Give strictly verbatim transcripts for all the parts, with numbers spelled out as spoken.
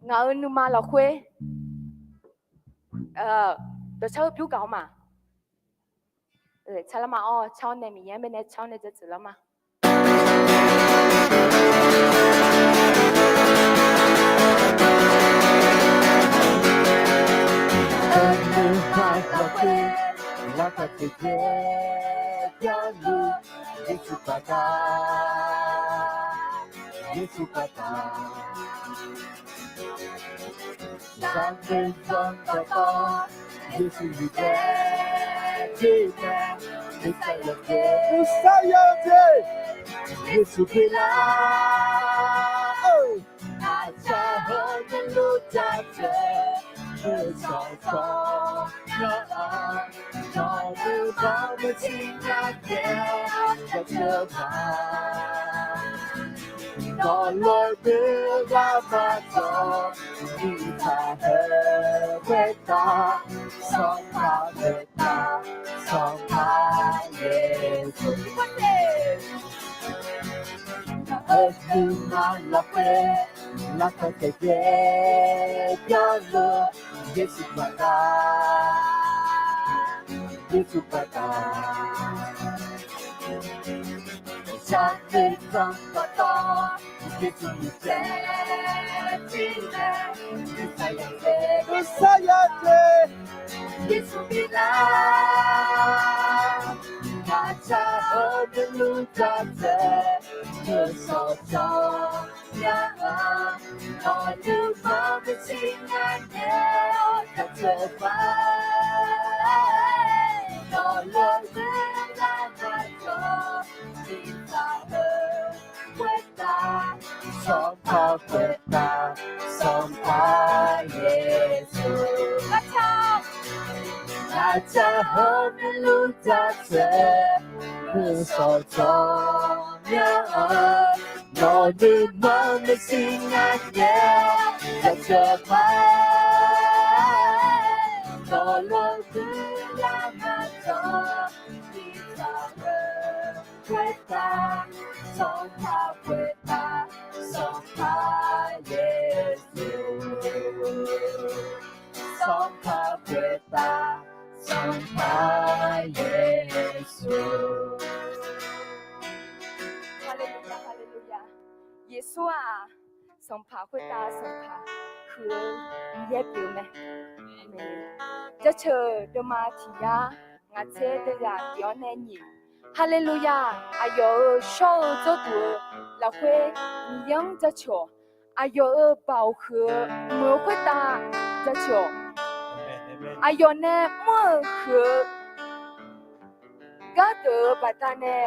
Ngaq-euq nuima lafkhoer dawqcar-eu byur gaq-awr ma. Tsarlar ma-awr, car-awr nae Miqyaer-anr baenae car-awr nae jaceuq lar ma. Nuima lafkhoer lavtaq tiqjeq byanluf, Yeqsur baqda, Yeqsur baqda. Saqnoeq zanrdawq dawr, Yeqsur yuf taef jir nae, nuisar ya jeq, nuisar ya jeq, Yeqsur pyeuflar. Aqcawq-anr nuiluf jaceuq, nuisar sawqnya-anr, nawq nuima maeqshi ngae nae jaceuq ma. Nawq lof-aer deuq ghaq maqdzawq, nuitaq heu khoertav, Sanqpaq khoertav, Sanqpaq Yeqsur. Ngaq-euq nuima lafkhoer lavtaq tiqjeq byanluf, Yeqsur baqda, Yeqsur baqda. Saqnoeq zanrdawq dawr, Yeqsur yuf taef jir nae, nuisar ya jeq, nuisar ya jeq, Yeqsur pyeuflar. Aqcawq-anr nuiluf jaceuq, nuisar sawqnya-anr, nawq nuima maeqshi ngae nae jaceuq ma. Nawq lof-aer deuq ghaq maqdzawq, nuitaq heu khoertav, Sanqpaq khoertav, Sanqpaq Yeqsur. Aqcawq-anr nuiluf jaceuq, nuisar sawqnya-anr, nawq nuima maeqshi ngae nae jaceuq ma. Nawq lof-aer deuq ghaq maqdzawq, nuitaq heu khoertav, Sanqpaq khoertav, Sanqpaq Yeqsur. Sanqpaq khoertav, Sanqpaq Yeqsur. Haleluya, haleluya. Yeqsur-aq, Sanqpaq khoertav Sanqpaq, huiq-eu Miqyaer pyeuf-eu mae. Jaceuq deuvma tiq yar ngaq tser deuv zaq tiq-anr nae nyiq. Haleluya! Aqyawf-euq shawr-eu jawrduq-eu lafkhoer Miqyaer-anr jaceuq-awq. Aqyawf-euq baoq huiq-eu meuq-eu khoertav jaceuq-awq. Aqyawf nae mr-euq huiq-eu gardeuq-eu baqdanae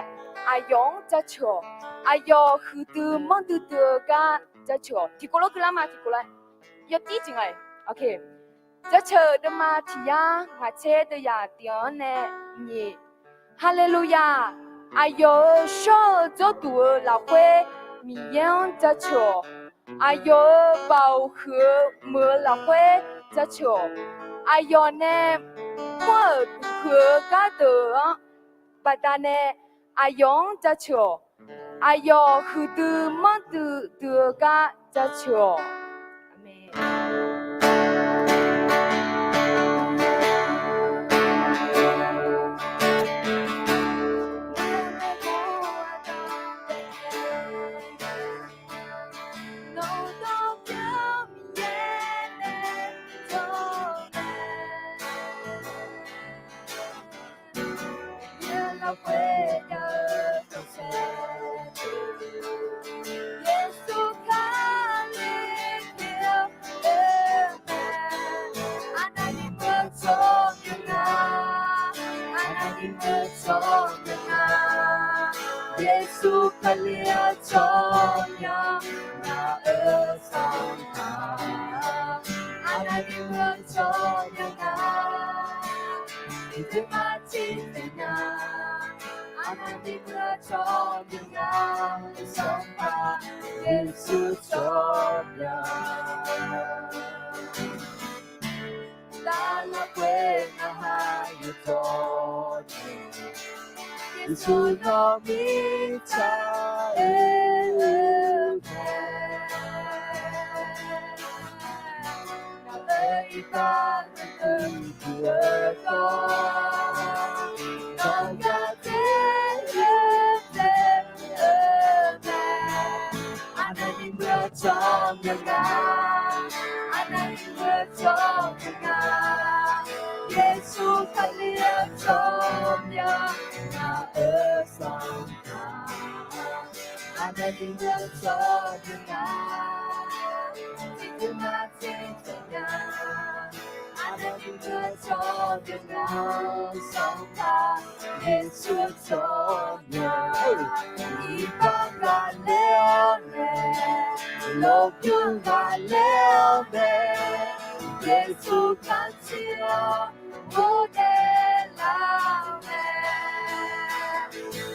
aqyawf-anr jaceuq-awq. Aqyawf huiqdui manrdui dui-eu gar jaceuq-awq. Tiqkawv lof keuvlar ma, tiqkawv lof. Yawtir jeq nga-iq. Jaceuq deuvma tiq yar ngaq tser deuv zaq tiq-anr nae nyiq. Haleluya! Aqyawf-euq shawr-eu jawrduq-eu lafkhoer Miqyaer-anr jaceuq-awq. Aqyawf-euq baoq huiq-eu meuq-eu lafkhoer jaceuq-awq. Aqyawf nae mr-euq huiq-eu gardeuq-anr baqdanae aqyawf-anr jaceuq-awq. Aqyawf huiqdui manrdui dui-eu gar jaceuq-awq. Aqmeq. Yeqsur Kali pyeuf-eu mae, Aqda Miqyaer-euq tsawrmyanr nga, Aqda Miqyaer-euq tsawrmyanr nga, Yeqsur Kali-euq tsawrmyanr, ngaq-euq Sanqpaq, Aqda Miqyaer-euq tsawrmyanr nga, tiqjeq maqtiqjeq nya, Aqda Miqyaer-euq tsawrmyanr nga, Sanqpaq Yeqsur tsawrmyanr. Lavlaf khoer narhaq yawqjawr ni, Yeqsur nawr mirtsaq oe-eu mae. Iqbax-eu deuq-eu dawq, nawq gaq dzer-eu dzer-eu mae. Aqnavni muiq-eu tsawrmyanr nga, aqnavni muiq-eu tsawrmyanr nga, Yeqsur Kali-anr tsawrmyanr nga-eu Sanqpaq. Aqnavni muiq-eu tsawrmyanr nga, tiqdui maqtser dzaeq nya. Aqnavni muiq-eu tsawrmyanr nga, Sanqpaq Yeqsur tsawrmyanr. Iqbax ghaqler lar mae, lmqbymr ghaqler lar mae, Yeqsur kaqcir-awr ghoe dae lar-eu mae.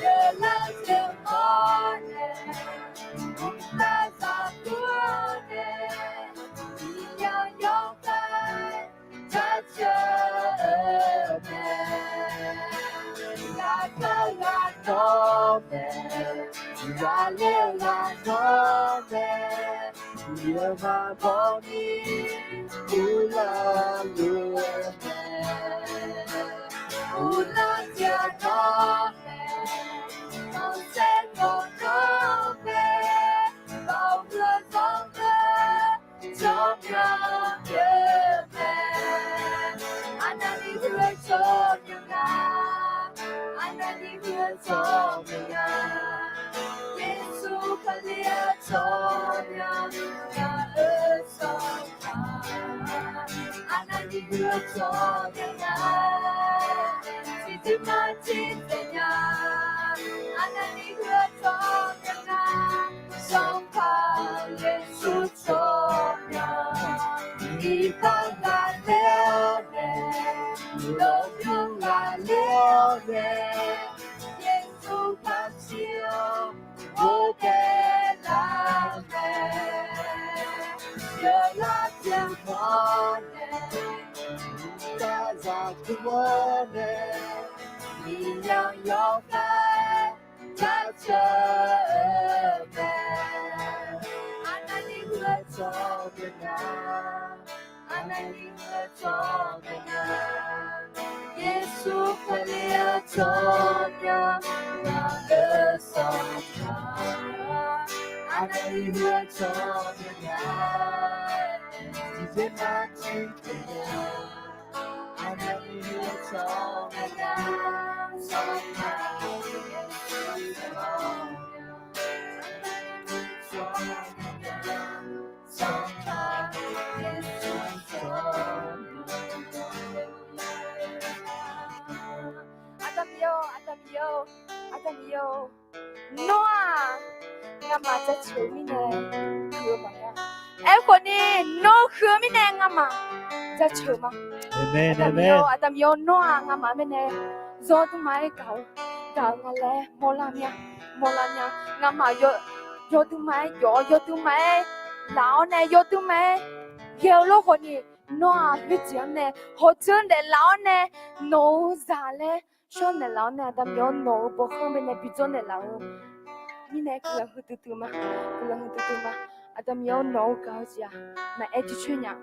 Yawqlar jeq mawr nae, mqtav zaqguq-awr nae, miqyaer yawkhav jaceuq-eu mae. Ghaqkhav ghaq nawr mae, ghaqler ghaq nawr mae, yawqha bawni uvlanr-eu mae. Uvlanr tiq-aq nawr mae, nawq saer nawq nawr mae, baoq-eu zanr-eu tsawrmyanr pyeuf mae. Aqnavni muiq-eu tsawrmyanr nga, aqnavni muiq-eu tsawrmyanr nga, Yeqsur Kali-anr tsawrmyanr nga-eu Sanqpaq. Aqnavni muiq-eu tsawrmyanr nga, tiqdui maqtser dzaeq nya. Aqnavni muiq-eu tsawrmyanr nga, Sanqpaq Yeqsur tsawrmyanr. Iqbax ghaqler-awr mae, lmqbymr ghaqler-awr mae, Yeqsur kaqcir-awr ghoe dae lar mae. Yawqlar jeq mawr nae, mqtav zaqguq-awr nae, miqyaer yawkhav jaceuq-eu mae. Aqnavni muiq-eu tsawrmyanr nga, aqnavni muiq-eu tsawrmyanr nga, Yeqsur Kali-anr tsawrmyanr nga-eu Sanqpaq. Aqnavni muiq-eu tsawrmyanr nga, tiqjeq maqtser dzaeq nya. Aqnavni muiq-eu tsawrmyanr nga, Sanqpaq Yeqsur tsawrmyanr. Aqnavni muiq-eu tsawrmyanr nga, Sanqpaq Yeqsur tsawrmyanr. Aqda Miqyaer-or, Aqda Miqyaer-or, Aqda Miqyaer-or, nawr-aq, ngamaf jaceuq-eu mirnae huiq-eu maqnga. Aerkhawf ni, nawr huiq-eu mirnae ngamaf jaceuq ma. Aqda Miqyaer-or, Aqda Miqyaer-or, nawr-aq ngamaf mirnae yawduimaf-aer gaq-eu, gaq-eu nga laer mawrlar mir-a, mawrlar mir-a. Ngamaf yawduimaf-aer jawf-awr, yawduimaf-aer laf-awr nae, yawduimaf-aer ghae-eu lor khawf ni, nawr-aq khoerjeq-anr nae hawdzeur naeqlaf-awr nae, nawq-euq zaq laer shawr naeqlaf-awr nae, Aqda Miqyaer-or, nawq-euq bawkhanr baenae bi dzawr naeqlaf-eu mirnae guiqlanq huiqdui dui ma. Guiqlanq huiqdui dui ma. Aqda Miqyaer-or, nawq-euq gaq-eu jeq-aq maqaer jircoer nya.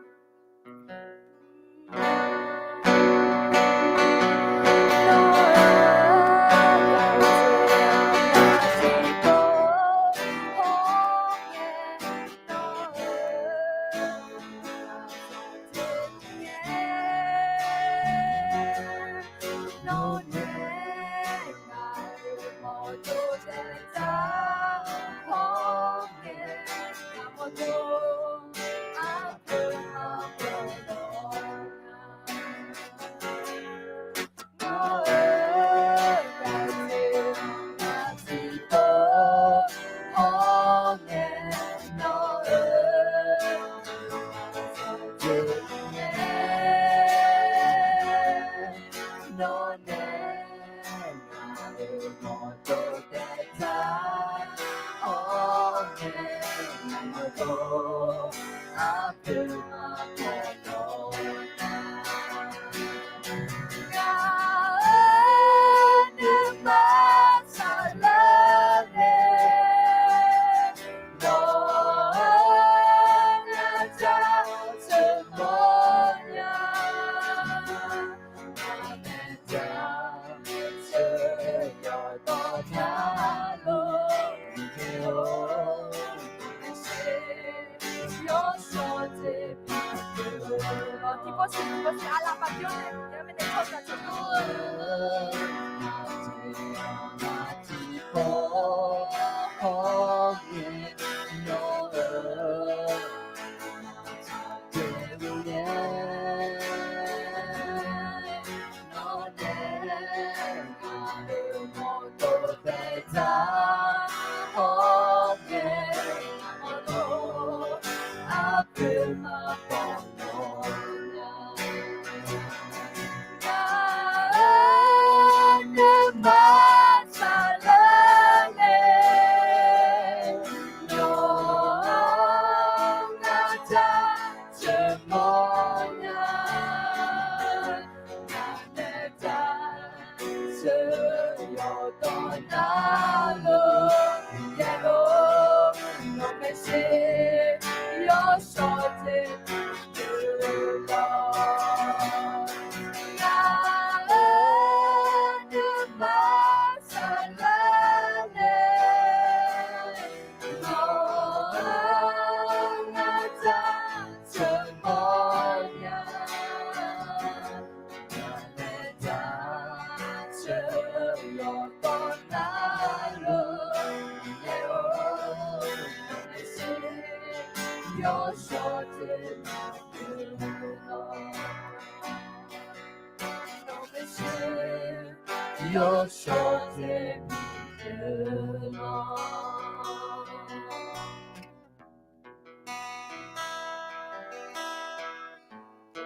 Tiqpov siq tiqpov siq aqlaf maqbyan nae Miqyaer-anr baenae tsawrjeuq tsawrjeuq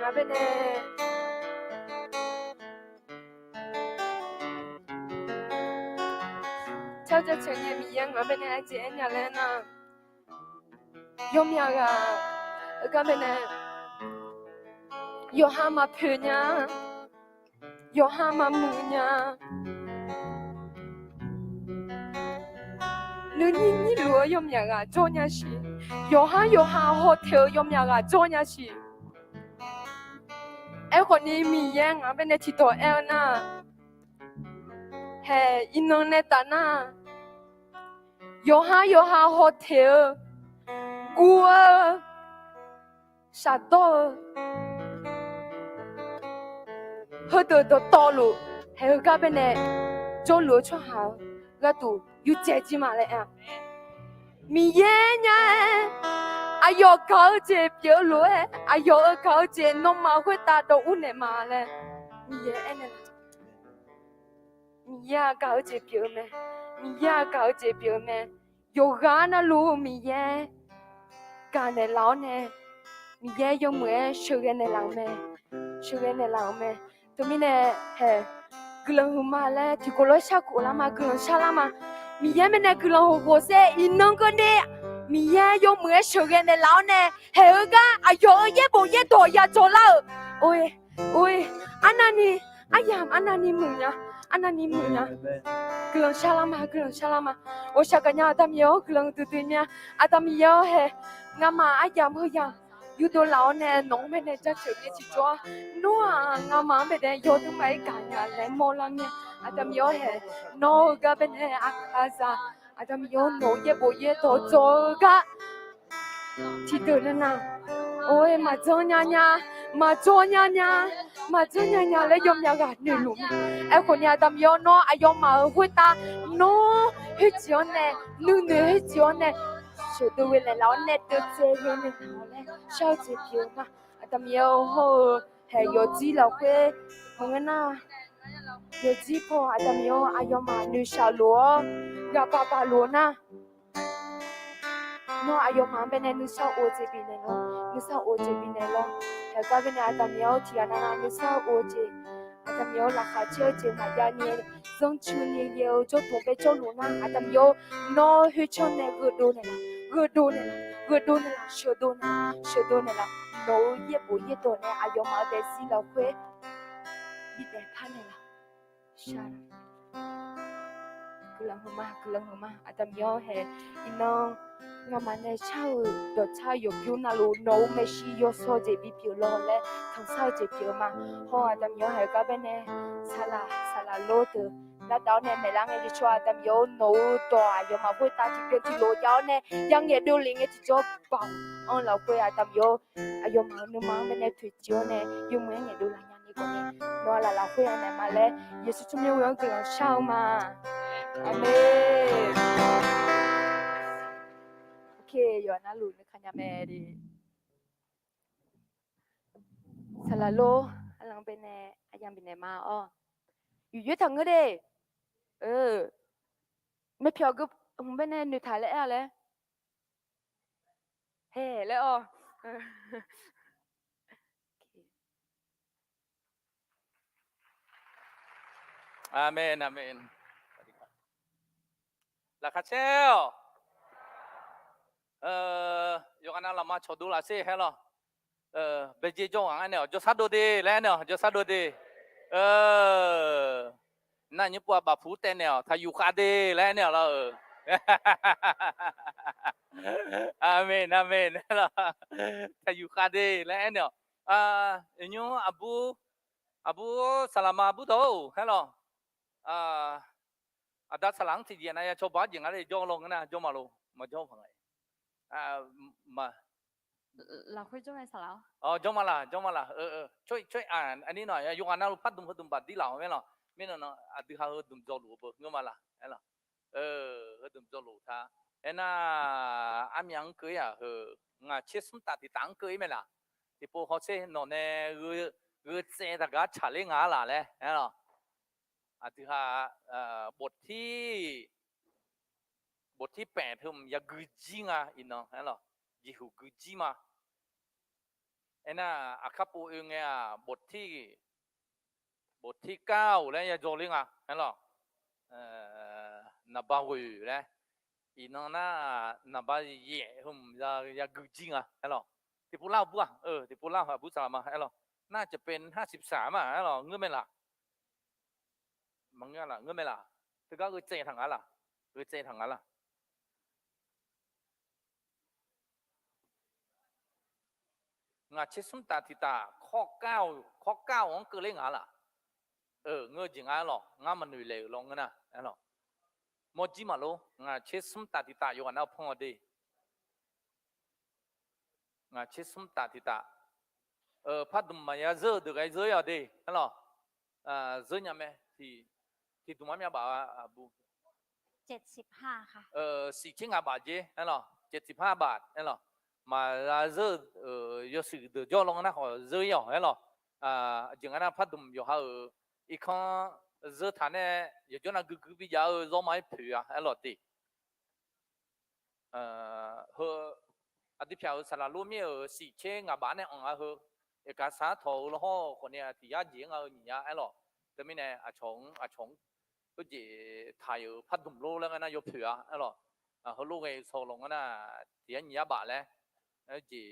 Ngaq baenae tsawrjeuq tsawrjeuq ngae Miqyaer ngaq baenae aqjeq aernya laer nar, yawmyaq ghaq heugar baenae yawqha maqpoeq nya, yawqha maqmuiq nya. Nuinyir nyirluf-eu yawmyaq ghaq jawr nya siq. Yawqhar yawqha hawtaeq-eu yawmyaq ghaq jawr nya siq. Aerkhawf ni Miqyaer ngaq baenae tiqdawq aer-eu nar, haeq iqnan nae taf nar, yawqhar yawqha hawtaeq-eu, guv-eu, shafdawr-eu, heudeuq dawqtawvluf haeq heugar baenae jawrluf-eu tsawrhaq-eu gharduq yurdzae jir ma laer aer-a. Miqyaer nya-aer aqyawf gaq-eu jeq pyeuf-eu lof-aer, aqyawf-euq gaq-eu jeq nawmaf khoertav dawv ur naeq ma laer Miqyaer aernaeq Miqyaer-aq gaq-eu jeq pyeuf-eu mae. Miqyaer-aq gaq-eu jeq pyeuf-eu mae. Yawqghaq navluf Miqyaer gaq naeqlaf-awr nae, Miqyaer yawmuiq-aer sheuqghae naeqlaf-euq mae. Sheuqghae naeqlaf-euq mae. Teumirnae haeq guiqlanq huiqma laer tiqkawv lof-aer sharkhof lar ma, guiqlanq sharlar ma. Miqyaer mirnae guiqlanq huiq khof saer iqnan keuvni Miqyaer yawmuiq-aer sheuqghae naeqlaf-awr nae, haeq heugar aqyawf-euq yaerbof yaerdawq yajawr lar-euq. Or, or, arnavni, aryamq arnavni muiq nya, arnavni muiq nya. Guiqlanq sharlar ma, guiqlanq sharlar ma. Ghawqshaq gaqnya Aqda Miqyaer-awr guiqlanq duidui mya. Aqda Miqyaer-awr haeq, ngamaf aryamq heu yamq yurdov laf-awr nae nawq-anr baenae jaceuq ngae tiqjawr-a. Nawr-aq ngamaf-anr baenae yawdui maqaer gaq nya laer mawrlar ngae. Aqda Miqyaer-awr haeq, nawr heugar baenae aqkaqzaq, Aqda Miqyaer-awr nawq-eu yaerbof yaerdawq dzawq-eu gar tiqdeuq nae nar, or-e maqdzanr nya nya, maqdzanr nya nya, maqdzanr nya nya laer yawmyaq ghaq noeqluf ma. Aerkhawf ni Aqda Miqyaer-awr nawr aqyawfmaf-euq khoertav nawr khoerjeq-anr nae, nuinoeq khoerjeq-anr nae sheuqdov ghae naeqlaf-awr nae deuvtsaev ghae naeqlaf-awr laer shar-eu jeq pyeuf-eu ma. Aqda Miqyaer-awr hawr-eu haeq yawqjir lafkhoer maqngeur nar, yawqjir paw Aqda Miqyaer-awr aqyawfmaf noeqshaq lof-awr ghaq baq baq lof-eu nar, nawr aqyawfmaf-anr baenae nuisar of-eu jeq bifnaeq lawr, nuisar of-eu jeq bifnaeq lawr. Haeq gar baenae Aqda Miqyaer-awr tiqghaq navnav nuisar of-eu jeq, Aqda Miqyaer-awr laqkhaq caer-eu jeq maqjav ni zanrcuini ghae-eu jawrduq bae jawrluf nar, Aqda Miqyaer-awr nawr khoertsanr nae gheudov naeqlaf, gheudov naeqlaf, gheudov naeqlaf, sheuqdov naeqlaf, sheuqdov naeqlaf. Nawq-euq yaerbof yaerdawq nae aqyawfmaf-euq daefzir lafkhoer bidaef par naeqlaf. Shar-a. Guiqlanq huiqma, guiqlanq huiqma. Aqda Miqyaer-awr haeq, iqnan ngamaf nae shar-euq dawqtsar yawqbyov navluf nawq-euq maeqshi yawsaw jeq bipyeuf lawq laer tanqsar-eu jeq pyeuf-eu ma. Hawr Aqda Miqyaer-awr haeq gar baenae saqlaq saqlaq lor deuq lavdav-awr nae maeqlar ngae jeq tsawrhaq Aqda Miqyaer-awr nawq-euq dawq aqyawfmaf khoertav tiqbyan tiqlof jav-awr nae yangaeq dovle ngae tiqjawr baoq anr lafkhoer aqda Miqyaer-or, aqyawfmaf-euq nuima-anr baenae toeqciv-awr nae yawmuiq-aer nyaef dovlaf nya ni khawf ni, nawq-aq laf lafkhoer-a naeq ma laer Yeqsur tsawrmyanr ghoe-anr guiqlanq shar-eu ma. Aqmeq. Yawqha navluf nuikaq nya mae de. Saqlaq lor, arlanq baenae aryamq bifnaeq ma-awr, yufyoer taqngeur de. Maerpyawq geu hmq baenae noeqtaq laer aer-a laer. Hae laer-awr. Aqmeq, aqmeq. Laqkhaq caer-awq. Yawqghaq nav lafma cawqdov laf sher haer lawq. Baejae jawr ghaq aernaeq-awq, jawrshar dov de laer aernaeq-awq, jawrshar dov de. Nar nymr pov-a bafpuq taev naeq-awq, taqyuf khav de laer aernaeq-awq lawr-eu. Aqmeq, aqmeq. Taqyuf khav de laer aernaeq-awq. Nymr aqbur, aqbur saqlaq ma bur dawq-or haer lawq. Aqda saqlaq-anr tiqjeq nav ya cawba-awr jeq nga le jawr law ngeur nar jawr ma lo, maqjawr paq nga. Lafkhoer jawr mae saqlaq-awr. Jawr ma laq, jawr ma laq. Coer, coer, aqnir nawq yawqghaq navluf pardmq heudmq baqdir laf-awq mae lawq. Mirnan aqdui ha heudmq dzawluf-eu beu ngeur ma laq aer lawq. Heudmq dzawluf ta. Aernar, armyav-anr keuv-ir-aq heu, ngaq tser smr taf tiq taf-anr keuv-ir mae laq. Tiqpov hawsher nawq nae gheutsaev taq gar tsaqler nga-ar laq laer aer lawq. Aqdui ha, boftir, boftir paef teu-mq yagui jir nga iqnan aer lawq. Jeqhuq gui jir ma. Aernar, aqkar pov oe ngae-aq, boftir, boftir kar-awq laer yajawr ler nga aer lawq. Naqba ghoeq laer, iqnan nar, naqba yaef heu-mq yagui jir nga aer lawq. Tiqpov lar-eu bur-aq, tiqpov lar-eu aqbur saqlaq ma aer lawq. Nar cawqpae nar siqsaq ma aer lawq, ngeur mae laq. Maqngeur laq, ngeur mae laq. Teugar gheutsaev taq nga laq. Gheutsaev taq nga laq. Ngaq tser smr taf tiq taf, kawrkar-awq, kawrkar-awq-anr keuvler nga laq. Ngeur-eu jeq nga aer lawq, ngar maqnoeq laeq-euq law ngeur nar aer lawq. Mawrjir maqlor, ngaq tser smr taf tiq taf yawqghaq nar-eu panr-awq de. Ngaq tser smr taf tiq taf. Pardmq maqya zeur-eu deuq ghae zeur-ir-awq de aer lawq. Zeur nya mae. Tiqdmq armyav baf-a aqbur. Siq tser ngaq baf jer aer lawq, siq tser ngaq baf aer lawq. Maqya zeur-eu yawshuif deuq jawr law ngeur nar khawf zeur-ir-awq aer lawq. Aqjeq nga nar pardmq yawqha-euq irkanr zeur taq nae yawqjawr nav guiqguiq bijav-eu zawr ma-aer poeq-a aer lawq de. Heu aqdui pyaq-euq saqlaq lor mir-euq siq tser ngaq baf nae anq-a heu, aqgaf sar tawq-eu lawr hawr-eu khawf ni tiq yar jeq-aer nga-eu nyiq yar aer lawq. Teumirnae aqcawq-anr, aqcawq-anr khoerjeq taq-euq pardmq lor laer ngeur nar yawpoeq-a aer lawq. Heulof ghae-eu saw law ngeur nar tiq yar nyiq yar baf laer, jeq,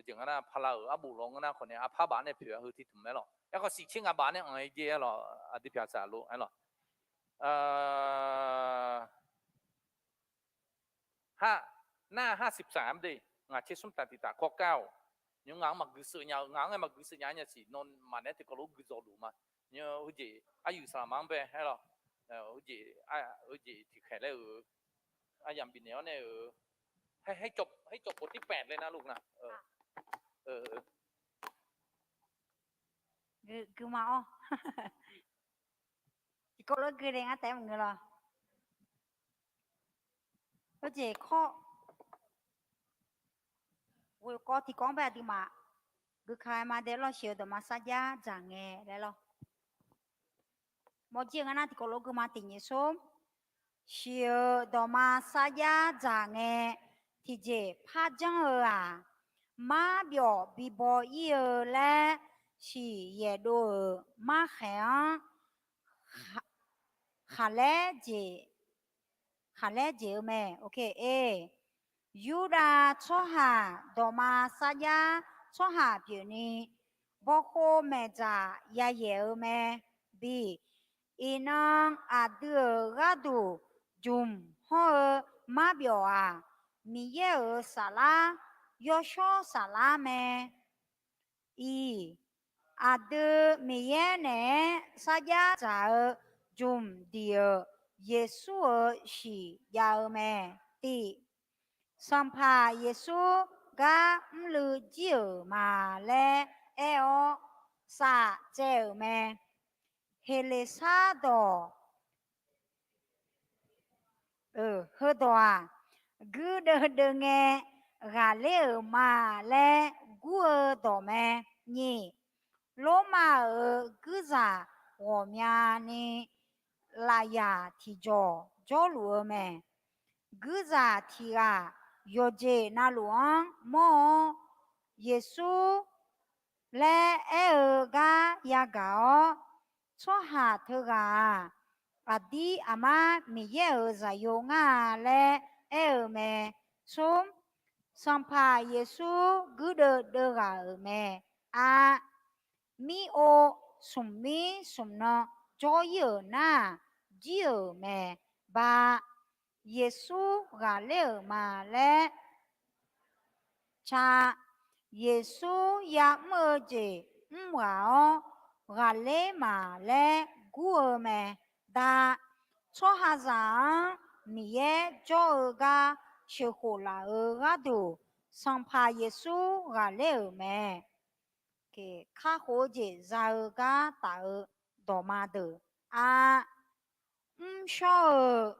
jeq ngeur nar pala-euq arbof law ngeur nar khawf ni arpar baf nae poeq-a heu tiqdmq aer lawq. Aerkhawf siq tser ngaq baf nae anq-aer jer aer lawq, aqdui pyaq saqlaq lor aer lawq. Har, nar har siq saq-a mr de, ngaq tser smr taf tiq taf kawrkar-awq. Nymr ngaq-anr maqgui sheuv nya-eu, ngaq-anr ngae maqgui sheuv nya-a nya siq, nawmaf naeq-aer tiqkawv lof gui dzawluf ma. Nymr heujeq aryu saqlaq ma-anr bae aer lawq. Heujeq, heujeq tiqkhaeq laer-euq, aryamq bifnaeq-awr nae-euq, haer cawv boftir paef laer nar luf nar. Guima-awr, tiqkawv lof gui le ngar taef-aer maqngeur lawr. Heujeq kawr, ghoeqkawv tiqkawv-anr bae aqduimaf guika-aer ma de lawr, shiq-eu dawqma sarjax dzaq ngae laer lawr. Mawrjir-eu ngar nar tiqkawv lof gui ma tiq nyiq smr. Shiq-eu dawqma sarjax dzaq ngae, tiqjeq par janr-eu-aq, marbyawf bibaw ir-eu laer siq yaeqdov-euq markhaeq-anr khaqlaer jeq, khaqlaer jeq-eu mae. Yurdav tsawrhaq dawqma sarjax tsawrhaq pyeufni, bawkhov maeqdzaq yayaeq-eu mae. Bi, iqnan aqdui-euq gharduq jmq hawr-eu marbyawf-aq, Miqyaer-euq saflar, yawshawr saflar mae. Iq, aqdui Miqyaer naeq-aer sarjax dzaq-eu jmq diq-euq Yeqsur-euq shiq jav-eu mae. Tiq, Sanqpaq Yeqsur gar mrluiv jir-euq ma laer aer-awr, saf tsaev-euq mae. Heqleqsar dawq heudawq-aq, guirdeuv deuv ngae ghaqler-euq ma laer gur-eu dawq mae. Nyiq, Lormav-euq guirzaq ghawqmyani lafyaq tiqjawq jawrluf-eu mae. Guirzaq tiq ghaq yawqjeq navluf-anr mawr-awr, Yeqsur laer aer-eu gar yagaq-awr, tsawrhaq teughaq-aq, aqdir aqmar Miqyaer-euq zaqyo ngar-a laer aer-eu mae. Smr, Sanqpaq Yeqsur guirdeuv deuv ghaq-euq mae. Aq, mir-or, smq mir smq nan jawr ir-euq nar-aq, jir-euq mae. Ba, Yeqsur ghaqler-euq ma laer ca, Yeqsur ya'mr-eu jeq mr ghaq-awr ghaqler ma laer gur-eu mae. Da, tsawrhaqzaq-anr Miqyaer jawr-eu gar sheuqkhof laf-euq gharduq, Sanqpaq Yeqsur ghaqler-euq mae. Kakhof-eu jeq za-eu gar taf-eu dawqma deuq. Aq, mrshawr-euq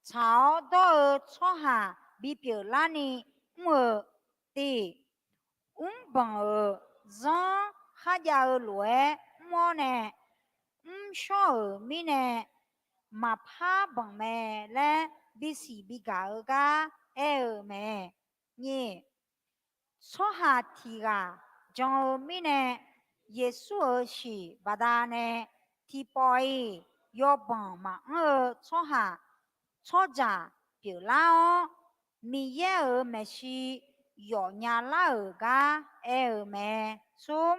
tsaq-awr dawr-eu tsawrhaq bipyeuf larni mr-eu tiv, mrbanq-euq zanr kharjav-eu lof-aer mr-awr nae, mrshawr-euq mirnae maqpar banq mae laer bisiq bigaq-eu gar aer-eu mae. Nyiq, tsawrhaq tiq ghaq jan-eu mirnae, Yeqsur-euq shiq baqdanae tiqpawf-iq yawbanq maqanr-eu tsawrhaq tsawrjaq pyeuflar-awr, Miqyaer-euq maeqshi yawfnya lar-euq gar aer-eu mae. Smr,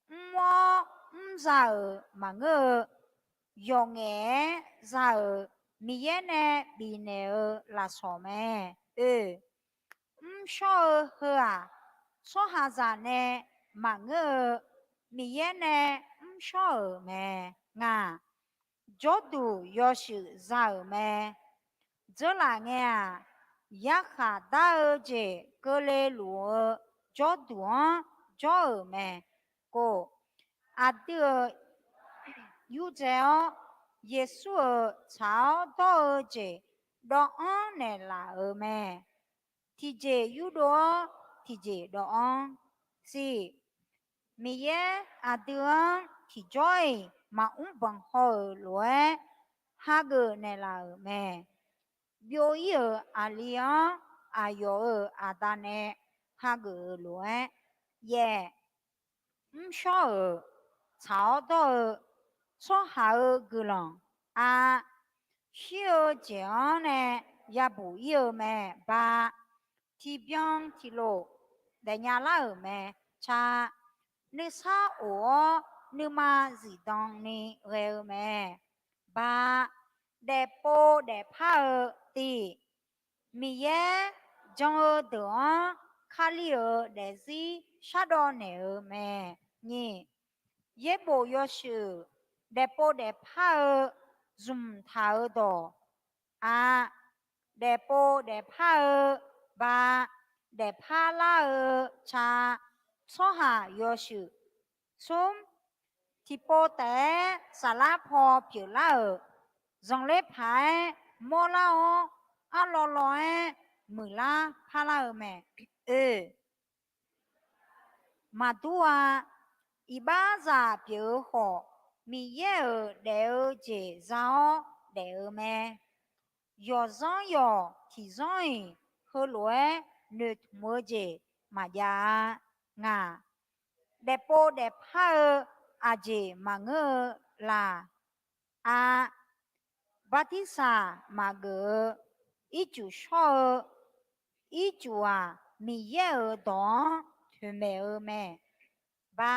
mr-awr mr za-euq maqngeur-eu, yawqngaef-aer za-euq Miqyaer nae bifnaeq-eu lafsawq mae. Oe, mrshawr-eu heu-aq, tsawrhaqzaq nae maqngeur-eu, Miqyaer nae mrshawr-euq mae. Ngaq, jawrduq yawshuif za-euq mae. Dzeurlaf ngae-aq, yarkhaq dar-eu jeq keuvle luf-eu jawrduq-anr jawr-euq mae. Kov, aqdui-euq yurdzae-awr, Yeqsur-euq tsaq-awr dawr-eu jeq dawvanr naeqlaf-euq mae. Tiqjeq yurdov-awr tiqjeq dawvanr. Siq, Miqyaer aqdui-anr tiqjawr-iq maqmr banq haw-euq lof-aer hageuf naeqlaf-euq mae. Byov ir-euq aqli-anr aqyawf-euq aqda nae hageuf-euq lof-aer, yaef, mrshawr-euq tsaq-awr dawr-eu tsawrhaq-euq guiqlanq, a, shir-eu jeq-anr nae yabuq ir-eu mae. Ba, tiqbyan tiqlof daefnya lar-euq mae. Ca, nuisar of-awr nuima zifdan ni ghae-eu mae. Ba, daefpov daefpar-eu tiv, Miqyaer jan-eu deuq-anr Kali-euq daefzir shardawv naeq-eu mae. Nyiq, yaerbof yawshuif daefpov daefpar-eu zmq taq-eu dawq, a, daefpov daefpar-eu, ba, daefpar lar-eu, ca, tsawrhaq yawshuif, smr, tiqpov taef-aer saflar paw pyeuflar-euq, zanqler paq-aer mawrlar-awr, arlawvlawv-aer muiqlar parlar-eu mae. Oe, maqdur-a. Iqbaxzaq pyeuf-eu khawf, Miqyaer-euq daef-eu jeq za-awr daef-eu mae. Yawqzanr yawq tiqzanr-iq heulof-aer noeqtmq-eu jeq maqjav-a. Ngaq, daefpov daefpar-eu aqjeq maqngeur-eu laq? A, bartirsaq maqgeuf-eu, ircuf shawr-eu, ircuf-aq, Miqyaer-euq dawq-anr toeqmaeq-eu mae. Ba,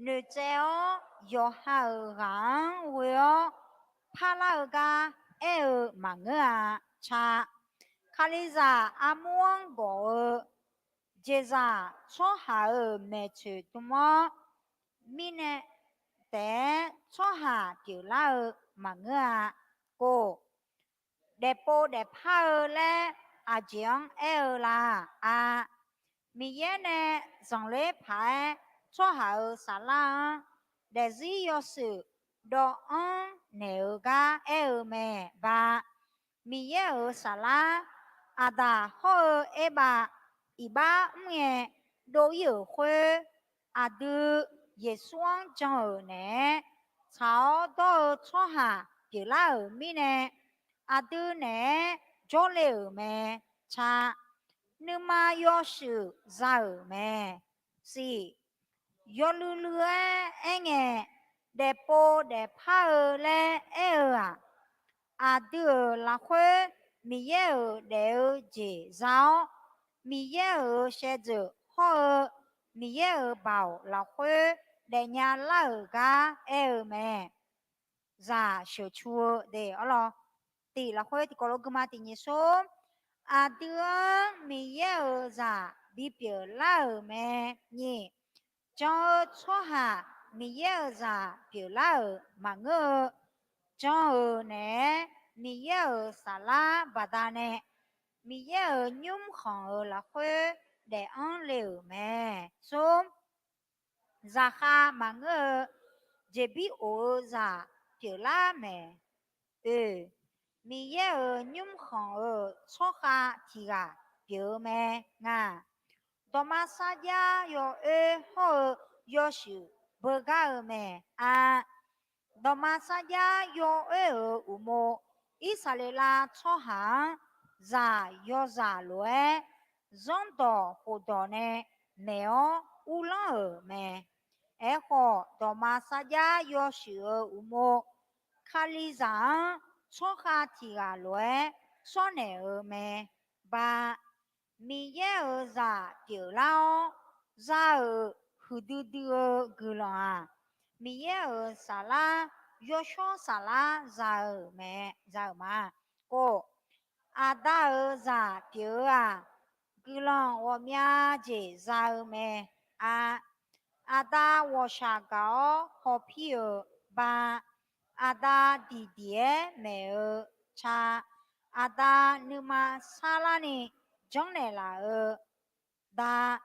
noeqtsaev-awr yawqha-euq ghaq-anr ghoe-awr parlar-eu gar aer-eu maqngeur-a. Ca, Kalizaq armur-anr gawq-eu jeqzaq tsawrhaq-euq maeqtsoeq dm-awr, mirnae taef-aer tsawrhaq pyeuflar-eu maqngeur-a. Kov, daefpov daefpar-eu laer aqjeq-anr aer-eu la? A, Miqyaer nae zanqler paq-aer tsawrhaq-euq saflar-anr daefzir yawshuif dawvanr naeq-eu gar aer-eu mae. Ba, Miqyaer-euq saflar Aqdaq hawr-eu Erbav iqbax mr ngae dov-ir-euq khoer, aqdui Yeqsur-anr jan-euq naeq-aer tsaq-awr dawr-eu tsawrhaq pyeuflar-euq mirnae, aqdui naeq-aer jawrle-euq mae. Ca, nuima yawshuif za-euq mae. Siq, yawluiv luiv-aer aerngae, daefpov daefpar-eu laer aer-eu-aq, aqdui-euq lafkhoer Miqyaer-euq daef-eu jeq za-awr, Miqyaer-euq shaevdzeuf hawr-eu Miqyaer-euq baoq lafkhoer daefnya lar-euq gar aer-eu mae. Zaq sheuqcu-eu de arlawr. Tiq lafkhoer tiqkawv lof guima tiq nyiq sor, aqdui-anr Miqyaer-euq zaq bipyeuf lar-euq mae. Nyiq, jan-eu tsawrhaq Miqyaer-euq zaq pyeuflar-euq maqngeur-eu, jan-euq naeq-aer Miqyaer-euq saflar baqdanae Miqyaer-euq nymr khanq-euq lafkhoer daef-anr le-euq mae. Sor, zaqkhav maqngeur-eu jeqbir of-eu zaq pyeuflar maeq. Oe, Miqyaer-euq nymr khanq-euq tsawrkhav tiq ghaq pyeuf-eu mae. Nga, dawqma sarjax yawoer hawr-eu yawshuif beugar-eu mae. A, dawqma sarjax yawoer-euq uqmov Irsaqleqlav tsawrhaq-anr zaq yawzaq lof-aer zanrdawq khofdawq nae maeq-awr uvlanr-euq mae. Aerkhawf, dawqma sarjax yawshuif-euq uqmov Kalizaq-anr tsawrkhav tiq ghaq lof-aer shawrnaeq-euq mae. Ba, Miqyaer-euq zaq pyeuflar-awr za-euq huiqdui dui-eu guiqlanq-aq, Miqyaer-euq saflar yawshawr saflar za-euq mae, za-euq ma. Kov, Aqda-euq zaq pyeuf-eu-aq, guiqlanq ghawqmya jeq za-eu mae. A, Aqda ghawqshaq gaq-awr hawpir-euq. Ba, Aqda diqdiq-aer maeq-eu. Ca, Aqda nuima sarlarni janrnaeq laf-eu. Da,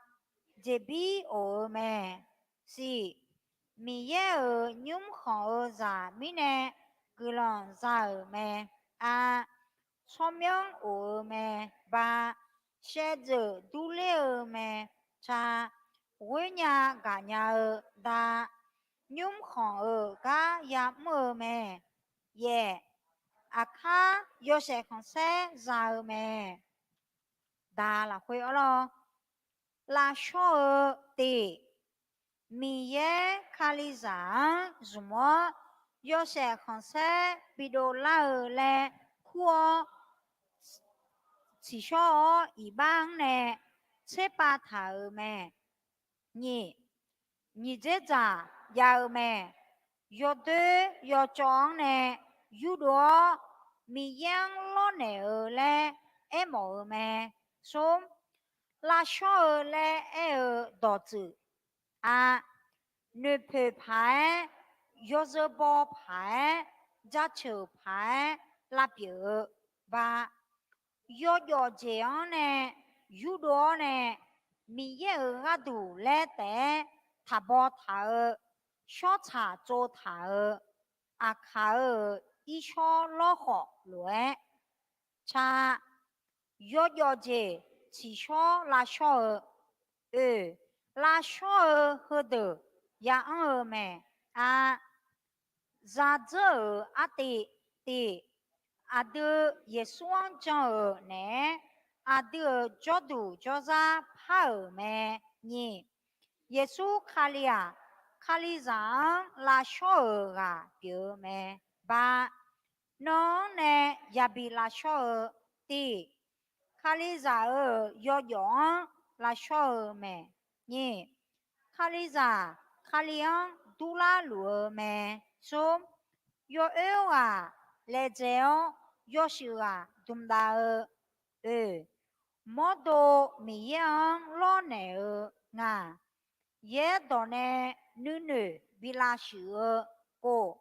jeqbir of-eu mae. Siq, Miqyaer-euq nymr khanq-eu zaq mirnae guiqlanq za-euq mae. A, tsawrmyanr of-eu mae. Ba, shaevdzeuf durler-eu mae. Ca, ghoernya gaqnya-eu. Da, nymr khanq-euq gar ya'mr-eu mae. Yaeq, aqkar yawshaef khanqsaer za-eu mae. Da lafkhoer arlawr, lavshawr-eu tiq, Miqyaer Kalizaq-anr zmq-awr yawshaef khanqsaer bidov lar-eu laer kur-awr, tsiqshawr-awr iqbax-anr nae tserpav taq-euq mae. Nyiq, nyiq dzerdzaq jav-eu mae. Yawdoer yawcawv-anr nae yurdov-awr, Miqyaer-anr lawrnaeq-eu laer aermawf-eu mae. Smr, lavshawr-eu laer aer-eu dawqtsuif, a, noeqpoeq paq-aer, yawzeu baw paq-aer, jaceuq paq-aer lavpyeuf-eu. Ba, yawjawf jeq-anr nae yurdov-awr nae, Miqyaer-euq gharduq laer taef-aer taqbaw taq-eu, shawrtsaq tsov taq-eu, aqkaq-euq irshawr lawrkhawf lof-aer. Ca, yawjawf jeq tsiqshawr lavshawr-eu. Oe, lavshawr-eu heudeuq ya'anr-eu mae. A, zadzeur-euq artiv, tiq, aqdui Yeqsur-anr jan-euq naeq-aer, aqdui-euq jawrduq jawrzar par-euq mae. Nyiq, Yeqsur Kali-aq, Kalizaq-anr lavshawr-euq ghaq pyeuf-eu mae. Ba, nawr-anr nae yabi lavshawr-eu, tiq, Kalizaq-euq yawjawf-anr lavshawr-eu mae. Nyiq, Kalizaq Kali-anr durlar luf-eu mae. Smr, yawoer ghaq laedzae-awr yawshuif ghaq dmdav-eu. Oe, mawrdo Miqyaer-anr lawrnaeq-eu nga. Yaerdawq nae nuinoeq bi lavshuif-eu, kov,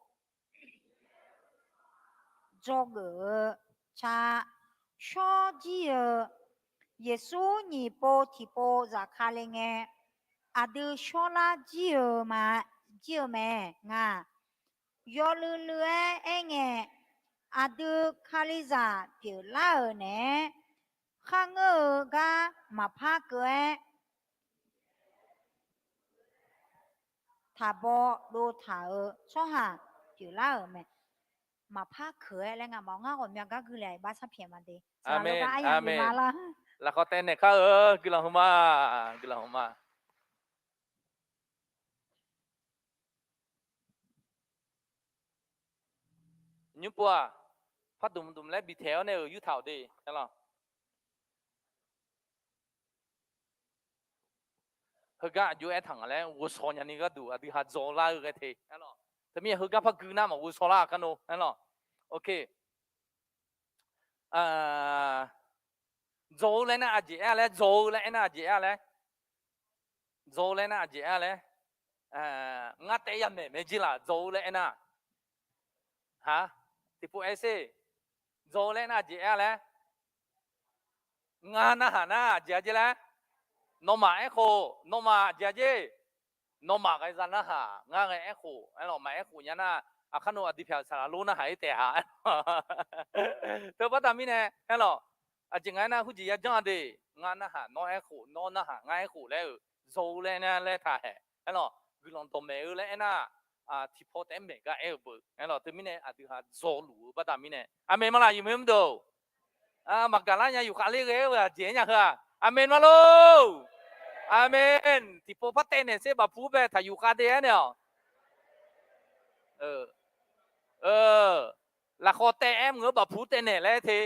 dzawgeuf-eu. Tsaq, shawr jir-eu Yeqsur nyiq pov tiqpov zafkale ngae, aqdui shawrlar jir-eu ma, jir-eu mae nga. Yawluiv luiv-aer aerngae, aqdui Kalizaq pyeuflar-euq naeq-aer, kharngeur-eu gar maqpar keuv-aer, taqbaw dov taq-euq tsawrhaq pyeuflar-euq mae. Maqpar keuq-aer laer nga ma, ngar ghawqmya gar guilae-a iqbax sharpyaeq ma de. Aqmeq, aqmeq. Lafkhawf taev naeq kar-eu, guiqlanq hmq ma, guiqlanq hmq ma. Nymr pov-aq, pardmq dmq laer bitaeq-awr nae-euq yurtaq-awq de, aerlawq. Heugar aqjox aertaq ngaq laer ghovshaw nyani gharduq aqdui ha dzaw lar-eu ghae te, aerlawq. Teumirnae heugar par gui nar maqghovshaw lar kar no, aerlawq. Dzaw-eu laer nar aqjeq aer-a laer, dzaw-eu laer aernar aqjeq aer-a laer. Dzaw-eu laer nar aqjeq aer-a laer. Ngar taef yamaeq mae jir laq, dzaw-eu laer aernar. Ha, tiqpov aer sher. Dzaw-eu laer nar aqjeq aer-a laer. Ngar narhaq nar aqjeq-a jer laer. Nawmaf aerkhof, nawmaf aqjeq-a jer. Nawmaf ghae za narhaq, ngar ghae aerkhof, aerlawq, maqaer khof nya nar, aqkar no aqdui pyaq saqlaq lor narhaq-ir taef-a. Teu baqda mirnae, aerlawq, aqjeq nga aernar heujeq yajanr-a de, ngar narhaq nawr aerkhof, nawr narhaq ngar aerkhof laer-euq dzaw-eu laer aernar laer taq haeq, aerlawq, guiqlanq dawqmaeq-eu laer aernar, tiqpaw taef-aer maeq gar aer-eu beu, aerlawq, teumirnae aqdui ha dzaw luf-eu baqda mirnae, aqmeq ma laq, yawmuiq mr deuq. Maqgaq lar nya yufkhav ler ghae-aer-eu aqjeq-aer nya heu-aq, aqmeq ma lor. Aqmeq. Tiqpov par taev naeq sher, bafpu bae taq yufkhav de-aer naeq-awq. Lafkhawf taev-aer mq-eu bafpu taev naeq laer te.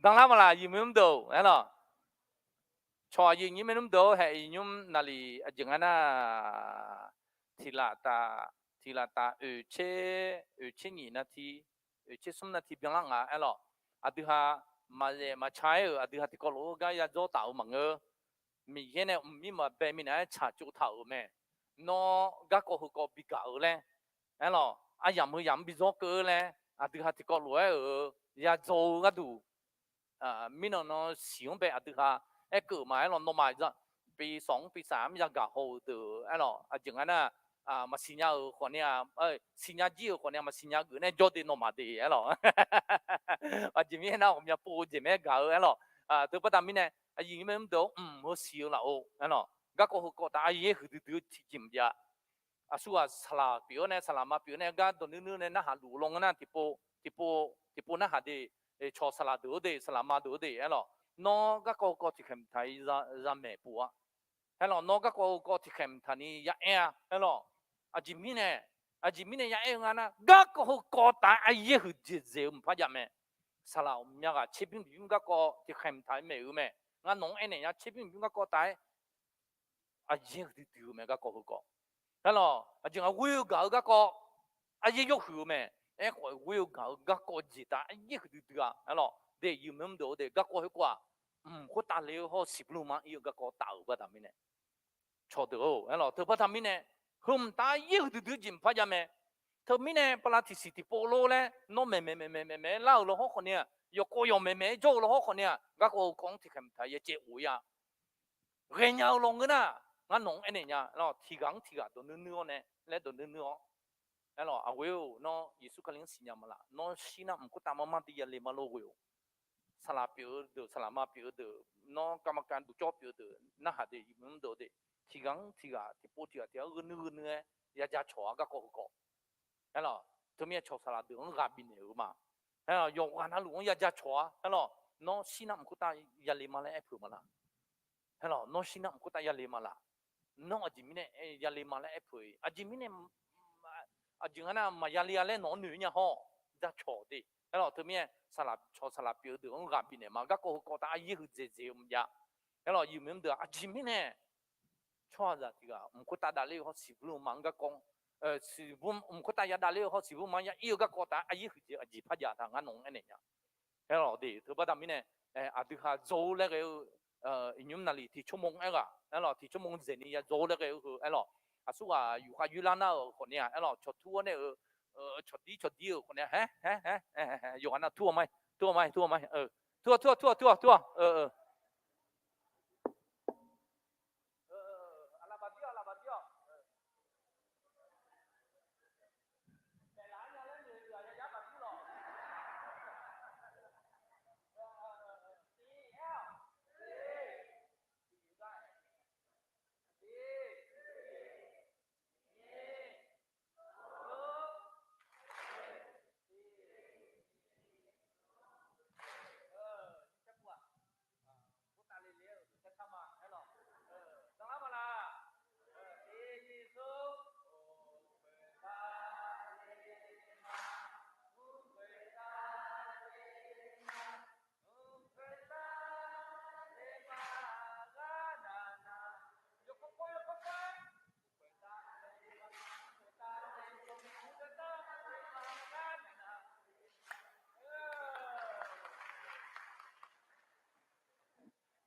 Danlar ma laq, yawmuiq mr deuq, aerlawq. Cawq aqyuif nymr maernmr deuq-or, haeq iqnymr naqliq aqjeq nga nar, tiq laf taf, tiq laf taf oeq tser, oeq tser nyiq nati, oeq tser smr nati byanlar nga, aerlawq. Aqdui ha maqyaef maqca aer-euq aqdui ha tiqkawv lof-aer gar yadzawr taf-euq maqngeur. Miqyaer nae mqmir maqbae minav-aer tsaqtsov taq-euq mae. Nawr garkawv heukawv bigaq-eu laer, aerlawq, aryamq heu yamq-anr bizawr keuv-eu laer, aqdui ha tiqkawv lof-aer-euq yadzawr-eu gharduq, mirnan nan siq-anr bae aqdui ha aerkeuv ma, aerlawq, nawmaf pi sawq-anr pi saq-anr yagaq haw-eu deuq, aerlawq, aqjeq nga nar, maqsiq nya-euq khawf ni-a, siqnya jir-euq khawf ni-a, maqsiq nya geuf nae jawr de nawmaf de, aerlawq. Aqjeq mirnae nar ghawqmya pov-eu jeq mae gaq-eu, aerlawq. Teu baqda mirnae, aqyuif nymr maernmr deuq-or, mq heu siq-eu laf-or, aerlawq, garkawv heukawv taf aryaer huiqdui dui-eu tiqjeq maqjav. Aqsurghaq saqlaq pyeuf-awr nae, saqlaq ma pyeuf-awr nae, gar dawq nuir nuir nae narhaq luf-eu lawnmr nar, tiqpov, tiqpov, tiqpov narhaq de, cawq saqlaq deuq-or de, saqlaq ma deuq-or de, aerlawq, nawr garkawv heukawv tiqkhaeq mqtaq-i zamaeq puf-a. Aerlawq, nawr garkawv heukawv tiqkhaeq mqtaq ni ya aer-a, aerlawq. Aqjeq mirnae, aqjeq mirnae ya aer-eu nga nar, garkawv heukawv taf-aer aryaer huiqdzaeq dzaeq-eu maqpar jav mae. Saqlaq ghawqmya ghaq tserbymr bymr garkawv tiqkhaeq mqtaq-aer maeq-eu mae. Ngar nawq-anr aernaeq nya, tserbymr bymr garkawv taf-aer aryaer huiqdui dui-eu mae, garkawv heukawv. Aerlawq, aqjeq nga ghoer-eu gaq-eu garkawv aryaer yawhuiq-eu mae. Aerkhawf ghoer-eu gaq-eu garkawv jeq taf aryaer huiqdui dui-a, aerlawq, de, yawmuiq mr deuq-or de, garkawv heukawv-aq, mq khoertav le-eu hawr siqbur lanma ir-eu garkawv taf-euq baqda mirnae, cawqdeuq-or, aerlawq, teu baqda mirnae, heu mqtav aryaer huiqdui dui-eu jeq maqpar jav mae. Teumirnae bala tiqsiq tiqpov lor laer nawr maeqmaeq maeqmaeq maeqmaeq-aer lar-euq lawhawr khawf ni-aq, yawqkawv yawq maeqmaeq-aer jawr-eu lawhawr khawf ni-aq, garkawv heukawv-anr tiqkhaeq mqtaq yacaev of-ir-a. Ghaenya-eu lawnmr ngeur nar, ngar nawq-anr aernaeq nya, aerlawq, tiqghaq-anr tiqghaq dawq nuir nuir-awr nae laer dawq nuir nuir-awr, aerlawq, aqghoer-or, nawr Yeqsur Kali-anr siqnya ma laf, nawr shir nar mq khoertav mar mar dir yale ma lor ghoe-or. Saqlaq pyeuf-eu deuq, saqlaq ma pyeuf-eu deuq, nawr kavmaqkav duqcawr pyeuf-eu deuq narhaq de, yawmuiq mr deuq-or de, tiqghaq-anr tiqghaq tiqpov tiqghaq tiq-anr gheu nuir gheu nuir-aer yaja cawq-a, garkawv heukawv. Aerlawq, teumirnae cawq saqlaq deuq-anr ghaq bifnaeq-euq ma. Aerlawq, yawqghaq navluf-anr yaja cawq-a, aerlawq, nawr shir nar mq khoertav yale ma laer aer peuq ma laf. Aerlawq, nawr shir nar mq khoertav yale ma laf. Nawr aqjeq mirnae yale ma laer aer peuq-iq, aqjeq mirnae, aqjeq nga nar maqyale-a laer nawq-anr noeq-ir nya hawr, ja cawq de. Aerlawq, teumirnae saqlaq cawq saqlaq pyeuf-eu deuq-anr ghaq bifnaeq ma, garkawv heukawv taf aryaer huiqdzaeq dzaeq-eu maqjav. Aerlawq, yawmuiq mr deuq-aq, aqjeq mirnae tsawrhaqzaq tiq ghaq mq khoertav davler-eu hawr siqbur lanma-anr garkawv, siqbur mq khoertav yadavler-eu hawr siqbur ma ya ir-eu garkawv taf aryaer huiqdzaeq aqjeq par jav taq ngar nawq-anr aernaeq nya. Aerlawq de, teu baqda mirnae, aqdui ha dzaw-eu laer ghae-eu, iqnymr naqliq tiq tsawrmawr aerghaq, aerlawq, tiq tsawrmawr dzaeqni ya dzaw-eu laer ghae-eu heu, aerlawq, aqsurghaq yufkhav yoerlar nar-euq khawf ni-aq, aerlawq, cawqtur-awr nae-euq Cawqdir cawqdir-euq khawf nae, yawqghaq nav tur-awq ma, tur-awq ma, tur-awq ma, tur-awq, tur-awq, tur-awq, tur-awq, tur-awq.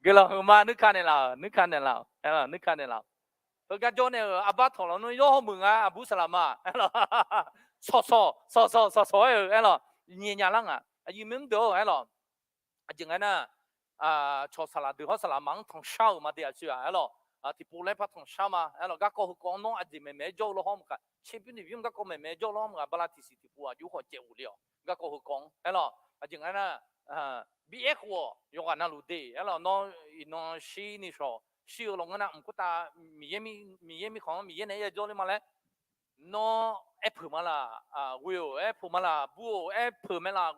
Guiqlanq huiqma nuikar naeqlaf-euq, nuikar naeqlaf-euq, nuikar naeqlaf-euq. Heugar jawr nae-euq arbar tawq lawr nmr yawr hawmuiq nga aqbur saqlaq ma, aerlawq. Sawqsawq sawqsawq sawqsawq-aer-euq, aerlawq. Nyaeq nyaqlar ngaq aqyuif mr deuq-or, aerlawq. Aqjeq nga aernar, cawq saqlaq deuq hawr saqlaq maf-anr tanqshar-euq ma de aqsur-aq, aerlawq. Tiqpov laer par tanqshar ma, aerlawq. Garkawv heukawv-anr nawr aqjeq maeqmaeq-aer jawr-eu lawr hawr maqkaq, tserbymr tiqbymr garkawv maeqmaeq-aer jawr-eu lawr hawr maqkaq, bala tiqsiq tiqpov aqjox khawf caev ghofle-awq. Garkawv heukawv-anr, aerlawq. Aqjeq nga aernar, bi aerkhof-awq, yawqghaq navluf de, aerlawq. Nawr iqnan shir ni shawq shir-eu lawr ngeur nar, mqkurtav Miqyaer mirkhanq-anr Miqyaer nae aer-eu jawrler ma laer, nawr aerpeuq ma laq, ghoe-or aerpeuq ma laq, bur-or aerpeuq ma laq,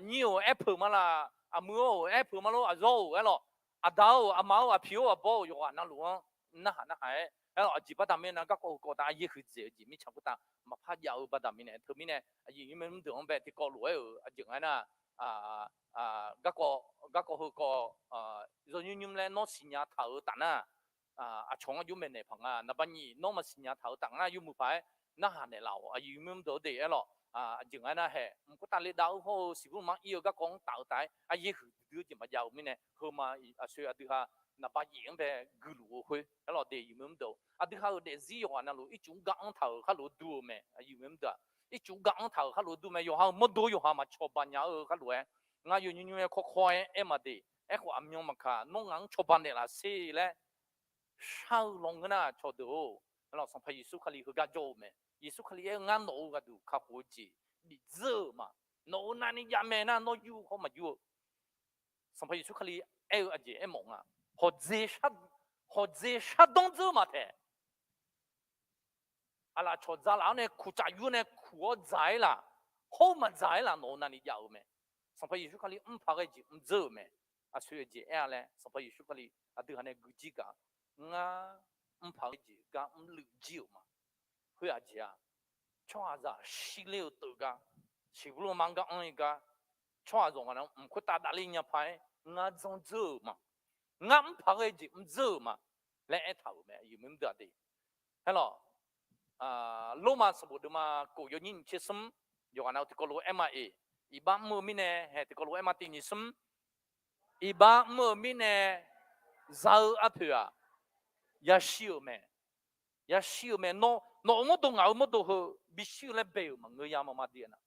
nyir-or aerpeuq ma laq, aqmuiq-or aerpeuq ma lor, aqzawr-or aerlawq, aqda-or aqma-or aqpiq-or aqbawr-or, yawqghaq navluf-anr narhaq narhaq-aer, aerlawq. Aqjeq baqda mirnae garkawv heukawv taf aryaer huiqdzaeq-eu jeq mirtsaq khoertav maqpar jav-eu baqda mirnae, teumirnae aqyuif nymr deuq-anr bae tiqkawv lof-aer-euq aqjeq nga aernar, garkawv, garkawv heukawv, yawnyir nymr laer nawr siqnya taq-euq taf nar, aqcawq-anr aqjox maeqnaeq paq nga. Naqba nyiq nawr maqsiqnya taq-eu taf ngar yawmuiq paq-aer narhaq naeqlaf-awq, aqyuif nymr deuq-or de, aerlawq. Aqjeq nga aernar, haeq mqkurtav le dav-eu hawr-eu siqbur maq ir-eu garkawv-anr taf-eu taf-aer aryaer huiqdui-eu jeq maqjav-eu mirnae, heuma aqsoeq aqdui ha naqba yaef-anr bae guiluf-eu khoer, aerlawq, de aqyuif nymr deuq-or. Aqdui ha-euq daefzir yawqghaq navluf ircuf gar anr taq-euq kharlof dur-eu mae, aqyuif nymr deuq-aq. Ircuf gar anr taq-euq kharlof dur mae, yawqha-euq mawrdo yawqha maqcawba nya-eu kharlof-aer, ngar yawnyir nymr-aer kawrkawr-aer aer ma de. Aerkhawf aqmyan maqkaq, nawr ngaq-anr cawba naeqlaf sher laer shar-eu lawr ngeur nar, cawqdeuq-or, aerlawq, Sanqpaq Yeqsur Kali heugar jawr-eu mae. Yeqsur Kali aer-eu, ngar nawq-euq gharduq kakhof-eu jeq bifdzeur-euq ma. Nawq-euq navni jav mae nar, nawr yur-eu khawr maqyur-eu. Sanqpaq Yeqsur Kali aer-eu aqjeq aermawf nga. Hawqdzae shar, hawqdzae shardanr dzeur ma taeq. Aqlaf cawq dzaq laf-awr nae kuq tsaf yur nae kuq-awr dzaq-aer laf, hawr-eu maqdzaq-aer laf, nawq-euq navni jav-euq mae. Sanqpaq Yeqsur Kali mr paq ghae jeq mr dzeur-euq mae. Aqsoeq aqjeq aer-a laer, Sanqpaq Yeqsur Kali aqdui ha nae guijir gaq, ngar mr paq ghae jeq gar mrluiv jir-euq ma. Khoer aqjeq-aq, tsawrhaqzaq shirler-eu teuv gar, siqbur lanma-anr gar anr-ir gar, tsawrhaqzaq ngaq na mq khoertav davler nya paq-aer, ngar dzanr dzeur-euq ma. Ngar mr paq ghae jeq mr dzeur-euq ma laer aertaq-euq mae, aqyuif maqmr deuq-aq de. Aerlawq, Lormav sanqbof deuvma kof yawnyir nyiq tser smr, yawqghaq nav-eu tiqkawv lof-aer aer ma-eq. Iqbax mr-eu mirnae haeq tiqkawv lof-aer aer ma tiq nyiq smr. Iqbax mr-eu mirnae za-eu arpoeq-aq, yashir-euq mae. Yashir-euq mae. Nawr, nawq-euq mawrdo ngaq-euq mawrdo heu bishir-eu laer bae-euq maqngeur ya, maqma dir-a nar.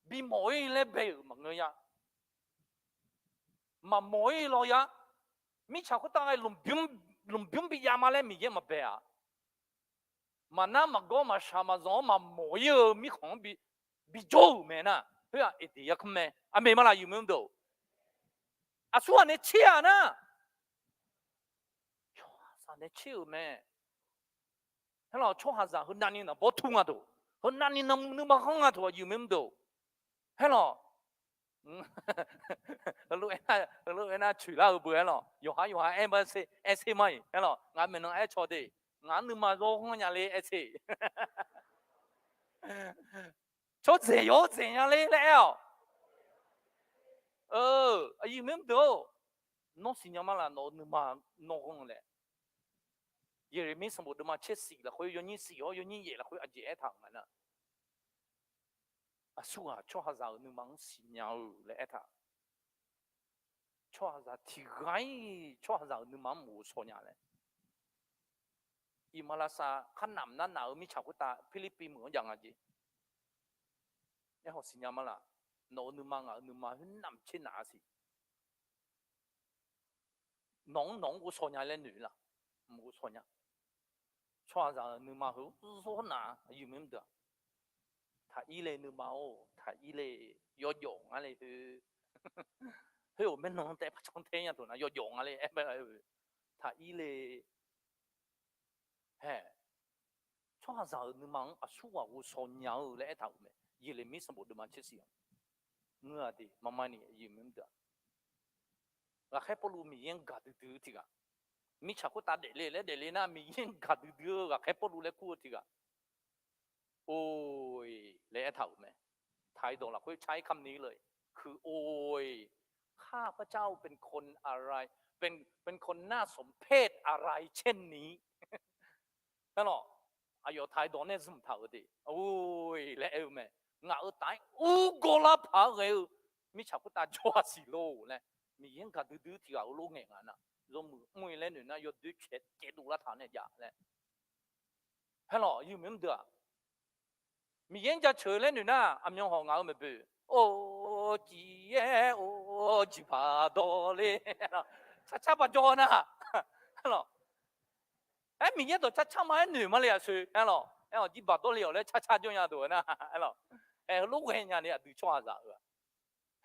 Bimawf-ir laer bae-euq maqngeur ya. Maqmawf-ir law ya. Mirtsaq khoertav-aer lmqbymr, lmqbymr bijav ma laer Miqyaer maqbae-aq. Maqnar maqgawr maqshaq maqzanq-awr maqmawf-ir-eu mirkhanq-anr bi, bijawr-euq mae nar, khoer-aq Eqdeq yarkmr mae. Aqmeq ma laf, aqyuif maqmr deuq? Aqsurghaq nae tser-aq nar, tsawrhaqzaq nae tser-euq mae. Aerlawq, tsawrhaqzaq heu navni naqbawr tur nga deuq, heu navni navmuiq nuima ghanr nga deuq, aqyuif maqmr deuq? Aerlawq, heulof aernar coeqlar-eu beu aerlawq, yawqha yawqha aer ma, aer ser ma-iq aerlawq, ngaq maeqnan aer caw de, ngaq-anr nuima zawr ghanr nya le aer ser. Tsawrdzaeq yawr dzaeq nya le laer aer-awq. Aqyuif maqmr deuq-or, nawr siqnya ma laf, nawq-euq nuima nawr ghanr laer. Yeqlaqmir sanqbof deuvma tser siq lafkhoer yawnyir siq hawr yawnyir yaef lafkhoer aqjeq aertaq-euq nga nar, aqsurghaq tsawrhaqzaq-euq nuima-anr siqnya-eu laer aertaq. Tsawrhaqzaq tiqghaq-ir tsawrhaqzaq-euq nuima-anr mof-eu shaw nya laer. Iqmalavshav kharnamq narnaq-eu mirtsaq khoertav Pirlirpiv meuq-anr jav nga jeq. Aerkhawf siqnya ma laq, nawq-euq nuima ngaq-euq nuima khoer namq tser naq-a siq. Nawq-anr nawq-anr ghovshaw nya laer noeq laq, mq ghovshaw nya. Tsawrhaqzaq-euq nuima heu zawr naq-a, aqyuif maqyuif deuq-aq. Taqir le nuima-or, taqir le, yawjawf nga le heu. Khoer-euq maernan taef par can tae nya taq nar yawjawf nga le aer bae-eu. Taqir le. Hae, tsawrhaqzaq-euq nuima-anr aqsurghaq ghovshaw nya-eu laer aertaq-euq mae. Yeqleqmir sanqbof deuvma tser siq-anr ngeur-a de, maqma ni aqyuif maqyuif deuq-aq. Ghaqkhaer Pawrluv Miqyaer-anr gaqdui dui-eu tiq ghaq, mirtsaq khoertav daefle laer daefle nar Miqyaer-anr gaqdui dui-eu ghaqkhaer Pawrluv laer kur-eu tiq ghaq, oe laer aertaq-euq mae. Taqi dawq lafkhoer car-ir kamq ni lor-eq, คือ โอ้ย ข้าพเจ้าเป็นคนอะไร เป็น เป็นคนน่าสมเพชอะไรเช่นนี้ Aerlawq, aqyawf taqi dawq nae zmq taq-euq de, oe laer aer-eu mae. Ngaq-euq taf-aer urgawr lar paq-aer ghae-eu mirtsaq khoertav jawr-a siq lor laer, Miqyaer-anr gaqdui dui tiq ghaq-eu lof ngaeq nga nar, yawmuiq mr-ir laer noeq nar yawdoer caevdov lar taq nae jav laer. Aerlawq, aqyuif maqyuif deuq-aq, Miqyaer-anr jaceuq laer noeq nar aqmyan hawq ngaq-euq maeqboeq, or, ciq-aer or, jiqbaq dawr le, carcar baq jawr nar, aerlawq, aer Miqyaer dawq carcar ma-aer noeq ma le aqsoe, aerlawq, aer-awq jiqbaq dawr le-awq laer carcar jawr nya deuq-eu nar, aerlawq, aer-eu lof ghae nya ni aqdui tsawrhaqzaq-euq-aq.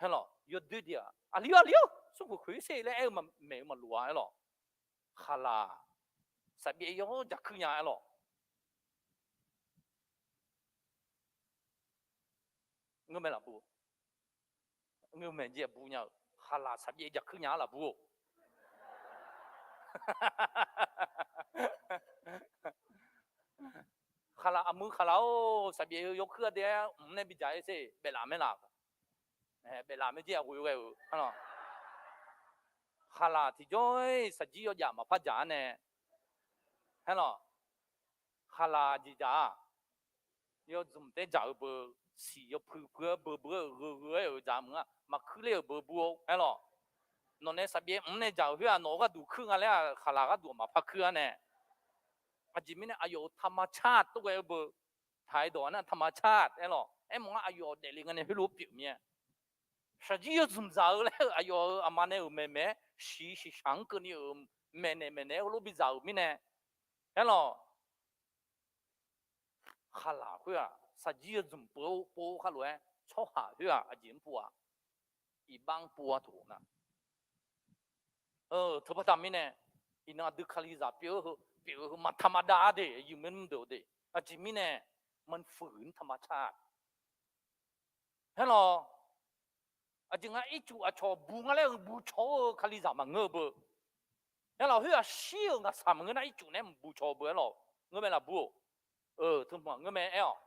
Aerlawq, yawdoer de-aq, aqli-awr aqli-awr smrkhoeq khoeq sher laer aer-eu maeq-eu maqloq-a aerlawq. Khaqlaq saqbyaev yawr jaqkuir nya aerlawq. Ngeur mae laf bu, ngeur mae jeq bu nya-euq khaqlaq saqbyaev jaqkuir nya-ar laf bu-or. Khaqlaq aqmuiq khaqlaq-or, saqbyaev-eu yawkuir-a de-aer mq nae bidzaq-aer sher baeflaf mae laf. Baeflaf mae jeq aqghoe ghae-euq, khaqlaq tiqjawr-ir saqjir yawjaf maqpar dzaq-ar nae, aerlawq, khaqlaq jeqdzaq-aq, yawzmq taer dzaq-eu beu, siq yawpuiq puiq-aer beu beu-aer-euq gheu gheu-aer-euq dzaq mq-a maqkuir ler-euq beu bu-or aerlawq. Nawq nae saqbyaev mq nae dzaq-euq khoer-aq nawq-eu gharduq kuir nga laer-aq khaqlaq gharduq maqpar kuir-ar nae. Aqjeq mirnae aqyawf-euq taqmaqcar tov ghae-eu beu, taqi dawq-a nar taqmaqcar aerlawq. Aermawf-anr aqyawf daefle nga nae heulof pyeuf mir-a. Shaqjir yawzmq dzaq-eu laer-eu aqyawf-euq aqma nae-euq maeqmaeq-aer shiq shiqshaq-anr keuvni-euq maeqnaeq maeqnaeq-aer heulof bidzaq-euq mirnae, aerlawq, khaqlaq khoer-aq saqjir yawzmq pov-eu pov-eu khar lof-aer tsawrhaq khoer-aq aqjeq-anr pov-aq, iqbax-anr pov-a taq-euq nar. Teubaqda mirnae, iqnan aqdui Kalizaq pyeuf-eu heu pyeuf-eu heu maqtaq maqdav-a de, aqyuif maqyuif deuq-eu de, aqjeq mirnae, maqfuq-anr taqmaqcar Aerlawq, aqjeq nga ircuf aqcawq bu nga laer-eu bu caw-eu Kalizaq maqngeur-eu beu. Aerlawq, khoer-aq shir-euq ngaqshaq maqngeur nar ircuf nae maqbu caw-eu beu aerlawq. Ngeur mae laf bu-or. Teu hmq-aq ngeur mae aer-awq.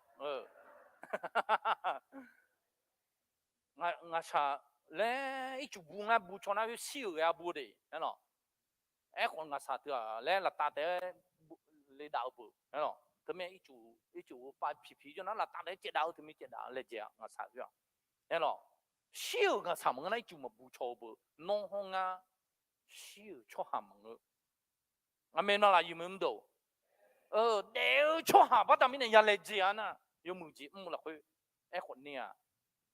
Ngaqshaq laer ircuf bu nga bu caw nar khoer shir-euq ghae-a bu de aerlawq. Aerkhawf ngaqshaq teu-aq laer laftav taef-aer le dav-eu beu aerlawq. Teumirnae ircuf, ircuf pav piqpiq jawr nar laftav taef-aer caevdav-eu teumir caevdav laejae-a ngaqshaq khoer-aq. Aerlawq, shir-euq ngaqshaq maqngeur nar ircuf maqbu caw-eu beu, nawr hawr ngar shir-euq tsawrhaq maqngeur. Aqmeq nawq laf yuif meuq mr deuq, daef-eu tsawrhaq baqda mirnae ya laejae-a nar, yawmuiq jeq mr-eu lafkhoer. Aerkhawf ni-aq,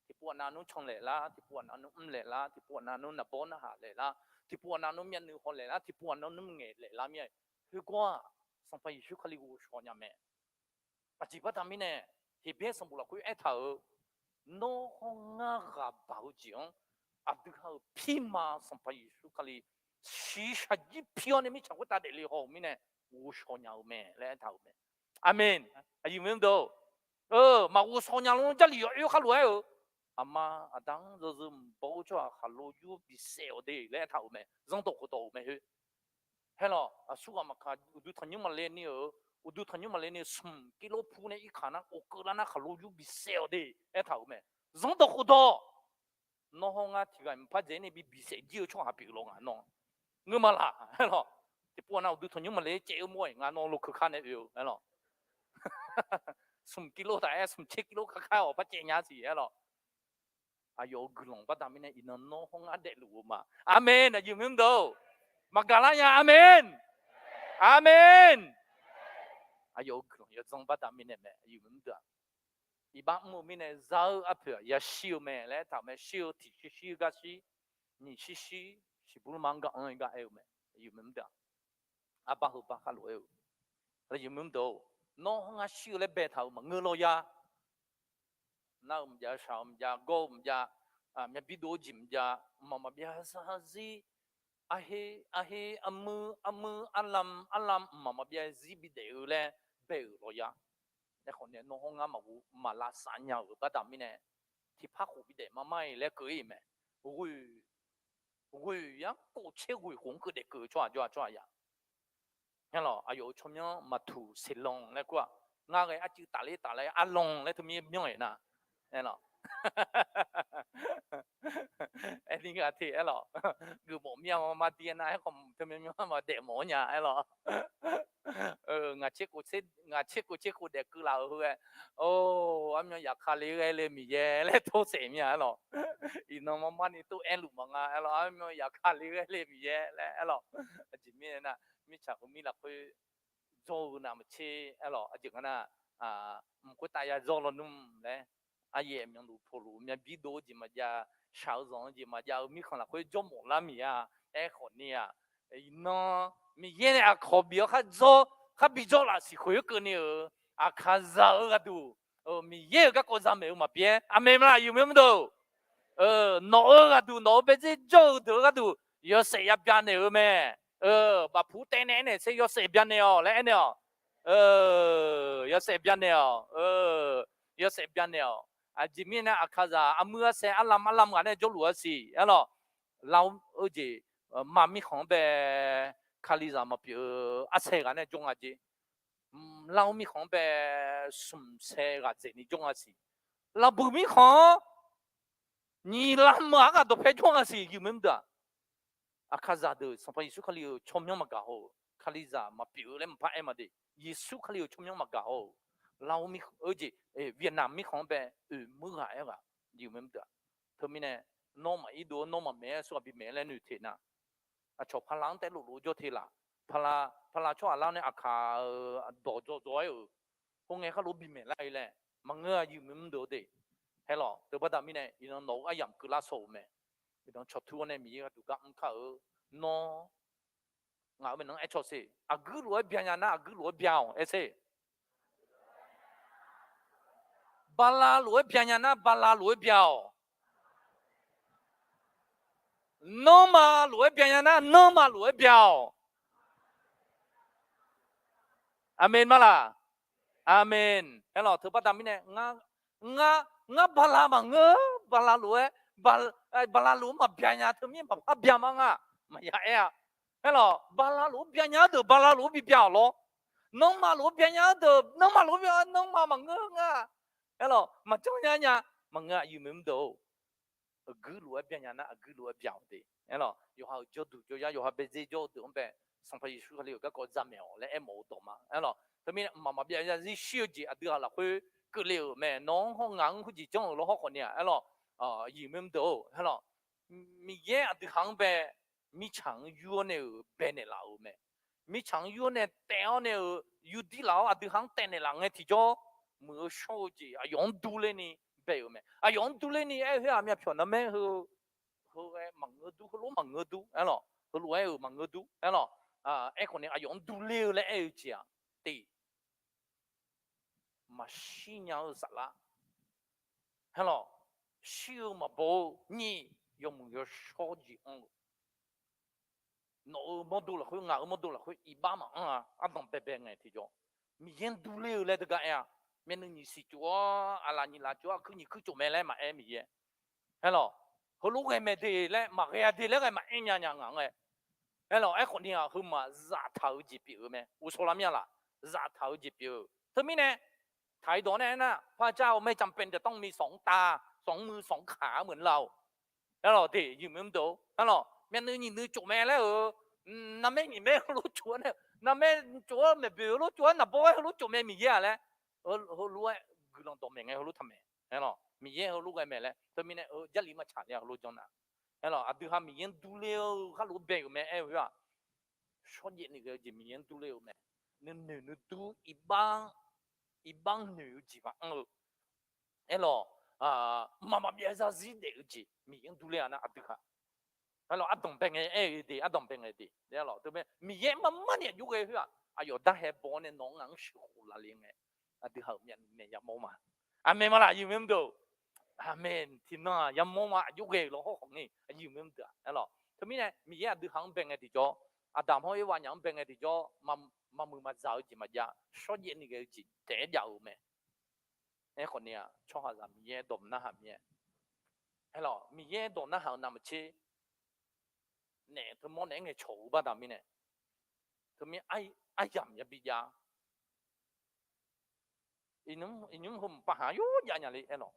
tiqpov aqnav nmr can laef lar, tiqpov aqnav nmr mr laef lar, tiqpov aqnav nmr naqbawr narhaq laef lar, tiqpov aqnav nmr myavnuiv haw laef lar, tiqpov aqnav nmr ngaeq laef lar mir-a. Khoergar-aq, Sanqpaq Yeqsur Kali ghovshaw nya mae. Aqjeq baqda mirnae, Heqbyaer sanqbof lafkhoer aertaq-euq, nawr hawr ngar ghaq baq-eu jeq-anr aqdui ha-euq pirma Sanqpaq Yeqsur Kali shiqshaq jir pi-awr nae mirtsaq khoertav daefle haw-euq mirnae ghovshaw nya-eu mae laer aertaq-euq mae. Aqmeq. Aqyuif meuq mr deuq, maqghovshaw nya lor Jarlif yawoer khar lof-aer-euq, aqma aqda-anr yawzeu mqbaw-eu tsawrhaq khaqlo yur bisaef-awq de laer aertaq-euq mae. Zanrdawq khofdawq-euq mae khoer. Aerlawq, aqsurghaq maqkaq uqduq tanqnymr maqle ni-euq, uqduq tanqnymr maqle ni smq kirlor pu nae irkaq nar of keuv lar nar khaqlo yur bisaef-awq de aertaq-euq mae. Zanrdawq khofdawq, nawr hawr ngar tiq ghaq maqpar dzaeq-ir nae bi bisaef jir-eu tsawrhaq pyeuf law ngaq nawr. Ngeur ma laq aerlawq. Tiqpov aqnav uqduq tanqnymr maqle caev-eu mawr-iq ngaq nawr lo keuv kar nae oe-eu aerlawq. Smq kirlor taf-aer smq tser kirlor kar kar-awq par caev nya siq aerlawq. Aqyawf-euq guiqlanq baqda mirnae iqnan nawr hawr ngar daefluf-eu ma. Aqmeq. Aqyuif meuq mr deuq, maqgaq lar nya. Aqmeq. Aqmeq. Aqyawf-euq guiqlanq yawdzanr baqda mirnae mae, aqyuif maqmr deuq-aq. Iqbax mr-eu mirnae za-eu arpoeq-aq yashir-eu mae laer taq-euq mae. Shir-eu tiq shir shir gar shir, nyiq shir shir, shiqbur lmar-anr gaq-anr-ir gar aer-eu mae, aqyuif maqmr deuq-aq. Arbar heubar khar lof-aer-eu, aqyuif maqmr deuq-or, nawr hawr ngar shir-eu laer baetaq-euq maqngeur law ya. Nar-eu maqjav, shaq-eu maqjav, gawr-eu maqjav, myavbir dov-eu jeq maqjav, mqmaq maqbyav zarzir, arher, arher, armuir, armuir, arlam, arlam, mqmaq maqbyav zir bidaef-eu laer bae-euq law ya. Aerkhawf ni nawr hawr ngar maqghof maqlavsav nya-euq baqda mirnae, tiqpar khof bidaef mar mar-iq laer keuv-ir mae. Ghoeq, ghoeq yarkov tser ghoeq khof-anr keuv daef keuv-eu tsawrhaq jawr-a tsawrhaq ya. Aerlawq, aqyawf-euq tsawrmyanr maqtuq seqlan laer kur-aq, ngar ghae arcuiv tafler tafler arlan laer teumir myanr-aeq nar. Aerlawq, aerni ghaq te aerlawq, geufmawf mir-a ma ma dir-aer nar, aerkhawf teumyanr myanr maqdaef mawf-anr nya aerlawq. Ngaq tser kov tser kov daef keuv laf-euq heu-aer, or, armyan yaqka le ghae le Miqyaer laer tov saef mir-a aerlawq. Iqnan mar mar ni tov aerluf maqnga aerlawq, armyan yaqka le ghae le Miqyaer laer aerlawq. Aqjeq mirnae nar, mirtsaq heu mir lafkhoer jawr-eu navmaqtser aerlawq, aqjeq nga nar, mq khoertav ya jawr lawnmr laer, aryaef myanluf pawluf myavbir dov-eu jeq maqjav, shaq-eu zanq-eu jeq maqjav-eu mirkhanq lafkhoer jawr mawf lar miq-a. Aerkhawf ni-aq, iqnan Miqyaer nae aqkawq bif-awr khar jawr, khar bijawr laf siqkhoeq-aer keuvni-euq, Aqkaqzaq-eu gharduq, Miqyaer-euq garkawv zamaeq-eu maqbyaer. Aqmeq maqlaq, aqyuif maqmr deuq? Nawq-eu gharduq, nawq-eu baedzer jawr-eu deuq-eu gharduq, yawshaef ya byanaeq-eu mae. Bafpu taev nae aernaeq tser yawshaef byanaeq-awq laer aernaeq-awq. Yawshaef byanaeq-awq. Yawshaef byanaeq-awq. Aqjeq mirnae nar, Aqkaqzaq armuir arsaer arlam arlam ghaq nae jawrluf-a siq aerlawq. Lar-eu jeq, mar mirkhanq-anr bae, Kalizaq maqpyeuf-eu arsaer ghaq nae jawr nga jeq. Lar-eu mirkhanq-anr bae, smq saer ghaq dzaeqni jawr nga siq. Lavbuiq mirkhanq-anr nyiq lam meuq-aq ghaq dawqpae jawr nga siq, aqyuif maqmr deuq-aq. Aqkaqzaq deuq Sanqpaq Yeqsur Kali-euq tsawrmyanr maqgaq haw-euq, Kalizaq maqpyeuf-eu laer maqpar aer ma de. Yeqsur Kali-euq tsawrmyanr maqgaq haw-euq. Lar-eu mir-eu jeq, Vietnam mirkhanq-anr bae oeq meuq ghaq aer ghaq, aqyuif maqmr deuq-aq. Teumirnae, nawr maq irdov-awr nawr maqmaeq-aer aqsurghaq bimaeq laer noeqteq nar, aqcawq pala-anr taev loflof-eu jawr te laq. Pala, pala tsawrhaq lar-awr nae Aqkaq-euq dawq dzaw dzaw-aer-euq, khoerngae khar lof bimaeq lar-ir laer maqngeur, aqyuif maqmr deuq-eu de. Aerlawq, teubaqda mirnae iqnan nawq-eu aryamq keuvlar saw-euq mae. Iqnan cawqtur-awr nae Miqyaer gharduq gar mr kar-eu, nawr ngaq-euq maeqnan aer cawq sher. Aqguir lof-aer byanya nar aqguir lof-aer bya-awq aer sher. Bala lof-aer byanya nar bala lof-aer bya-awq. Nanrma lof-aer byanya nar nanrma lof-aer bya-awq. Aqmeq ma laq? Aqmeq. Aerlawq, teubaqda mirnae, ngar, ngar bala maqngeur, bala lof-aer, bala lof-aer maqbyanya teumir maqpar bya ma nga. Maqya aer-a. Aerlawq, bala lof-aer byanya-eu deuq bala lof-aer bibya-awq lawr. Nanrma lof-aer byanya-eu deuq nanrma lof-aer bya, nanrma maqngeur nga. Aerlawq, maqjanr nya nya, maqngeur, aqyuif maqmr deuq-or. Aqguir lof-aer byanya nar aqguir lof-aer bya-awq de. Aerlawq, yawqha-euq jawrduq jawryar yawqha baedzer jawr-eu deuq-anr bae, Sanqpaq Yeqsur Kali-euq garkawv zamaeq-awq laer aermawf-eu dawq ma. Aerlawq, teumirnae mqmaq maqbyav zarzir shir-eu jeq aqdui-aq lafkhoer keuvle-euq mae. Nawq-anr hawr ngaq-anr khoerjeq janr-euq lawr hawrkhawf ni-aq, aerlawq, aqyuif maqmr deuq-or, aerlawq, Miqyaer aqdui ha-anr bae mirtsaq-anr yur-awr nae-euq baenaeq laf-euq mae. Mirtsaq-anr yur-awr nae taev-awr nae-euq yurdir laf-awr aqdui ha-anr taevnaeq laf ngae tiqjawr, muiq-eu shawr-eu jeq aqyawf-anr durler ni bae-euq mae. Aqyawf-anr durler ni aer-eu khoer-aq, myavpyawq narmaer heu, heu-aer maqngeur dur, heulof maqngeur dur, aerlawq, heulof-aer-euq maqngeur dur, aerlawq, aerkhawf ni aqyawf-anr durler-eu laer aer-eu jeq-aq, te maqshir nya-eu saflar, aerlawq, shir-eu maqbaw-eu nyiq, yawmuiq yawshawr jeq anr-eu, nawq-euq mawrdo lafkhoer ngaq-euq mawrdo lafkhoer iqbax maqanr-a. Ardanq baebae ngae tiqjawr, Miqyaer-anr durler-eu laer teugar aer-a. Myavnuiv nyiq siq tsof-awr, aqlaf nyiq laf tsof-awr, aqkuir nyiq kuir tsof mae laer maqaer Miqyaer. Aerlawq, heulof ghae mae de laer maqghae-a de laer ghae maqaer nya nya ngaq-anr aer. Aerlawq, aerkhawf ni-aq heumaf zaftaq-eu jeq pyeuf-eu mae. Uqshawq lar mir-a laq? Zaftaq-eu jeq pyeuf-eu. Teumirnae, taq-iq dawq nae aernar, พระเจ้าไม่จำเป็นจะต้องมีสองตา สองมือ สองขา เหมือนเรา Aerlawq, de, aqyuif maqmr deuq-or, aerlawq, myavnuiv nyiq nuiv tsof mae laer-euq, narmaer nyiq maer heulof tsof-aer nae, narmaer tsof-aer maeqboeq heulof tsof-aer naqbawr-aer heulof tsof mae Miqyaer-aq laer, heulof-aer guiqlanq dawqmaeq ngae heulof taqmaeq. Aerlawq, Miqyaer heulof ghae mae laer teumirnae-eu Jarlif maqtsaq ler-a heulof janr nar. Aerlawq, aqdui ha Miqyaer-anr durler-eu khar lof-aer bae-euq mae aer-eu khoer-aq, shawrjaev ni ghae-eu jeq Miqyaer-anr durler-eu mae. nuinoeq nuidur iqbax, iqbax noeq-eu jeq maqanr-eu, aerlawq, mqmaq maqbyav zarzir daef-eu jeq Miqyaer-anr durler-a nar aqdui haq. Aerlawq, ardanq bae ngae aer-eu de, ardanq bae ngae de. Aerlawq, teumirnae Miqyaer marmar ni aqjox ghae khoer-aq, aqyawf darhae baw-awr nae nawq-anr ngaq-anr sheuqkhof lafle ngae, aqdui haq-euq myavnuiv nae yamawr ma. Aqmeq ma laf, aqyuif mr deuq. Aqmeq. Tiqnan-aq yamawr ma, aqjox ghae-euq law hawr khawf ngae, aqyuif mr deuq-aq. Aerlawq, teumirnae Miqyaer aqdui haq-anr bae ngae tiqjawr, Aqdaq hawr Ervav nya-anr bae ngae tiqjawr, maqmuiq maqdzaq-eu jeq maqjav, shawrjaev ni ghae-eu jeq taef-aer jav-euq mae. Aerkhawf ni-aq, tsawrhaqzaq Miqyaer dawq narhaq mir-aer, aerlawq, Miqyaer dawq narhaq-eu navmaqtser naef teumawr naeq-aer ngaeqcawq-eu baqda mirnae, teumir aryamq yabi jav. Iqnymr heu mqpar haq yawr jav nya le aerlawq.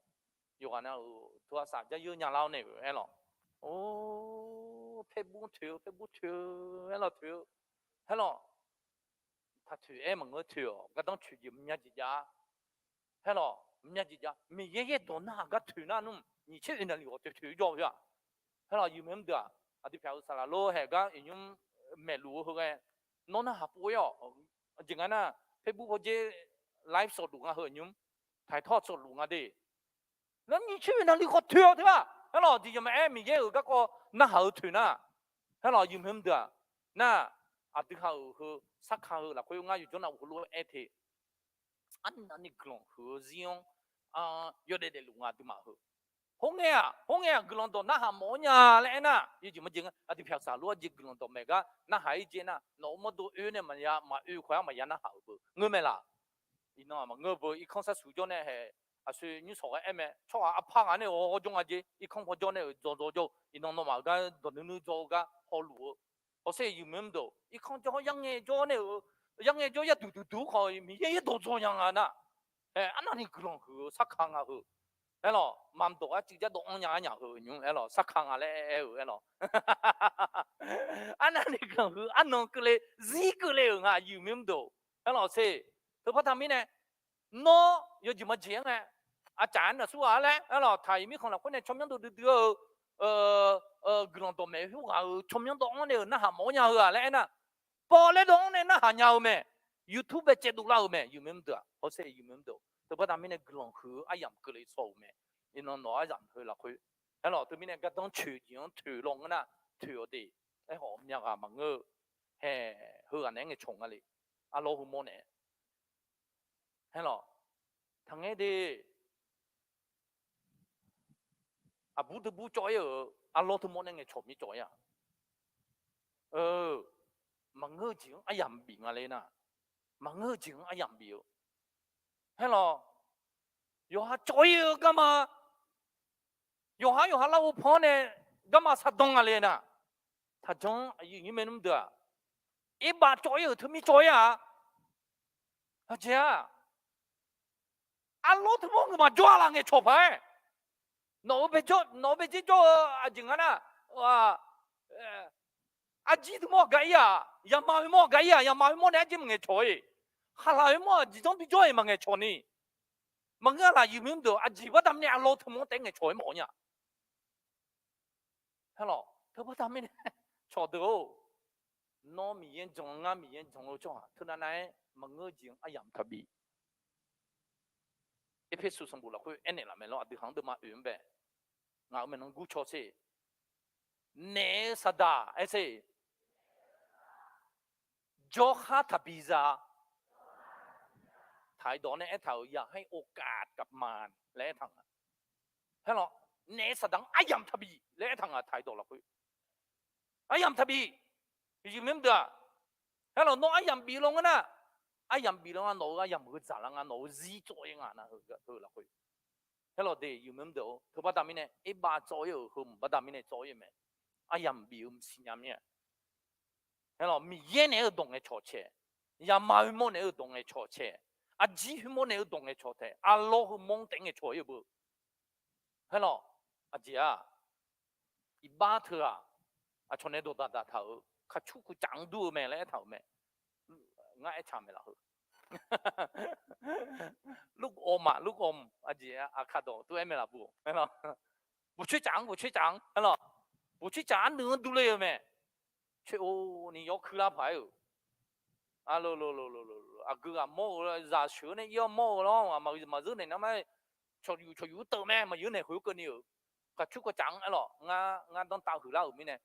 Yawqghaq nav-euq teu aqsaq jaryeur nya lar-awr nae-euq aerlawq. Or, paerbur toeq-eu, paerbur toeq-eu, aerlawq toeq-eu, aerlawq. Taq toeq-aer maqngeur, toeq-awq gardanr toeq jeq mqmya jeq jav-a. Aerlawq, mqmya jeq jav, Miqyaer yaerdawq narhaq gar toeq nar nmr, nyiq tser oeq naqliq ghawq toeq toeq-eu jawr-eu-aq. Aerlawq, aqyuif mr deuq-aq, aqdui pyaq-eu saqlaq lor haeq gar iqnymr maeqluf-eu heughae, nawr narhaq pov-aer-awq. Aqjeq nga nar, paerbur hawdzer live sawqluf nga heu iqnymr, taqtawr sawqluf nga de. Nawr nyiq tser oeq naqliq ghawq toeq-awq teu-aq. Aerlawq, diqyaq maqaer Miqyaer-euq garkawv narhaq-eu toeq nar, aerlawq, aqyuif mr deuq-aq, nar, aqdui haq-euq heu sarka heu lafkhoer ngar yawqjawr nav uq heulof-aer aer te. Arnavni guiqlanq huiq-eu zir-anr yawdaef daefluf nga duimaf heu. Khoerngae-aq, khoerngae-aq guiqlanq dawq narhaq mawf-awr nya laer aernar, yawjeq maqjeq nga, aqdui pyaq saqlaq lor-aer jeq guiqlanq dawq maeq gar narhaq-ir jeq nar, nawq-euq mawrdo oe-awr nae maqya, maqoe khawf-aer maqya narhaq-euq beu ngeur mae laq. Iqnan-aq maqngeur beu, irkanr sarsuq jawr nae haeq, aqsoeq nyir sawq ghae aer mae, tsawrhaq arpar ghaq nae-euq hawr jawr nga jeq, irkanr paw jawr nae-euq dzaw dzaw jawr-eu, iqnan nawmaf gar dawq nuinui dzaw-eu gar hawluf-eu. Hawsher aqyuif mr deuq, irkanr jawr yarngae jawr nae-euq, yarngae jawr yarduq duq duq khawf Miqyaer yaerdawq dzaw nya nga nar, arnavni guiqlanq huiq-eu sarka nga heu. Aerlawq, maqdawq gar cuiv jar dawv-anr nya-ar nya heu nymr aerlawq, sarka nga laer aer-eu aerlawq. Arnavni guiqlanq huiq arnan keuvle, zir keuvle-euq nga aqyuif mr deuq. Aerlawq sher, teubaqda mirnae, nawr yawjeq maqjeq-aer ngae, aqcaf-aer naqsur ghaq-ar laer aerlawq, taq-iq mirkhanq lafkhoer nae tsawrmyanr dov duidui-eu guiqlanq dawqmaeq khoerghaq-euq tsawrmyanr dawv-anr nae-euq narhaq mawf-awr nya heu-aq laer aernar, paw laer dawv-anr nae narhaq nya-eu mae. YouTube bae caevdov lar-eu mae, aqyuif mr deuq-aq. Hawsher aqyuif mr deuq, teubaqda mirnae guiqlanq huiq-eu aryamq keuvle saw-euq mae. Iqnan nawq-eu aryamq heu lafkhoer, aerlawq, teumirnae gardanr coeq jeq-anr toeq law ngeur nar, toeq-awq de. Aerkhawf myav ghaq maqngeur-eu, haeq, heughaq naeq-aer ngaeqcawq nga le. Arlawr heumawr naeq-aer, aerlawq, taqngaer de. Aqbur teubur cawv-ir-euq arlawr teumawr nae ngaeqcawq mir cawv-ir-a. Maqngeur-eu jeq-anr aryamq bif nga le nar, maqngeur-eu jeq-anr aryamq bif-eu, aerlawq, yawqha cawv-ir-eu garma, yawqhar yawqha larghov pan-anr nae garma sar dan nga le nar, taqjan-anr aqyuif nymr maernmr deuq-aq, irbav cawv-ir-euq teumir cawv-ir-a. Aqjeq-aq, arlawr teumawr ngeuf maqjawr-a laf ngaeqcawq paq-aer, nawq-eu bae jawr, nawq-eu bae dzer jawr-eu aqjeq nga nar, arjir teumawr gar ir-aq, yaqma khoermawr gar ir-aq, yaqma khoermawr nae arjir maqngaeqcawq-ir. Khaqlaq khoermawr-aq jeqjanr bijawr-iq maqngaeqcawq ni. Maqngeur-a laf aqyuif mr deuq, aqjeq baqda mirnae arlawr teumawr taef-aer ngaeqcawq-ir mawf-awr nya. Aerlawq, teubaqda mirnae cawqdeuq-or, nawr Miqyaer jan, ngar Miqyaer jan-eu tsawrhaq teunav nav-aer maqngeur-eu jeq-anr aryamq taqbif. Erpersu sanqbof lafkhoer aernaeq laf mae lawr, aqdui haq-anr deuvma oeq-anr bae, ngaq-euq maeqnan gurcaw sher, naef-eu saqdaq aer sher, jawrkhar taqbi za-a. Taq-iq dawq nae aertaq-euq อย่าให้โอกาสกับมาร laer aertaq nga. Aerlawq, naef-eu saqdaq-anr aryamq taqbif laer aertaq nga taq-iq dawq lafkhoer. Aryamq taqbif. Yawqjeq mr deuq-aq, aerlawq nawr aryamq bif law ngeur nar, aryamq bif law nga nawq-eu aryamq heu dzaqlar nga, nawq-eu zir tsawv-ir nga nar heu lafkhoer. Aerlawq de, yawqjeq mr deuq-or, teubaqda mirnae irbav tsawv-ir-euq heu mq baqda mirnae tsawv-ir-eu mae. Aryamq bif-eu mqsiq nya mir-a. Aerlawq, Miqyaer naeq-aer-eu dawq ngaeqcawq cae, yaqma khoermawr naeq-aer-eu dawq ngaeqcawq cae, arjir khoermawr naeq-aer-eu dawq ngaeqcawq taef, arlawr heumawr taef-aer ngaeqcawq-ir-eu beu. Aerlawq, aqjeq-aq, iqbax teu-aq, aqcawq nae dawqdaq daqtaq-euq kakcur kucaf-anr dur-eu mae laer aertaq-euq mae. Ngar aertaq mae laf heu. ลูกอม aq, ลูกอม aqjeq aqkaq dawq tov-aer mae laf bu. Buqcoer caf-anr, buqcoer caf-anr aerlawq, buqcoer caf arnuiv-anr durler-eu mae. Coer-or ni yawr kuir lar paq-aer-euq Aqgeu ghaq mawr-eu zaq sheuq-eu nae ir-awr mawr-eu lawr, maqzeur naeq nar ma, cawqyuf cawqyuf-anr teuv mae, maqzeur naeq khoeq-anr keuvni-euq. Kaqcur kawqcaf-anr aerlawq, ngar ngar danrtav huiqlar-euq mirnae,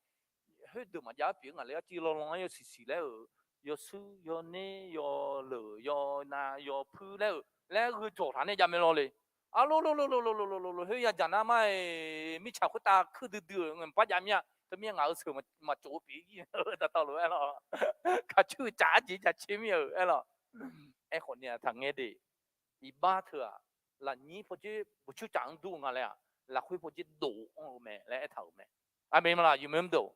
khoerdeuq maqjav-aer pyeuf-eu ngaq le, arciv lawlanr-anr yawsiq siq laer-euq, yawshuir yawner yawleuq yawnav yawpuir laer-euq laer gheu jawq taq nae jav mae lawr le. Arlor lor lor lor lor lor lor lor, khoer yadzaq nar ma-iq, mirtsaq khoertav kuir duidui-euq ngaeq maqpar jav mir-a. Teumirnae ngaq-euq sheuq maqtsof-eu pyeuf-ir-eu dawqtawvluf aerlawq. Kaqcur caf-ar jeq jacir mir-euq aerlawq. Aerkhawf ni-aq taqngae de. Iqbax teu-aq, lafnyir pawdzer buqcur caf-anr dur-eu nga laer-aq, lafkhoer pawdzer dof-anr-eu mae laer aertaq-euq mae. Aqmeq maqlaq, yawmuiq mr deuq.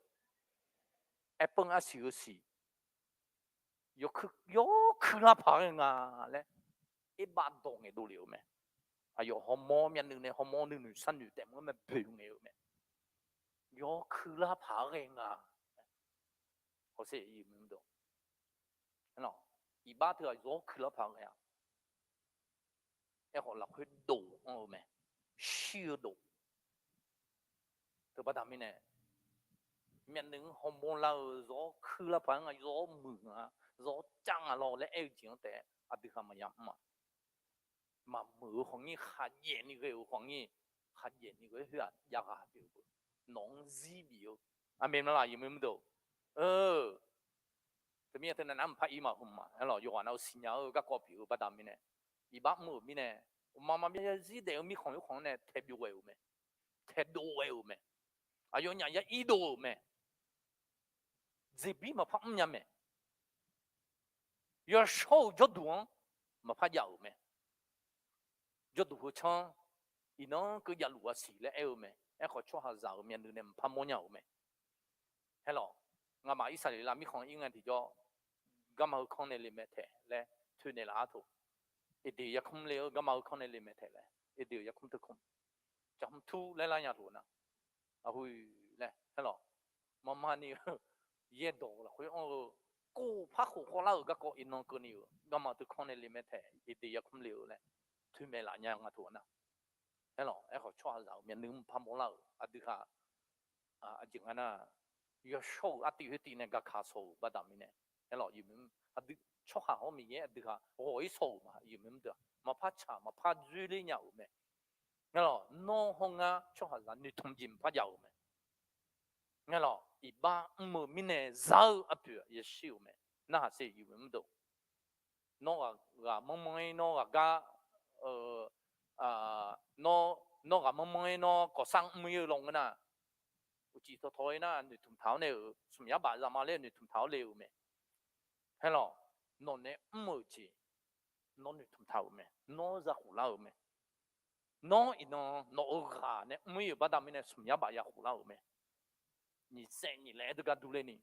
Aerpeuvni arsiq-eu siq yawkuir lar paq-aer ghae nga laer, erbav dawq ngaeqdov lef-euq mae. Aqyawf hawmawr myavnuiv nae hawmawr nuinoeq sharnoeq taef maqngeur mae boeq ngaeq-euq mae. Yawkuir lar paq-aer ghae nga. Hawsher, iqbax teu-aq yawkuir lar paq-aer ghae-a. Aerkhawf lafkhoer dof-anr-eu mae. Shir-eu dof. Teubaqda mirnae, myavnuiv-anr hawmawr lar-eu zawr kuir lar paq-aer nga, zawr muiq nga, zawr cav nga lawr laer aer-eu jeq-anr taef-aer aqdui khaq maqya mr-aq. Maqmuiq-eu khawf ngir, khaqjaeq ni ghae-euq khawf ngir, khaqjaeq ni ghae khoer-aq jav ghaq pyeuf-eu beu, nawq-anr zir bif-eu. Aqmeq maqlaq, yawmuiq mr deuq. Teumirnae teunav nar maqpar ir maqheu ma aerlawq, yawqghaq nav-eu siqnya-eu garkawv pyeuf-eu baqda mirnae, iqbax mr-euq mirnae, mqmaq maqbyav zarzir daef-eu mirkhanq yawrkhanq-anr nae taeqbyov ghae-euq mae. Taeqdov ghae-euq mae. Aqyawfnyaf ya irdov-euq mae. Dzeqbir maqpar mrnya mae. Yawshawr-euq jawrduq-anr maqpar jav-euq mae. Jawrduq heu canr, iqnan keuv javluf-a siq laer aer-eu mae. Aerkhawf tsawrhaqzaq-euq myavnuiv nae maqpar mawrnya-euq mae. Aerlawq, ngamaf Irsaqleqlav mirkhanq ir ngae tiqjawr, garma heu kanr nae le mae taeq laer toeqnaeq laf-ar taq. Eqdeq yarkmr le-eu garma heu kanr nae le mae taeq laer, Eqdeq-euq yarkmr teu kanr, jaqkmr tur laer lar nya taq-eu nar, aqhu laer aerlawq, maqmaqni-eu yaerdawq lafkhoer anr-eu, kov par khof khawvlar-euq garkawv iqnan keuvni-euq garma teu kanr nae le mae taeq, Eqdeq yarkmr le-eu laer toeqmaeq laf nya nga taq-eu nar. Aerlawq, aerkhawf tsawrhaqzaq-euq myavnuiv maqpar mawrlar-euq aqdui khaq, aqjeq nga nar, yawshawr-euq artiv khoertiv nae gaqkaq shawq-euq baqda mirnae, aerlawq, aqdui tsawrhaq hawr Miqyaer aqdui khaq ghawq-ir shawq-euq ma, yawmuiq mr deuq-aq maqpar tsaq maqpar dzoerler nya-euq mae. Aerlawq, nawr hawr ngar tsawrhaqzaq noeqtmq jeq maqpar jav-euq mae. Aerlawq, iqbax mr-eu mirnae za-eu arpoeq yashir-euq mae. Narhaq ser yawmuiq mr deuq. Nawr ghaq manrmanr-ir, nawr ghaqgar, nawr, nawr ghaq manrmanr-ir, nawr kawqsar mr-ir-eu lawnmr nar, uqcif tawqtawq-ir nar noeqtmq taq-awr nae-euq smq yar baf zama laer noeqtmq taq-awr le-euq mae. Aerlawq, nawq nae mr-euq jeq nawr noeqtmq taq-euq mae. Nawr zakhof lar-euq mae. Nawr iqnan nawq-euq ghaq nae mr-ir-euq baqda mirnae smq yar baf ya khof lar-euq mae. Nyiq tsaev nyiq laer aer deugar durler ni,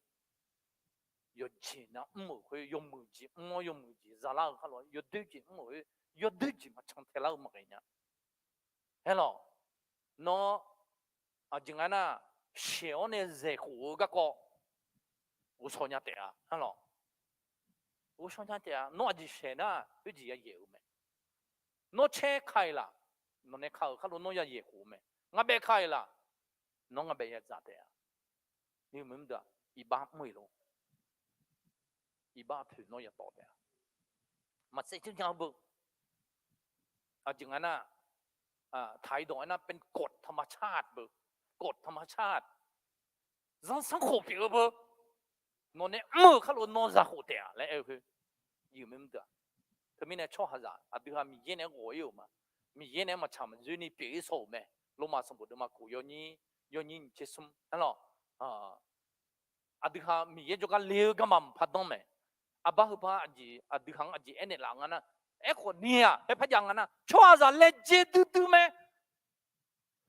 yawqjeq nar mr-euq khoer yawmuiq jeq mr-awr yawmuiq jeq zalar-eu khar lof-aer, yawdoer jeq mr-euq khoer yawdoer jeq maqcan taelar-eu maqghae nya. Aerlawq, nawr aqjeq nga nar, shaeq-awr nae zaeqkhof-eu garkawv ghovshaw nya taef-a. Aerlawq, ghovshaw nya taef-a. Nawr aqjeq shaeq nar khoerjeq yayaeq-euq mae. Nawr caer ka-iq laq, nawq nae ka-euq khar lof nawr yayaeq khof-eu mae. Ngar baef ka-iq laq, nawr ngar baef yadzaq taef-a. Nymq mr deuq-aq, iqbax mr-iq lo, iqbax poeq nawr yatawf taef-a. Maqtsaev tmr nya-eu beu. Aqjeq nga nar, taq-iq dawq aernar เป็นกฎธรรมชาติ beu. กฎธรรมชาติ zanrsanrkhof pyeuf-eu beu. Nawq nae mr-euq khar lof nawr zakhof taef-a laer aer-eu khoer, yawmuiq mr deuq-aq, teumirnae tsawrhaqzaq aqdui ha Miqyaer nae ghawq-ir-euq ma. Miqyaer nae maqtsaq maqdzoer ni pyeuf-ir shaw-euq mae. Lormav sanqbof deuvma kof yawnyir, yawnyir nyiq tser smr aerlawq. Aqdui ha Miqyaer jawrgar le-eu garma maqpar danr mae. Aqbar heu par aqjeq aqdui ha-anr aqjeq aernaeq laf nga nar, aerkhawf ni-aq haer par jav nga nar, tsawrhaqzaq laejae duidui mae.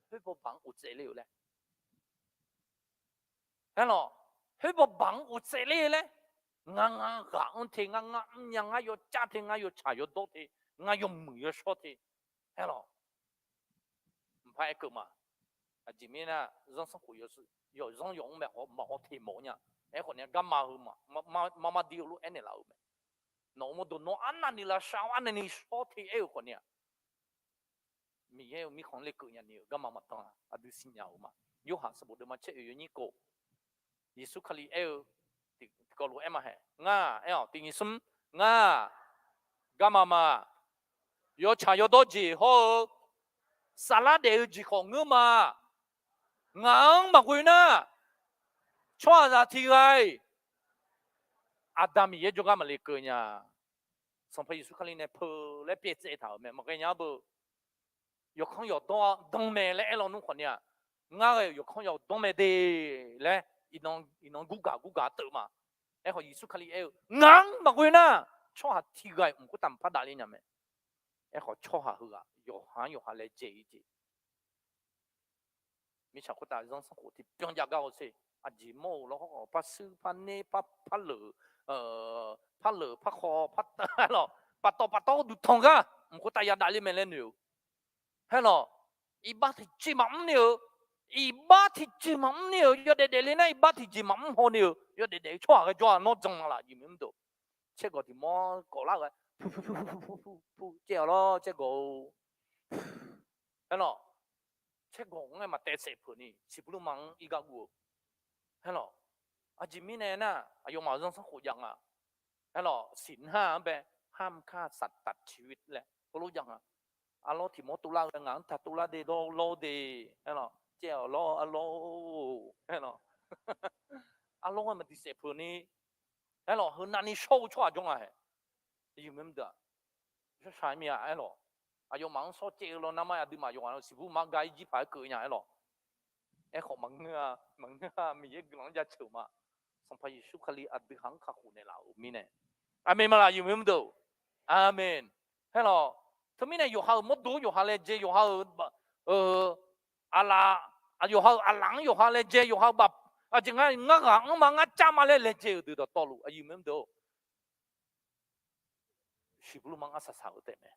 Khoer bawbaq-anr uqtsaev ler-eu laer, aerlawq, khoer bawbaq-anr uqtsaev ler laer, ngar ngar ghaq-anr te, ngar ngar mrnya, ngar yawcav te, ngar yawtsaq yawdawr te, ngar yawmuiq yawshawr te, aerlawq, mqpar aerkeuv ma. Aqjeq mirnae zanrsanrkhof yawzanr yawmr mae, maqhaw teq mawf nya. Aerkhawf ni-a garma heu ma, marmar dir-eu lof aernaeq laf-euq mae. Nawq-euq mawrdo nawr arnavni lavshav-awr arnavni shawr te aer-euq khawf ni-aq, Miqyaer-euq mirkhanq-anr lekeuv nyani-euq garma maqdan-a. Aqdui siqnya-euq ma. Yorhaq sanqbof deuvma caer oeq yawnyir kof, Yeqsur Kali aer-eu, Tiqkawv lof-aer ma hae. Ngar, aer-awq, tiq nyiq smr, ngar, garma ma, yawtsaq yawdawr jeq hawr-eu, saflar daef-eu jeq khawf ngeur ma. Ngaq-anr maqghoe nar, tsawrhaqzaq tiq ghaq-iq Aqda Miqyaer jawrgar maqle keuv nya. Sanqpaq Yeqsur Kali nae peu laer pyaev tsaev taq-euq mae, maqghae nya-a beu. Yawqkanr yawqdawr-a danr mae laer aer lawnmr khawfni-aq, ngar ghae-euq yawqkanr yawqdawr mae de laer, iqnan gurgaq gurgaq-a teuv ma. Aerkhawf Yeqsur Kali aer-eu, ngaq-anr maqghoe nar, tsawrhaq tiq ghaq-iq mq khoertav maqpar davler nya mae. Aerkhawf tsawrhaq heughaq yawqha-anr yawqha laejae-ir jeq. Mirtsaq khoertav zanrsanrkhof tiqbyan jav gar-awr sher. Aqjeq mawr-euq lawr hawr-awq, par shuir par ner par par leuq, par leuq par khaw par teuv-aer lawq, paftawf paftawf-awr duqtanq gar mq khoertav yadavler mae laer noeq-eu. Aer lawq, iqbax tiqjeq maqmr ni-eu, iqbax tiqjeq maqmr ni-eu, yawdaef daefle nar iqbax tiqjeq maqmr haw ni-eu, yawdaef daef-eu tsawrhaq ghae jawr-a nawr jan ma laf, aqyuif maqmr deuq. Caergawq tiq mawr kawf lar ghae, pu pu pu pu pu pu caev-awq lawr, caergawq-or. Aer lawq, caergawq-anr aer maqtaev saef peuq ni, siqbuqluvma-anr ir gar guv-eu. Aer lawq, aqjeq mirnae nar, aqyawfmaf zanrsanrkhof jav nga. Aer lawq, siqnar-anr bae, ห้ามฆ่าสัตว์ ตัดชีวิต laer heulof jav nga. Arlawr tiq mawr tovlar ghae ngaq-anr taq tovlar de lawr lawr de. Aer lawq, caev-awq lawr arlawr-or. Aer lawq, arlawr-aer maqdiq saef peuq ni. Aer lawq, heunav ni shawr-eu tsawrhaq jawr nga hae. Aqyuif maqmr deuq-aq, shar shaq mir-a aer lawq. Aqyawfmaf-anr shawr caev-eu lawr narmar aqduimaf yawqghaq-anr siqbuqluvma ga-ir jir paq-aer keuv nya aer lawq. Aerkhawf maqngeur-a, maqngeur-a, Miqyaer guiqlanq-anr jaceuq-euq ma. Sanqpaq Yeqsur Kali aqdui ha-anr kakhof naeqlaf-euq mirnae. Aqmeq ma laf, aqyuif maqmr deuq? Aqmeq. Aer lawq, teumirnae yawqha-euq mawrdo-anr yawqha laejae, yawqha-euq aqlaf, yawqha-euq aqlaf-anr yawqha laejae, yawqha-euq baf, aqjeq nga ngar ghaq-anr ma ngar cav ma laer laejae-euq deuq dawqtawvluf, aqyuif maqmr deuq-or, siqbuqluvma-anr arsaq saq-eu taefmae.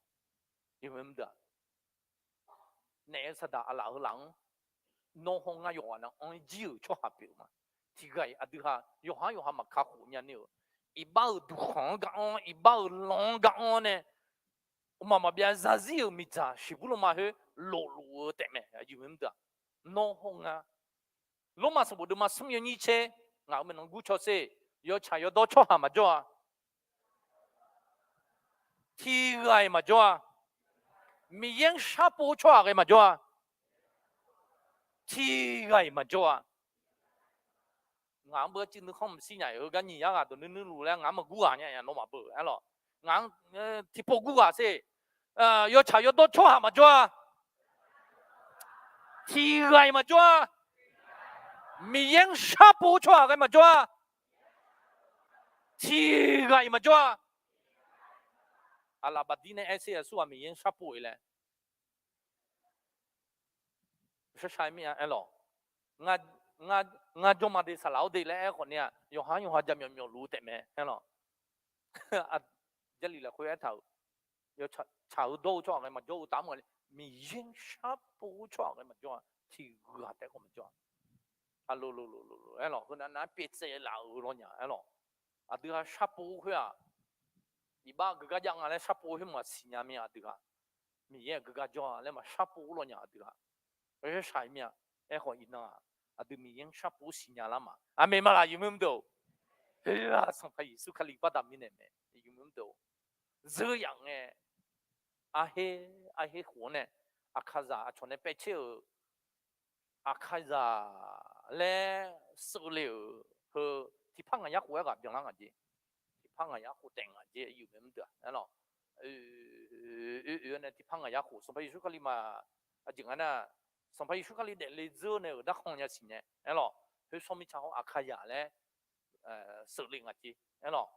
Aqyuif maqmr deuq-aq, naef-eu saqdaq aqlaf heu laf-anr nawr hawr ngar yawqghaq na anr-ir jir-euq tsawrhaq pyeuf-eu ma. Tiq ghaq-iq aqdui ha yawqha-anr yawqha maqkakhof nya ni-euq, iqbax-euq duqkhanq-anr gar-anr, iqbax-euq lanq-anr gar-anr nae, mqmaq maqbyav zarzir-euq miqdzaq siqbuqluvma khoer lofluf-eu taefmae, aqyuif maqmr deuq-aq. Nawr hawr ngar, Lormav sanqbof deuvma smr yawnyir tser, ngaq-euq maeqnan gur caw sher, yawtsaq yawdawr tsawrhaq maqjawr-a. Tiq ghaq-iq maqjawr-a. Miqyaer-anr sharpov-eu tsawrhaq ghae maqjawr-a. Tiq ghaq-iq maqjawr-a. Ngaq-anr beu arcuiv nuikhanr maqshir nya-iq heugar nyiq yar ghaq dawq nuir nuir luf laer ngaq-anr maqgur ghaq nya-a nawmaf beu aer lawq. Ngaq-anr tiqpov gur ghaq sher. Yawtsaq yawdawr tsawrhaq maqjawr-a. Tiq ghaq-iq maqjawr-a. Miqyaer-anr sharpov-eu tsawrhaq ghae maqjawr-a. Tiq ghaq-iq maqjawr-a. Aqlaf baqdir nae aer sher, aqsurghaq Miqyaer-anr sharpov-iq laer. Shar shar mir-a aer lawq. Ngar jawr ma de saqlaq-awr de laer aer khawf ni-aq, yawqha-anr yawqha jaqmyawf myawf luf-eu taefmae aer lawq. Jarlif lafkhoer aertaq-euq, yawtsaq-eu dawr-eu tsawrhaq ghae maqjawr-eu taf mr nga le, Miqyaer-anr sharpov-eu tsawrhaq ghae maqjawr-a, tiq ghaq taef khawf maqjawr-a. Aqlo lo lo lo lo aer lawq, heunav nav-anr pyaev tsaev laf-euq lawnya aer lawq. Aqdui ha sharpov khoer-aq, iqbax geugar jav nga laer sharpov khoer maqsiq nya mir-a aqdui ha. Miqyaer-aq geugar jawr-a laer maqsharpov law nya aqdui ha. Shar shaq-iq mir-a. Aerkhawf iqnan-aq, aqdui Miqyaer-anr sharpov siqnya lar ma. Aqmeq ma laf, aqyuif maqmr deuq-or. Heu-aq Sanqpaq Yeqsur Kali baqda mirnae mae, aqyuif maqmr deuq-or. Zeur yaf ngae, arher, arher khof-anr nae, Aqkaqzaq aqcawq nae paev caer-euq Aqkaqzaq laer seuvle-euq heu, tiqpar ngaq yar khof-aer ghaq byanlar ngaq jeq. Tiqpar ngaq yar khof taef ngaq jeq, aqyuif maqmr deuq-aq aer lawq. Oe oe-aer nae tiqpar ngaq yar khof Sanqpaq Yeqsur Kali ma, aqjeq nga nar, Sanqpaq Yeqsur Kali daefle dzeur nae-euq darkhan nya siqnya aer lawq. Khoer shawr mirtsa hawr Aqkaqzaq laer seuvle ngaq jeq aer lawq.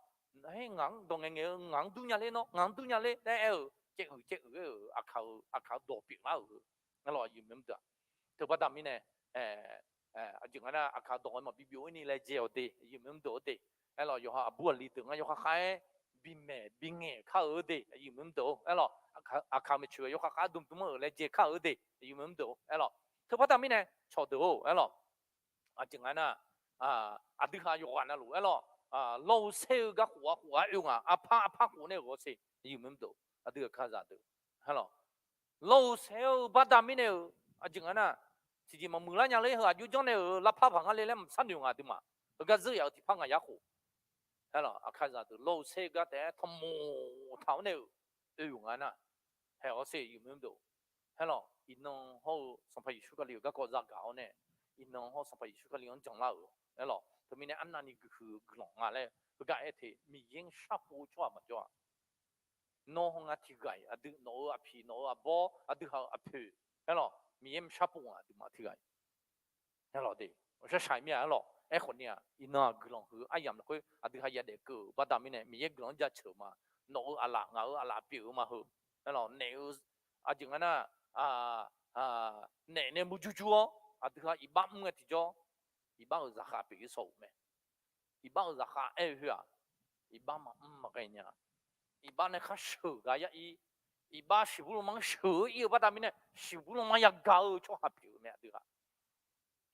Aer, ngaq-anr dawq ngaeqngaeq-eu, ngaq-anr dur nya ler nawr, ngaq-anr dur nya ler laer aer-euq caev uiq caev uiq-aer-euq Aqkaq-eu, Aqkaq-eu dawq pyeuflar-euq heu aer lawq, aqyuif maqmr deuq-aq. Teubaqda mirnae, aqjeq nga nar Aqkaq-eu dawq-aer maqbi byov-ir ni laejae-awq de, aqyuif maqmr deuq-or de. Aer lawq, yawqha aqbur aqli deuq ngar yawkhav khav-aer bimaeq bingaeq kar-eu de, aqyuif maqmr deuq-or aer lawq. Aqkaq-euq maeqtsoeq yawkhav khav-aer dmdm-eu laejae kar-eu de, aqyuif maqmr deuq-or aer lawq. Teubaqda mirnae cawqdeuq-or aer lawq. Aqjeq nga nar, aqdui ha yawqghaq navluf aer lawq, lawr-eu saer-eu garkhof-a khof-a oe nga, aqpar aqpar khof nae-euq ghawqse, aqyuif maqmr deuq-or, aqdui Aqkaqzaq deuq aer lawq. Lawr-eu saer-eu baqda mirnae-euq aqjeq nga nar, tiqjeq maqmuiq lar nya ler heu aqjox janr nae-euq lavpar paq nga le laer maqsar noeq nga aqduimaf. Heugar zeur yaf-euq tiqpar ngaq yarkhof. Aerlawq, aqkaqzaq deuq lawr-eu saer-eu gar taef-aer tanqmoq taq-awr nae-euq oe-euq nga nar, haeq hawsher yawmuiq mr deuq. Aerlawq, iqnan hawr-eu Sanqpaq Yeqsur Kali-euq garkawv zagaq-awr nae, iqnan hawr-eu Sanqpaq Yeqsur Kali-anr jan lar-euq. Aerlawq, teumirnae arnavni guiqhuiq-eu guiqlanq nga laer heugar aer te, Miqyaer-anr sharpov-eu tsawrhaq maqjawr-a. Nawr hawr ngar tiqghaq-iq aqdui nawq-euq aqpiq, nawq-euq aqbawr, aqdui haq-euq aqpoeq, aerlawq, Miqyaer-anr sharpov-aq aqduimaf tiqghaq-iq. Aerlawq de, shaqshaq mir-a aerlawq. Aerkhawf ni-aq, iqnan-aq guiqlanq huiq-eu aryamq lafkhoer aqdui haq yadaef keuv-euq baqda mirnae Miqyaer guiqlanq-anr jaceuq-euq ma. Nawq-euq aqlaf, ngaq-euq aqlaf pyeuf-eu ma heu. Aerlawq, naef-eu, aqjeq nga nar, naef nae murjur jur-awr aqdui haq iqbax mr ngae tiqjawr, iqbax-euq zaqkhav pyeuf-ir sawq-euq mae. Iqbax-euq zaqkhav aer-eu khoer-aq, iqbax maqmr maqghae nya. Iqbax nae khar sheuq gar yar-ir. Iqbax siqbur lanma-anr sheuq-eu ir-eu baqda mirnae siqbur lanma yagaq-eu tsawrhaq pyeuf-eu mae aqdui haq.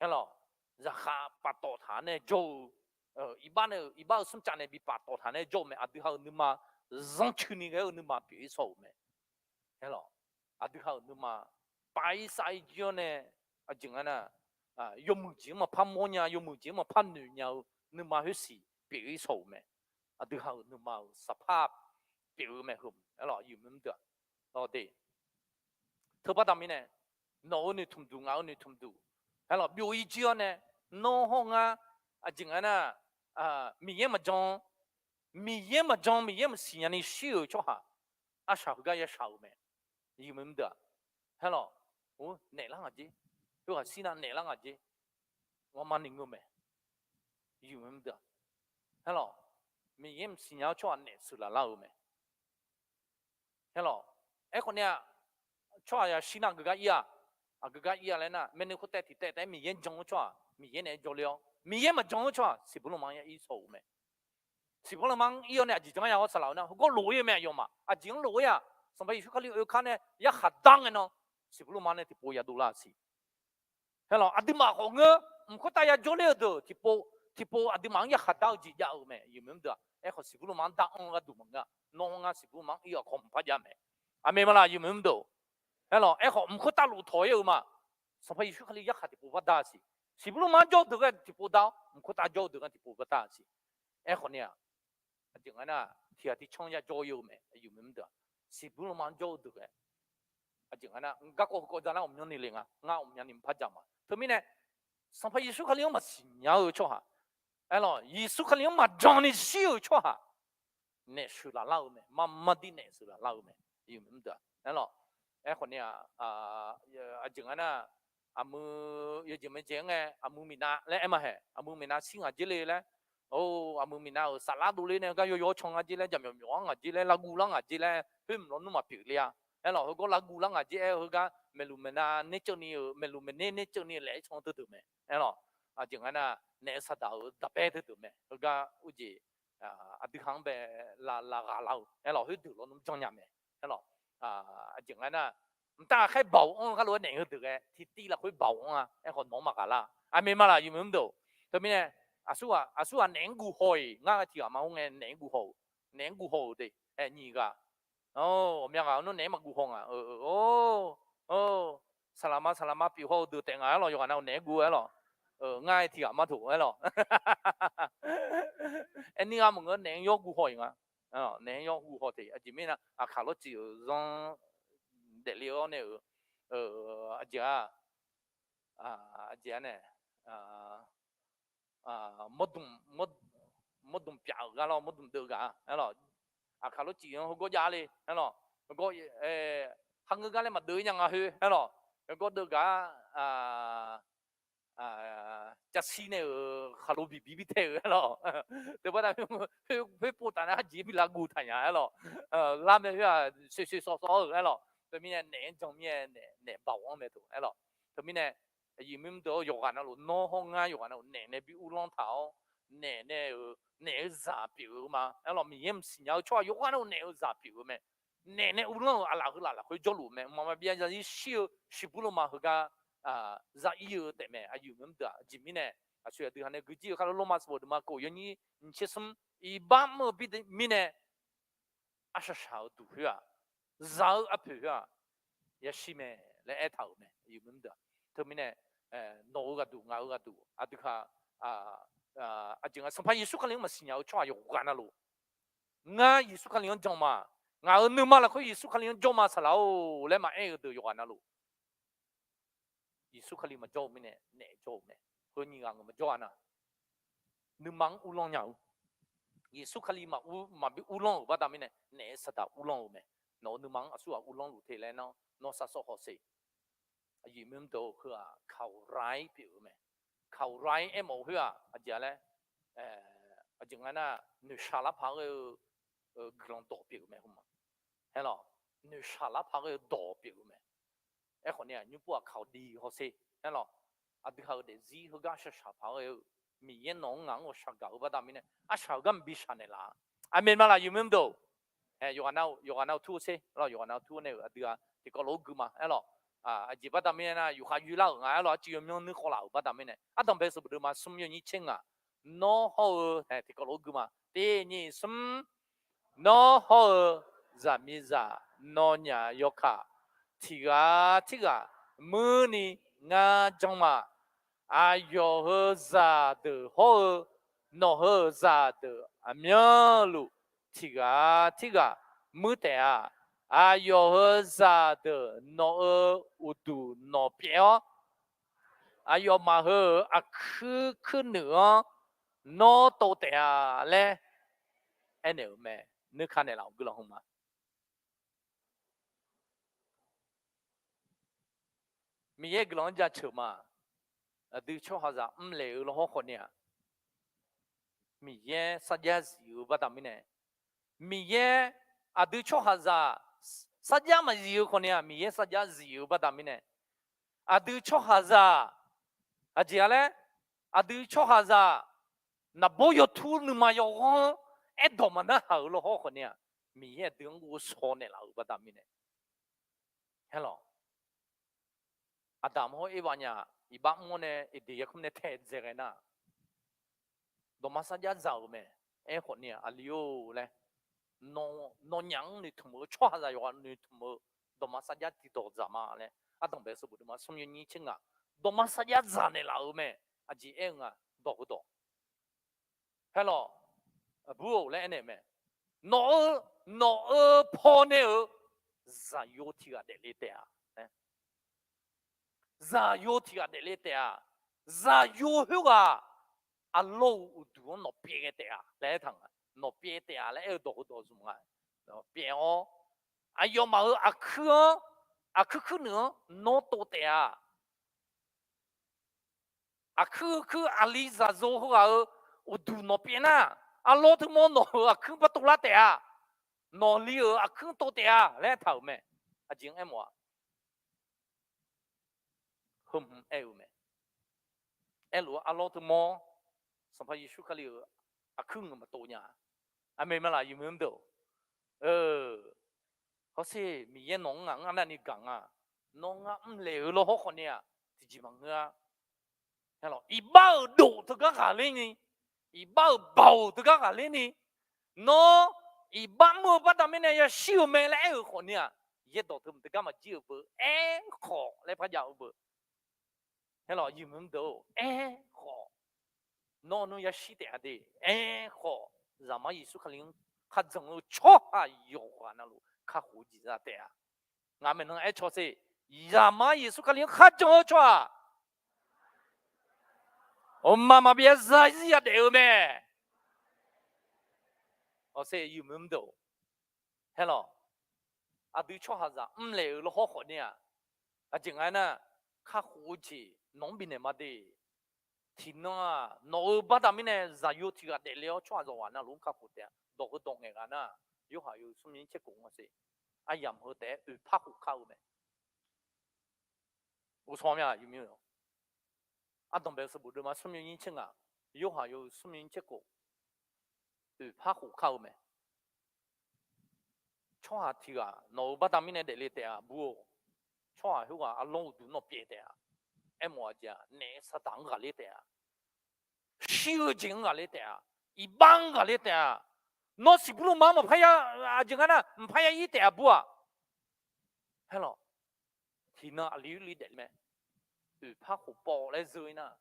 Aerlawq, zaqkhav paftawf taq-anr nae jawr-eu, iqbax nae-euq iqbax-euq smrcaf nae bi paftawf taq-anr nae jawr-eu mae. Aqdui haq-euq nuima zanrcuini ghae-eu nuima pyeuf-ir sawq-euq mae. Aerlawq, aqdui haq-euq nuima pav-ir sav-ir jir-awr nae, aqjeq nga nar, yawmuiq jeq-anr maqpar mawrnya, yawmuiq jeq-anr maqpar noeqnya-eu nuima khoersiq pyeuf-ir sawq-euq mae. Aqdui haq-euq nuima-euq saqpar pyeuf-eu mae heu. Aerlawq, yawmuiq mr deuq-aq, lawr de, teubaqda mirnae, nawq-euq noeqtmq duq, ngaq-euq noeqtmq duq, aerlawq, byov-ir jir-awr nae, nawr hawr ngar, aqjeq nga nar, Miqyaer maqjan, Miqyaer maqjan, Miqyaer maqsiq nyani shir-euq tsawrhaq, arshaq heugar yashaq-euq mae. Yawmuiq mr deuq-aq, aerlawq, naef lar ngaq jer, khoerghaq shir nar naef lar ngaq jer, ngamaf ni ngeur mae. Yawmuiq mr deuq-aq, aerlawq, Miqyaer maqsiq nya-eu tsawrhaq naef sheuqlaf lar-eu mae. Aerlawq, aerkhawf ni-aq, tsawrhaq yashir nar aqgeu gar ir-a, aqgeu gar ir-a laer nar, maeqnaeq khoertaev tiqtaev taef-aer Miqyaer jan-eu tsawrhaq Miqyaer naeq-aer jawrler-awr, Miqyaer maqjan-eu tsawrhaq siqbur lanma-anr yar ir sawq-euq mae. Siqbur lanma-anr ir-awr nae aqjeq janr ya-awr saqlaq-eu nar, heugawr lof-ir-eu mae. Aqyawfmaf aqjeq-anr lof-ir-aq, Sanqpaq Yeqsur Kali oekar nae yarkhaq dar ngae nan, siqbur lanma nae tiqpov yadov lar siq. Aerlawq, aqduimaf khawf ngeur, mq khoertav yajawr ler-eu deuq tiqpov, tiqpov aqduimaf-anr yarkhaq dar-eu jeq jav-eu mae. Yawmuiq mr deuq-aq, aerkhawf siqbur lanma-anr dar anr-eu gharduq maqngeur-a. Nawr ngar siqbur lanma-anr ir-awq khawf mqpar jav mae. Aqmeq ma laq, yawmuiq mr deuq. Aerlawq, aerkhawf mq khoertav lof tawq-ir-eu ma. Sanqpaq Yeqsur Kali yarkhaq tiqpov bar dar siq. Siqbur lanma-anr jawr-eu deuq ghae tiqpov dar-awr, mq khoertav jawr-eu deuq ghae tiqpov bar dar siq. Aerkhawf ni-aq, aqjeq nga nar, tiqghaq tiqcanr yajawr-ir-eu mae. Yawmuiq mr deuq-aq, siqbur lanma-anr jawr-eu deuq ghae, aqjeq nga nar, garkawv heukawv ja nar ghawqmyanni le nga, ngar ghawqmyani mqpar ja ma. Teumirnae, Sanqpaq Yeqsur Kali-anr maqsiq nya-eu tsawrhaq, aerlawq, Yeqsur Kali-anr maqjan ni shir-euq tsawrhaq naef sheuqlaf lar-eu mae. Marmar dir naef sheuqlaf lar-eu mae. Yawmuiq mr deuq-aq, aerlawq, aerkhawf ni-aq, aqjeq nga nar, aqmuiq yawjeq maeqjeq-anr ngae, aqmuiq miqnav laer aer ma haeq, aqmuiq miqnav shir ngaq jer le laer, or, aqmuiq miqnav-euq saflar dovler nae heugar yawyaw can nga jer laer, jaqmyawf myawf-anr ngaq jer laer, lavguv lar ngaq jer laer, khoer mq lawnmr maqpyeuf le-a. Aerlawq, heugawr lavguv lar ngaq jer aer-eu heugar, maeqluq maeqnav ner ceuvni-euq, maeqluq maeqner ner ceuvni laef-aer can teudeuq mae. Aerlawq, aqjeq nga nar, naef-eu saqdaq-euq daqbae teudeuq mae. Heugar urjeq, aqdui ha-anr bae lav lav ghaq lar-eu, aerlawq, khoerdeuq lawnmr janrnya mae. Aerlawq, aqjeq nga nar, mqtav ghaqkhaer baoq anr-eu gharlof-aer naef-eu deuq ghae tiqtiv lafkhoer baoq anr-a. Aerkhawf nawq-anr maqghaq lar. Aqmeq ma laq, yawmuiq mr deuq. Teumirnae, aqsurghaq, aqsurghaq naef-anr guv haw-iq, ngar ghae tiqghaq ma hawr ngae naef-anr guv haw-euq, naef-anr guv haw-euq de, aer nyiq ghaq. Or, aqmyan ghaq-anr naef-anr maqguv haw nga. Or, saqlaqma saqlaqma pyeuf haw-eu deuq taef nga aerlawq, yawqghaq nav-euq naef-anr guv aerlawq. Ngar-aer tiqghaq ma taq aerlawq. Aerni gha maqngeur, naef-anr yawr guv haw-iq nga. Naef-anr yawr guv haw te. Aqjeq mirnae, aqkaq lawrcif-euq zanr daefle-awr nae-euq, aqjeq-a, aqjeq-a nae, mawrdmq, mawrdmq pyaf-euq gar lawr, mawrdmq deuv gaq-a aerlawq. Aqkaq lawrcif-anr heugawr jav le aerlawq. Heugawr, kharngeur gar laer maqdeuv-ir nya nga khoer aerlawq. Heugawr deuv gaq-a, cavshir nae-euq khaqlo biqbi bi tae-euq aerlawq. Teubaqda khoer pov taf nar aqjeq bi lavguv taq nya aerlawq. Lar mae khoer-aq, soeq soeq sawv sawv-eu aerlawq. Teumirnae naef-anr jan mir-aer naef baoq-anr mae taq aerlawq. Teumirnae, aqyuif mr deuq-awr, yawqghaq navluf nawr hawr ngar yawqghaq navluf naef nae bi uvlanr taq-awr, naef nae-euq, naef-eu zaq pyeuf-eu ma aerlawq. Miqyaer maqsiq nya-eu tsawrhaq yawqghaq navluf naef-eu zaq pyeuf-eu mae. Naef nae uvlanr-euq aqlaf heulaf lafkhoer jawrluf mae. Mqmaq maqbyav zarzir shir-eu siqbur lanma heugar zar ir-eu taef mae. Aqyuif mr deuq-aq, aqjeq mirnae, aqsur aqdui ha nae guijir-eu kharlof lormav sanqbof deuq ma kof yawnyir nyiq tser smr iqbax mr-eu bi mirnae, arshaq shaq-eu duq khoer-aq, zaq-eu arpoeq khoer-aq, yashir mae laer aertaq-euq mae. Teumirnae, nawq-eu ghaqduq, ngaq-eu ghaqduq, aqdui ha aqjeq nga Sanqpaq Yeqsur Kali-anr maqsiq nya-eu tsawrhaq yawqghaq navluf, ngar Yeqsur Kali-anr jan ma, ngaq-euq nuima lafkhoer Yeqsur Kali-anr jawr ma saqlaq-or laer maqaer-eu deuq yawqghaq navluf, Yeqsur Kali maqjawr-eu mirnae naef jawr-eu mae. Heu nyiq ghaq ngeur maqjawr-a nar, nuima-anr uvlanr nya-eu, Yeqsur Kali maqur maqbi uvlanr-euq baqda mirnae naef-aer saqdaq uvlanr-eu mae. Nawq-euq nuima-anr aqsurghaq uvlanr luf te laer nar, nawr sar sawr hawsher. Aqyuif mr deuq-or, heu-aq kaqrai pyeuf-eu mae. Kaqrai aermawf-eu khoer-aq aqjeq-a laer, aqjeq nga nar, noeqshaq larpaq ghae-eu guiqlanq dawq pyeuf-eu mae. Heu ma, aerlawq, noeqshaq larpaq ghae-eu dawq pyeuf-eu mae. Aerkhawf ni-aq, nymr pov-aq kaqdi hawsher. Aerlawq, aqdui ha-euq daefzir heugar shaqshaq paq ghae-eu, Miqyaer nawq-anr ngaq-anr ghawqshaq gaq-eu baqda mirnae arshaq-euq gar maqbi shaq naeqlaf-a. Aqmeq maqlaq aqyuif mr deuq-or? Yawqghaq nav-eu tur-eu sher, yawqghaq nav-eu tur-eu nae-euq aqdui-aq tiqkawv lof-aer gui ma. Aerlawq, aqjeq baqda mirnae nar, yawqha yoerlar-euq nga. Aerlawq, arcuiv yawmyanr nuir khawlaf-euq baqda mirnae, ardanqbae sanqbof deuvma smr yawnyir tser ngaq, nawr hawr-eu, tiqkawv lof-aer gui ma. Tiq nyiq smr. Nawr hawr-eu zaqmiqzaq nawnyaf yawkaq, tiq ghaq tirghaq muirni ngar janr ma. Aqyawf heu zaqdeuq hawr-eu, nawq heu zaqdeuq aqmyanluf tiq ghaq tirghaq muir taef-a. Aqyawf heu zaqdeuq nawq-euq uqduq nawq pyaev-awr, aqyawfmaf heu-euq aqkuir kuirnuiv-anr nawr tov taef-a laer aernaeq-euq mae. Nuikar naeqlaf-euq guiqlanq heu ma. Miqyaer guiqlanq-anr jaceuq ma. Aqdui tsawrhaqzaq mrlaeq-eu lawhawr khawf ni-aq, Miqyaer sarjax zif-eu baqda mirnae, Miqyaer, aqdui tsawrhaqzaq sarjax maqzif-eu khawf ni-aq, Miqyaer sarjax zif-eu baqda mirnae, aqdui tsawrhaqzaq, aqjeq-a laer, aqdui tsawrhaqzaq naqbawr yawtur nuima yawghanr-anr aerdawq maqnar haq-euq lawhawr khawf ni-aq, Miqyaer aqdui-anr ghovshaw naeqlaf-euq baqda mirnae, aerlawq, Aqdamq hawr Ervav nya-aq, iqbax mr-awr nae Eqdeq yarkmr nae taedzae ghae nar, dawqma sarjax dzaq-euq mae. Aerkhawf ni-aq, aqli-or laer, nawnyaf-anr noeqtmq-eu tsawrhaqzaq yawqghaq noeqtmq-eu dawqma sarjax tiqdawq dzaq ma laer, ardanqbae sanqbof deuvma smr yawnyir tser ngaq, dawqma sarjax dzaq naeqlaf-euq mae. Aqjeq aer-eu nga dawq heudawq Aerlawq, aqbur-or laer aernaeq-eu mae. Nawq-eu, nawq-eu pawnae-euq zaqyo tiq ghaq daefle taef-a. Zaqyo tiq ghaq daefle taef-a. Zaqyo khoerghaq aqlawr-euq uqduq-anr nawq pyaev ghae taef-a laer aertaq nga. Nawq pyaev taef-a laer aer-eu dawq heudawq zmq nga. Pyaev-awr, aqyawfmaf-euq aqkuir-anr, aqkuir kuirnuiv-anr nawr tov taef-a. Aqkuir kuir aqli zaqyo heughaq-euq uqduq nawq pyaev nar, aqlawr teumawr nawq-euq aqkuir par tov lar taef-a. Nawqli-euq aqkuir tov taef-a laer aertaq-euq mae. Aqjeq-anr aermawf-a. Heu hmq aer-eu mae. Aerlof-aer aqlawr teumawr Sanqpaq Yeqsur Kali-euq aqkuir ngeur maqtov nya-a. Aqmeq malaq yawmuiq mr-eu, hawsher Miqyaer nawq-anr ngaq-anr arnavni gaq nga. Nawr ngar mrlaeq-eu lawhawr khawf ni-aq, tiqjeq maqngeur-a. Iqbax-euq dof teugar ghaqler ni, iqbax-euq baoq teugar ghaqler ni, nawr iqbax mr-eu baqda mirnae yashir-eu mae laer aer-euq khawf ni-aq, yaerdawq teu teugar maqjir-euq beu aerkhawf laer par jav-eu beu. Aerlawq, yawmuiq mr deuq-or, aerkhawf, nawr nmr yashir taef-a de. Aerkhawf, Zaqmar Yeqsur Kali-anr kharjan-eu tsawrhaq yawqghaq navluf kakhof-eu jeq za taef-a. Ngaq maeqnan aer caw sher, Zaqmar Yeqsur Kali-anr kharjan-eu tsawrhaq mqmaq maqbyav zarzir yadaef-eu mae. Awqsher yawmuiq mr deuq-or, aerlawq, aqdui tsawrhaqzaq mrlaeq-euq lawhawr khawf ni-aq, aqjeq nga aernar, kakhof-eu jeq nawq-anr bifnaeq ma de. Tiqnan-aq, nawq-euq baqda mirnae zaqyo tiq ghaq daefle-awr tsawrhaqzaq ghaq navluf-anr kakhof taef-a. Dawq heudawq ngaeq ghaq nar, Yorhaq yawhuiq smr nyiq tser khof nga sher, aryamq heu taef-aer oeqpar khof kar-eu mae. Ghovshaw mya yawmuiq-a. Ardanqbae sanqbof deuvma smr nyiq tser ngaq, Yorhaq yawhuiq smr nyiq tser khof, oeqpar khof kar-eu mae. Tsawrhaq tiq ghaq nawq-euq baqda mirnae daefle taef-a bur-or. Tsawrhaq khoerghaq arlawr uqduq nawq pyaev taef-a. Aermawf-aq jeq-aq, naef saqdaq-anr ghaqler taef-a. Shir-eu jeq-anr ghaqler taef-a. Iqbax-anr ghaqler taef-a. Nawr siqbur lmaf-anr maqpar ya, aqjeq nga nar maqpar ya ir taef-a bur-aq. Aerlawq, tiqnan aqli oerli daefle mae. Oeqpar khof pawv laer zeur-ir nar,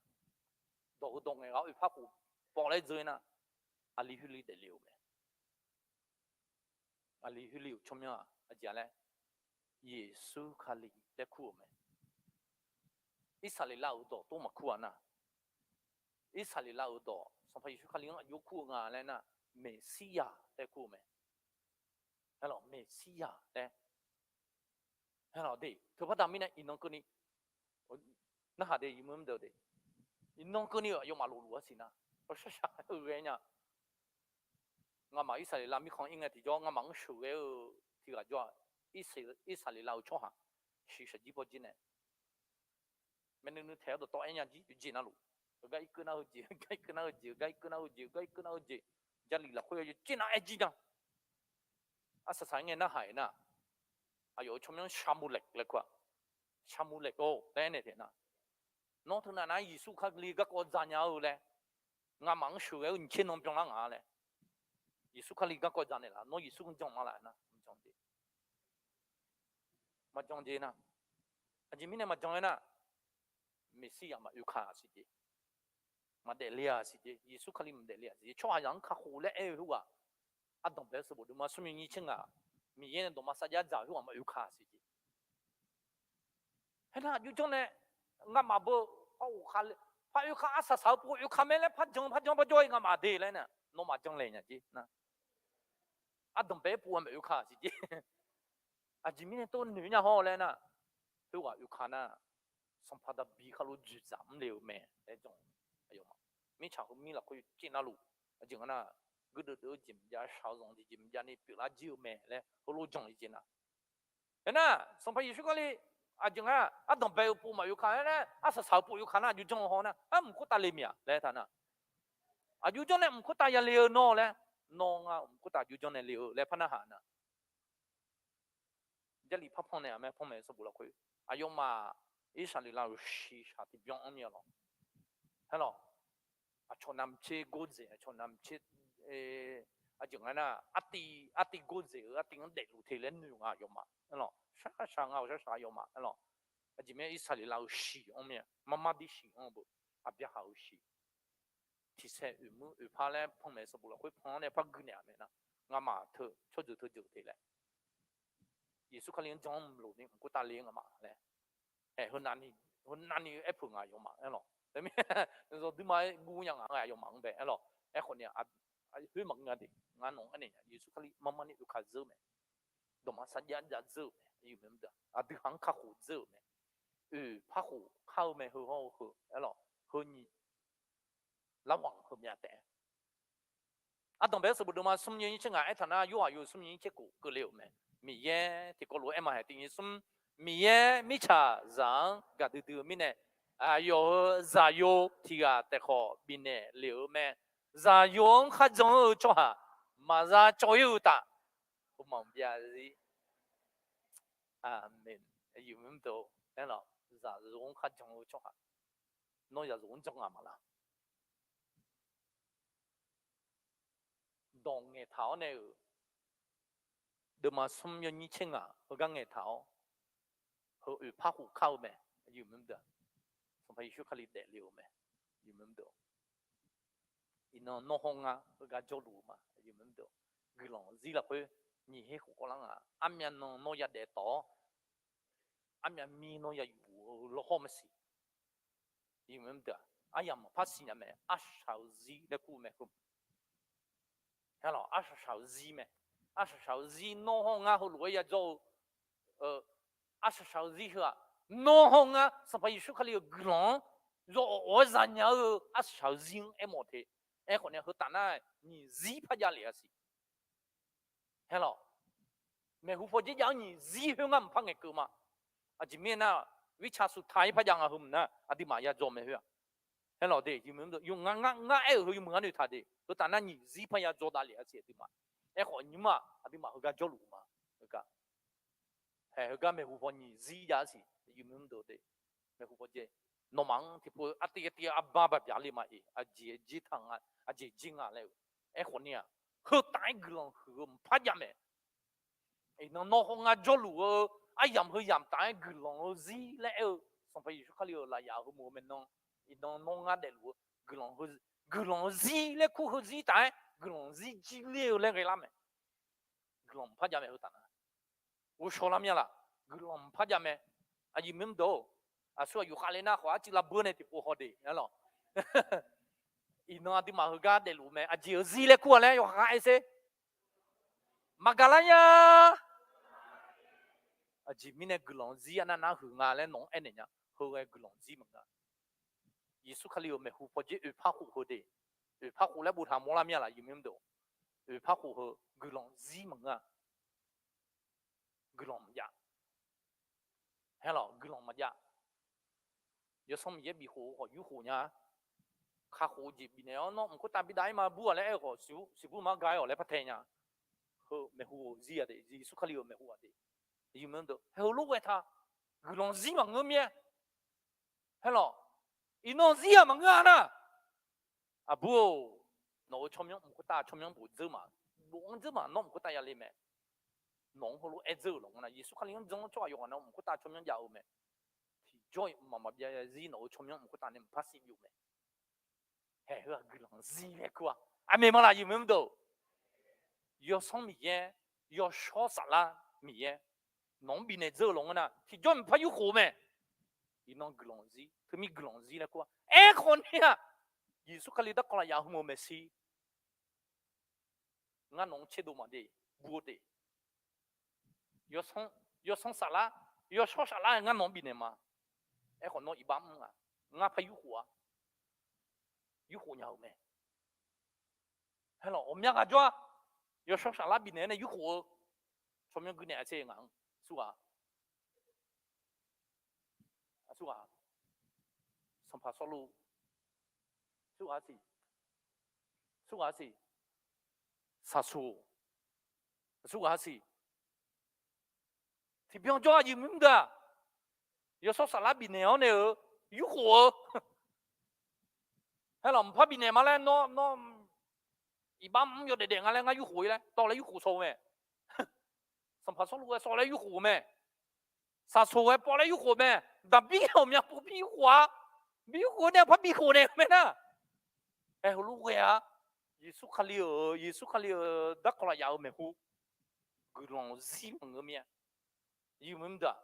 dawq heudawq ngaeq ghaq-awr oeqpar khof pawv laer dzeur-ir nar, aqli heulof daefle-euq mae. Aqli heulof-euq tsawrmyanr-aq aqjeq-a laer, Yeqsur Kali laer kur-euq mae. Irsaqleqlav-euq dawq tov maqkur-a nar, Irsaqleqlav-euq dawq Sanqpaq Yeqsur Kali-anr aqjox kur-eu nga laer nar, Meqsirya laer kur-eu mae. Aerlawq, Meqsirya laer. Aerlawq de, teubaqda mirnae iqnan keuvni, narhaq de, yawmuiq mr deuq de, iqnan keuvni-euq aqyawfmaf lofluf-a siq nar, shar shaq-eu ghae nya. Ngamaf Irsaqleqlav mirkhanq ir ngae tiqjawr ngamaf-anr sheuqghae-eu tiq ghaq jawr-aq, Irsaqleqlav-euq tsawrhaq shiq shaqjir bawjir nae, maeqnui nui taeq-awr dawqtawv aer nya jir yawqjeq navluf, heugar irkeuv nar heujeq, heugar irkeuv nar heujeq, heugar irkeuv nar heujeq, heugar irkeuv nar heujeq, Jarlif lafkhoer yawqjeq nar aer jir nya. Arsaq saq-aer ngae narhaq-iq nar, aqyawf-euq tsawrmyanr Saqmulaeq laer kur-aq, Saqmulaeq-or laer aernaeq taef nar, nawr teunav nar Yeqsur Kali garkawv dzaq nya-eu laer, ngamaf-anr sheuqghae-eu nyiq tser nan byanlar ngaq-a laer, Yeqsur Kali garkawv dzaq naeqlaf, nawr Yeqsur-anr jan ma laf nar, maqjan jeq, maqjan jeq nar, aqjeq mirnae maqjan-aer nar, Meqsirya maqoe ka-aq siq jeq, maqdaefle-aq siq jeq, Yeqsur Kali maqdaefle-aq siq jeq, tsawrhaqzaq-anr kakhof laer aer-eu khoerghaq, ardanq bae-eu sanqbof deuvma smr nyiq nyir tser ngaq, Miqyaer nae dawqma sarjax dzaq-eu khoerghaq maqoe ka-aq siq jeq. Aernar aqjox janr nae, ngamaf beu, par oe ka, par oe ka arsaq saq-eu pov oe ka mae laer par jan par jan par jawr-ir ngamaf de laer nar, nawmaf janlaeq nya jeq nar, ardanq bae-aer pov-a maqoe ka-aq siq jeq. Aqjeq mirnae tov noeq nya hawr laer nar, khoerghaq oe ka nar, sanqpaq Daqbi khar lof dzoeqdzaq mr le-eu mae laer jan-eu. Aqyawfmaf mirtsaq heu mir lafkhoer yawqjeq navluf, aqjeq nga nar, guirdeuv deuv-eu jeq maqjav, shaq-eu zanq jeq jeq maqjav ni pyeuflar jir-eu mae laer heulof jan-eu jeq nar, aernar Sanqpaq Yeqsur Kali aqjeq nga, ardanq bae-eu pov maqoe ka-aer laer arsaq saq-eu pov oe ka nar aqjox janr-eu haw nar, ar mq khoertav le miq-aq laer taq nar, aqjox janr nae mq khoertav ya le-eu nawr laer, nawr ngar mq khoertav aqjox janr nae le-eu laer par narhaq nar, Jarlif par panmaeq-aq mae, panmaeq-eu sanqbof lafkhoer, aqyawfmaf Irsaqleqlav-euq shiqshaq tiqbyan anr mir-a lawq. Aerlawq, aqcawq navmaqtser gordzaeq, aqcawq navmaqtser, aqjeq nga nar, artiv, artiv gordzaeq-eu artiv-anr daefluf te laer noeq nga aqyawfmaf. Aerlawq, shar shaq nga-awq, shar shaq aqyawfmaf. Aerlawq, aqjeq mirnae Irsaqleqlav-euq shiq anr mir-a, marmar dir shiq anr-eu beu, Aqbyaqhaq-euq shiq, tiqsaer oeq muir oeq par laer panmaeq-eu sanqbof lafkhoer pan-anr nae par gui naeq-aq mae nar, ngamaf teu tsawrjeuq teu jeuq te laer, Yeqsur Kali-anr jan-anr mq loq ni mq khoertav le-anr ngamaf laer, ae, heunavni aer peuq nga aqyawfmaf. Aerlawq, zawqduima-aer guv nya nga-eu aqyawfmaf-anr bae. Aerlawq, aerkhawf ni, khoer maqngeur nga de, ngar nawq-anr aernaeq nya, Yeqsur Kali marmar ni oe ka dzeur-eu mae, dawqma sarjax jav dzeur-euq mae, aqduihaq-anr kakhof dzeur-euq mae, oeq par khof kar-eu mae, heu hawr-eu heu. Aerlawq, heu nyiq larghaq heu myav taef-a. Ardanq bae-eu sanqbof deuvma smr nyiq nyir tser ngaq aertaq nar, Yorhaq yawhuiq smr nyiq nyir tser khof keuvle-euq mae. Miqyaer tiqkawv lof-aer aer ma haeq tiq nyir smr, Miqyaer mirtsaqzaq-anr gaqdui dui-eu mirnae, aqyawf-euq Zaqyo tiq ghaq taef khawf bifnaeq lef-euq mae. Zaqyo-anr kharjan-eu tsawrhaq maqza cawv-ir-eu taf. Heumaq byav zir. Aqmeq. Aerlawq, Zaqyo-anr kharjan-eu tsawrhaq, nawr Zaqyo-anr jan ngaq ma laq? Dawq ngaeqtaq-awr nae-euq, deuvma smr yawnyir tser ngaq heugar ngaeqtaq-awr, heu oeq par khof kar-eu mae. Sanqpaq Yeqsur Kali daefle-euq mae. Iqnan nawr hawr ngar heugar jawrluf-eu ma. Guiqlanq zir lafkhoer nyiq her khof kawvlar nga. Armyav nan nawr yadaef tawq-awr, armyav mir nawr yayuf-eu lawrhawr maqsiq. Aryamq maqpar siqnya mae, arsaq shaq-eu zir laer kur-eu mae. Arsaq shaq-eu zir mae. Arsaq shaq-eu zir nawr hawr ngar heulof-aer yajawr-eu, arsaq shaq-eu zir heu-aq, nawr hawr ngar Sanqpaq Yeqsur Kali-euq guiqlanq-anr yawawf-aer zanya-eu arsaq shaq-eu zir-anr aermawf te. Aerkhawf nae heu taf nar nyiq zir par jav lef-a siq. Aerlawq, maeqhu paw dzer jav-anr nyiq zir khoer ngar mqpar ngaeqkeuv ma. Aqjeq mirnae nar, mirtsaq suq taq-ir par jav nga heu mq nar aqduimaf yajawr mae khoer-aq. Aerlawq de, ngar aer-euq heu yawmuiq ngar noeqtaq de, heu taf nar nyiq zir par yajawr davlef-a siq aqduimaf. Aerkhawf nymr-aq aqduimaf heugar jawrluf ma. Heugar, haeq heugar maeqhu paw nyiq zir jav-a siq. Maeqhu paw dzer, nawmaf-anr tiqpov artiv artiv arbar baqbyaq le ma-iq, aqjeq jir taq nga, aqjeq jir nga laer-eu. Aerkhawf ni-aq, heu taf-aer guiqlanq huiq-eu mqpar jav mae. Iqnan nawr hawr ngar jawrluf-eu aryamq heu yamq taf-aer guiqlanq-eu zir laer aer-eu, Sanqpaq Yeqsur Kali-euq lafyaq heu muiq-eu maeqnan, iqnan nawr ngar daefluf-eu guiqlanq zir laer kur heuzir taf-aer guiqlanq zir jir ler-eu laer ghae lar mae. Guiqlanq mqpar jav mae heu taf nar. Ghovshaw lar mya laf, guiqlanq mqpar jav mae. Aqyuif mr deuq-or, aqsur aqyuif khavle nar khawf arcuiv lavbeur nae tiqpov haw de-a lawq. Iqnan aqduimaf heugar daefluf mae, aqjeq-eu zir laer kur-a laer yawqha aer ser. Maqgaq lar nya. Aqjeq mirnae guiqlanq zir arnav nar huiq nga laer nawq-anr aernaeq nya. Heughae guiqlanq zir maqngeur-a. Yeqsur Kali-euq maeqhu pawdzer oeqpar khof heu de. Oeqpar khof laer boftaq mawrlar mya laf, aqyuif mr deuq-or, oeqpar khof heu guiqlanq zir maqngeur-a. Guiqlanq maqjav. Haer lawq, guiqlanq maqjav. Yawsanr Miqyaer bifkhof-eu khawf yurkhof nya. Kakhof-eu jeq bifnaeq-awr nawr mq khoertav bidav-ir ma bur-aq laer aer-eu khawf, siqbur mar ga-ir-awq laer par tae nya. Heu maeqhu-euq zir-aq de, Yeqsur Kali-euq maeqhu-aq de. Aqyuif mr deuq, heulof ghae ta. Guiqlanq zir maqngeur mir-aer. Haer lawq, iqnan zir-aq maqngeur-a nar. Aqbur-or, nawq-euq tsawrmyanr mq khoertav tsawrmyanr bof dzeur ma. Bof-anr dzeur ma, nawr mq khoertav yale mae. Nawq-anr heulof-aer dzeur-euq lawq nga nar, Yeqsur Kali-anr jan-anr tsawrhaq yawqghaq na mq khoertav tsawrmyanr jav-eu mae. Tiqjawr-iq mqmaq maqbyav zir nawq-euq tsawrmyanr mq khoertav nae mqpar siqbyov mae. Haeq heu-aq guiqlanq zir laer kur-a. Aqmeq ma laf, aqyuif mr deuq-or, Yawsanr Miqyaer, Yawshawr Saflar Miqyaer, nawq-anr bifnaeq dzeur-eu lawq nga nar, tiqjawr mqpar yurkhof-eu mae. Iqnan guiqlanq zir, teumir guiqlanq zir laer kur-a. Aerkhawf ni-aq, Yeqsur Kali darkawv lafyaq hmq-eu maeqshi, ngar nawq-anr tserdov maqde, bur-eu de. Yawsanr, Yawsanr Saflar, Yawshawr Saflar-aer ngar nawq-anr bifnaeq ma. Aerkhawf nawr iqbax mr nga, ngar par yurkhof-a. Yurkhof nya-euq mae. Haer lawq, ghawqmya ghaq jawr-a. Yawshawr Saflar bifnaeq-aer nae yurkhof-eu tsawrmyanr guinaeq-a tser ngaq-anr, aqsurghaq, aqsurghaq, Sanqpaq Sawrluv, aqsurghaq siq, aqsurghaq siq, Saqsoq, aqsurghaq siq. Tiqbyan jawr-a, aqyuif mr deuq-aq, Yawshawr Saflar bifnaeq-awr nae-euq yurkhof-eu. Haer lawq, mqpar bifnaeq ma laer nawr, nawr iqbax mr yawdaef daef nga laer ngar yurkhof-ir laer tawv laer yurkhof shaw-eu mae. Sanqpaq Sawrluv ghae shaw laer yurkhof-eu mae. Saqsoq ghae pawv laer yurkhof mae. Daqbir ghawqmya pov bir yurkhof-a. Bir yurkhof nae par bikhof naeq-eu mae nar. Aer heulof ghae-a. Yeqsur Kali-euq, Yeqsur Kali-euq darkawv lafyaq-euq maeqhu, guiqlanq zir maqngeur mir-a. Aqyuif mr deuq-aq,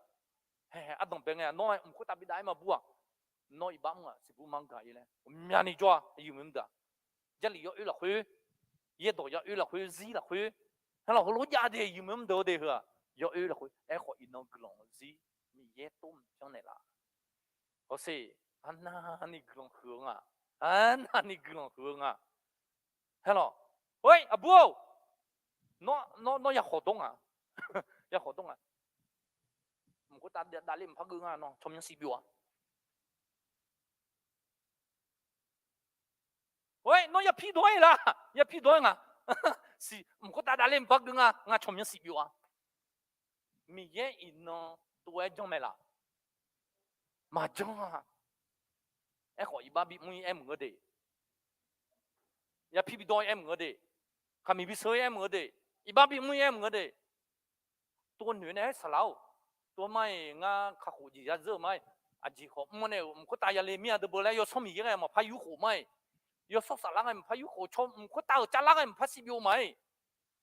hae, ardanq bae ngae-a, nawr-aer mq khoertav bidav-ir ma bur-aq, nawr iqbax mr-aq siqbur mar gaq-ir laer ghawqmyani jawr-a. Aqyuif mr deuq-aq, Jarlif yawoer lafkhoer, yaerdawq yawoer lafkhoer, zir lafkhoer, haer lawq, heulof jav de, aqyuif mr deuq-eu de heu-aq, yawoer lafkhoer. Aerkhawf iqnan guiqlanq zir Miqyaer tov mq janrnaeq laf. Hawsher, arnavni guiqlanq huiq-eu nga. Arnavni guiqlanq huiq-eu nga. Haer lawq, oe, aqbur-or, nawr, nawr, nawr yakhawf dawr nga. Yakhawf dawr nga. Mq khoertav davle mqpar geuv nga, nawr tsawrmyanr siqbyov-a. Oe, nawr yapir dawr-ir la. Yapir dawr-ir nga. Siq, mq khoertav davle mqpar geuv nga, ngar tsawrmyanr siqbyov-a. Miqyaer iqnan tov-aer janr mae laf? Maqjanr-a. Aerkhawf iqbax bimr-ir aer maqngeur de. Yapir bidawr-ir aer maqngeur de. Khaqmiq bisheu-ir aer maqngeur de. Iqbax bimr-ir aer maqngeur de. Tov noeq nae aer saqlaq-or, tov mar-iq ngar kakhof jeq ya dzeur-eu ma-iq, aqjeq khawf mr-awr nae-euq mq khoertav yale mir-a deuq beu laer Yawsanr Miqyaer ghae maqpar yurkhof ma-iq, Yawshawr Saflar ghae maqpar yurkhof caw, mq khoertav-euq cavlar ghae maqpar siqbyov ma-iq.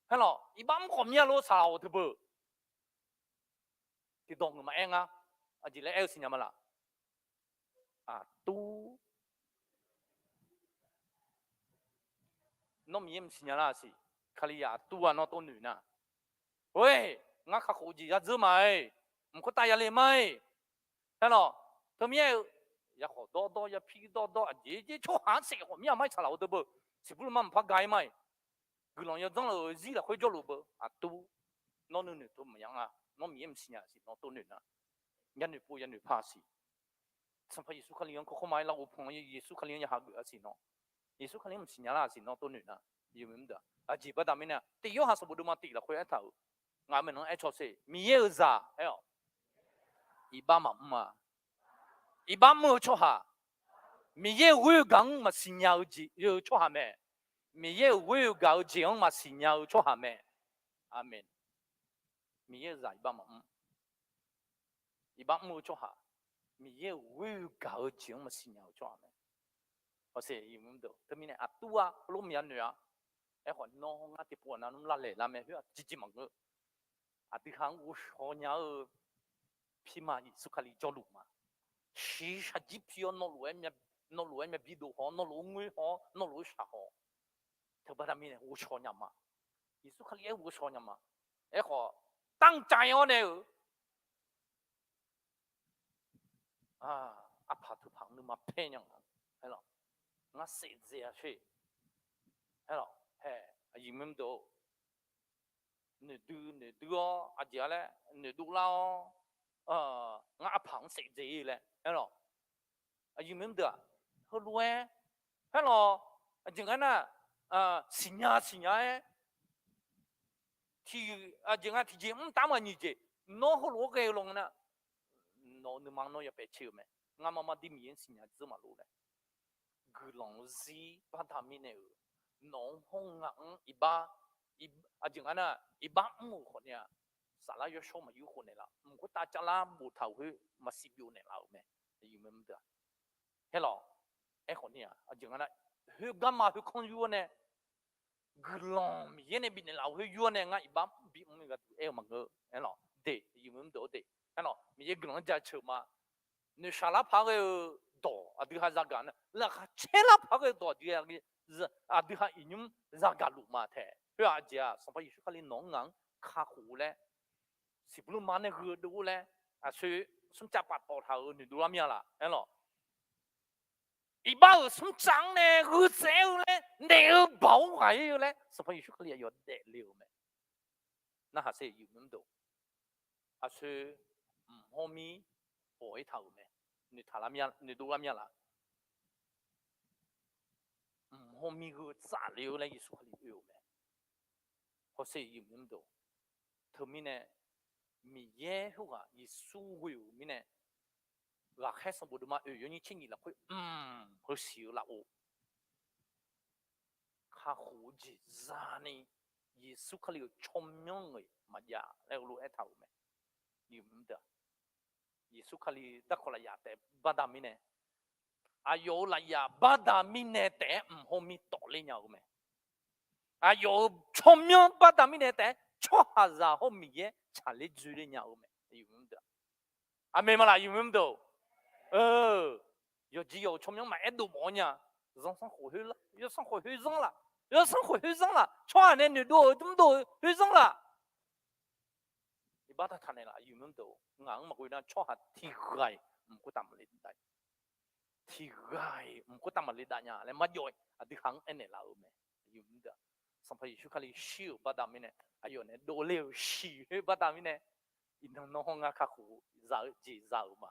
Haer lawq, iqbax mr khawf mir-a lor saqlaq-awq deuq beu. Tiqdawq ngeuq maqaer ngar, aqjeq laer aer-eu siqnya ma laf? Aqtur, nawr Miqyaer mqsiq nya lar siq. Kalizaq aqtur-aq nawr tov noeq nar, oe, ngar kakhof jeq ya dzeur ma-iq, mq khoertav yale ma-iq. Haer lawq, teumirnae-eu, yakhawf dawrdawr, yapir dawrdawr, aqjeq jeq tsawrhaq-anr saef khawf mir-a ma-iq, saqlaq-awq deuq beu. Siqbur lmar mqpar ga-ir ma-iq. Guiqlanq yawdzanr lef-euq zir lafkhoer jawrluf beu. Aqtur, nawr nuinoeq tov maqya nga, nawr Miqyaer mqsiq nya siq, nawr tov noeq nar, yanoeq pov yanoeq par siq. Sanqpaq Yeqsur Kali-anr kawrkawr ma-aer larghov pan-awr, Yeqsur Kali-anr ya hageuf-a siq nawr, Yeqsur Kali-anr mqsiq nya lar siq nawr tov noeq nar, aqjeq baqda mirnae, tiq Yorhaq sanqbof deuvma tiq lafkhoer aertaq-euq, ngaq maeqnan aer cawsher, Miqyaer-euq zaq aer-awq, iqbax maqmr-a. Iqbax mr-eu tsawrhaq, Miqyaer-euq ghoer-eu gaq-anr maqsiq nya-eu jeq-eu tsawrhaq mae. Miqyaer-euq ghoer-eu gaq-eu jeq-anr maqsiq nya-eu tsawrhaq mae. Aqmeq. Miqyaer-euq zaq iqbax maqmr. Iqbax mr-eu tsawrhaq, Miqyaer-euq ghoer-eu gaq-eu jeq-anr maqsiq nya-eu tsawrhaq mae. Hawsher, teumirnae aqtur-a heulof maqya noeq-a. Aerkhawf nawr ngar tiqpov navluf lavlaeq lar mae khoer-aq tiqjeq maqngeur. Aqdui ha-anr ghovshaw nya-eu pirma Yeqsur Kali jawrluf ma. Shiqshaq jir pi-awr nawvlof-aer myav bidov haw-awr, nawvlof-aer ngoer haw-awr, nawvlof-aer shaq haw-awq. Teubaqda mirnae ghovshaw nya ma. Yeqsur Kali-aer ghovshaw nya ma. Aerkhawf, ตั้งใจ-awr nae-euq arpaq teupaq nuima paer nya nga. Aerlawq, ngar saevdzae-a sher. Aerlawq, hae, aqyuif mr deuq, noeqdui noeqdui-awr aqjeq-a laer noeqdov lar-awr, ngar arpaq-anr saevdzae-ir laer. Aerlawq, aqyuif mr deuq-aq, heulof-aer, aerlawq, aqjeq nga nar, siqnya siqnya-aer, tiq, aqjeq nga tiqjeq mr taf-anr maqnyiq jeq, nawr heulof-aer ghae-eu lawnga nar, nawq-eu nuima nawr ya paef cae-euq mae. Ngar mar mar dir Miqyaer-anr siqnya dzeur maqlof laer. Guiqlanq-eu zir baqda mirnae-euq, nawq-anr hawr ngaq-anr iqbax, aqjeq nga nar iqbax mr-euq khawfni-aq, saflar yawshawr maqyur khofnaeq laf, mq khoertav cavlar boftaq-euq khoer maqsiq byov naeqlaf-euq mae. Aerlawq, aerkhawfni-aq, aqjeq nga nar, khoergar ma khoerkanr yur-awr nae, guiqlanq Miqyaer nae bifnaeq laf-euq khoer yur-awr nae ngar iqbax bimr-eu gharduq aer-eu maqngeur. Aerlawq, de, aqyuif mr deuq-or de, aerlawq, Miqyaer guiqlanq-anr jaceuq ma. Noeqshaq larpaq ghae-eu dawq aqdui ha zagaq nar, laqkhaq caer larpaq ghae-eu dawq aqdui ha, aqdui ha iqnymr zagaq luf ma tae. Khoer-aq aqjeq-aq, Sanqpaq Yeqsur Kali nawq-anr ngaq-anr kakhof-eu laer, siqbuqluv ma nae gheudov-awr laer, aqsoeq smrcav paftawf taq-euq noeqdov lar mir-a laf. Aerlawq, iqbax-euq smrcav-anr nae gheutsaev-eu laer naeq-eu baoq-anr ghaq-ir-eu laer Sanqpaq Yeqsur Kali aqyawf daefle-euq mae. Narhaq sher, aqyuif mr deuq, aqsoeq mq hawr mir bawq-ir taq-euq mae. Noeqtaq lar, noeqdov lar mir-a laf. Mq hawr mir gheutsaev le-eu laer Yeqsur Kali oe-euq mae. Hawsher, aqyuif mr deuq, teumirnae Miqyaer khoerghaq Yeqsur ghoe-euq mirnae, ghaqkhaer sanqbof deuvma oeq yawnyir tser nyiq lafkhoer mq heu siq-eu lafov kakhof-eu jeq zani, Yeqsur Kali-euq tsawrmyanr-euq maqjav laer heulof-aer taq-euq mae. Yeqsur Kali darkawq lafyaf taef baqda mirnae, aqyawf-euq lafyaf baqda mirnae taef-aer mq hawr mir tawfler nya-eu mae. Aqyawf-euq tsawrmyanr baqda mirnae taef-aer tsawrhaqzaq hawr Miqyaer tsaqler dzoerler nya-eu mae. Aqmeq ma laf, aqyuif mr deuq? Yawqjeq yawq-euq tsawrmyanr maqaer dov mawf-awr nya. Zanrsanrkhof khoer, zanrsanrkhof khoer zanr laf, zanrsanrkhof khoer zanr laf, tsawrhaq nae noeqdov-euq mrdov-eu khoer zanr laf. Iqbax taqtaq naeq laf, aqyuif mr deuq, ngaq-anr maqghoe nar tsawrhaq tiq ghaq-iq mq khoertav maqle dav, tiq ghaq-iq mq khoertav maqle dav nya laer marjawv-iq aqdui ha-anr aernaeq laf-euq mae. Sanqpaq Yeqsur Kali shir-euq baqda mirnae, aqyawf nae dovler-euq shiq khoer baqda mirnae, iqnan nawr hawr ngar kakhof za-eu jeq za-euq ma.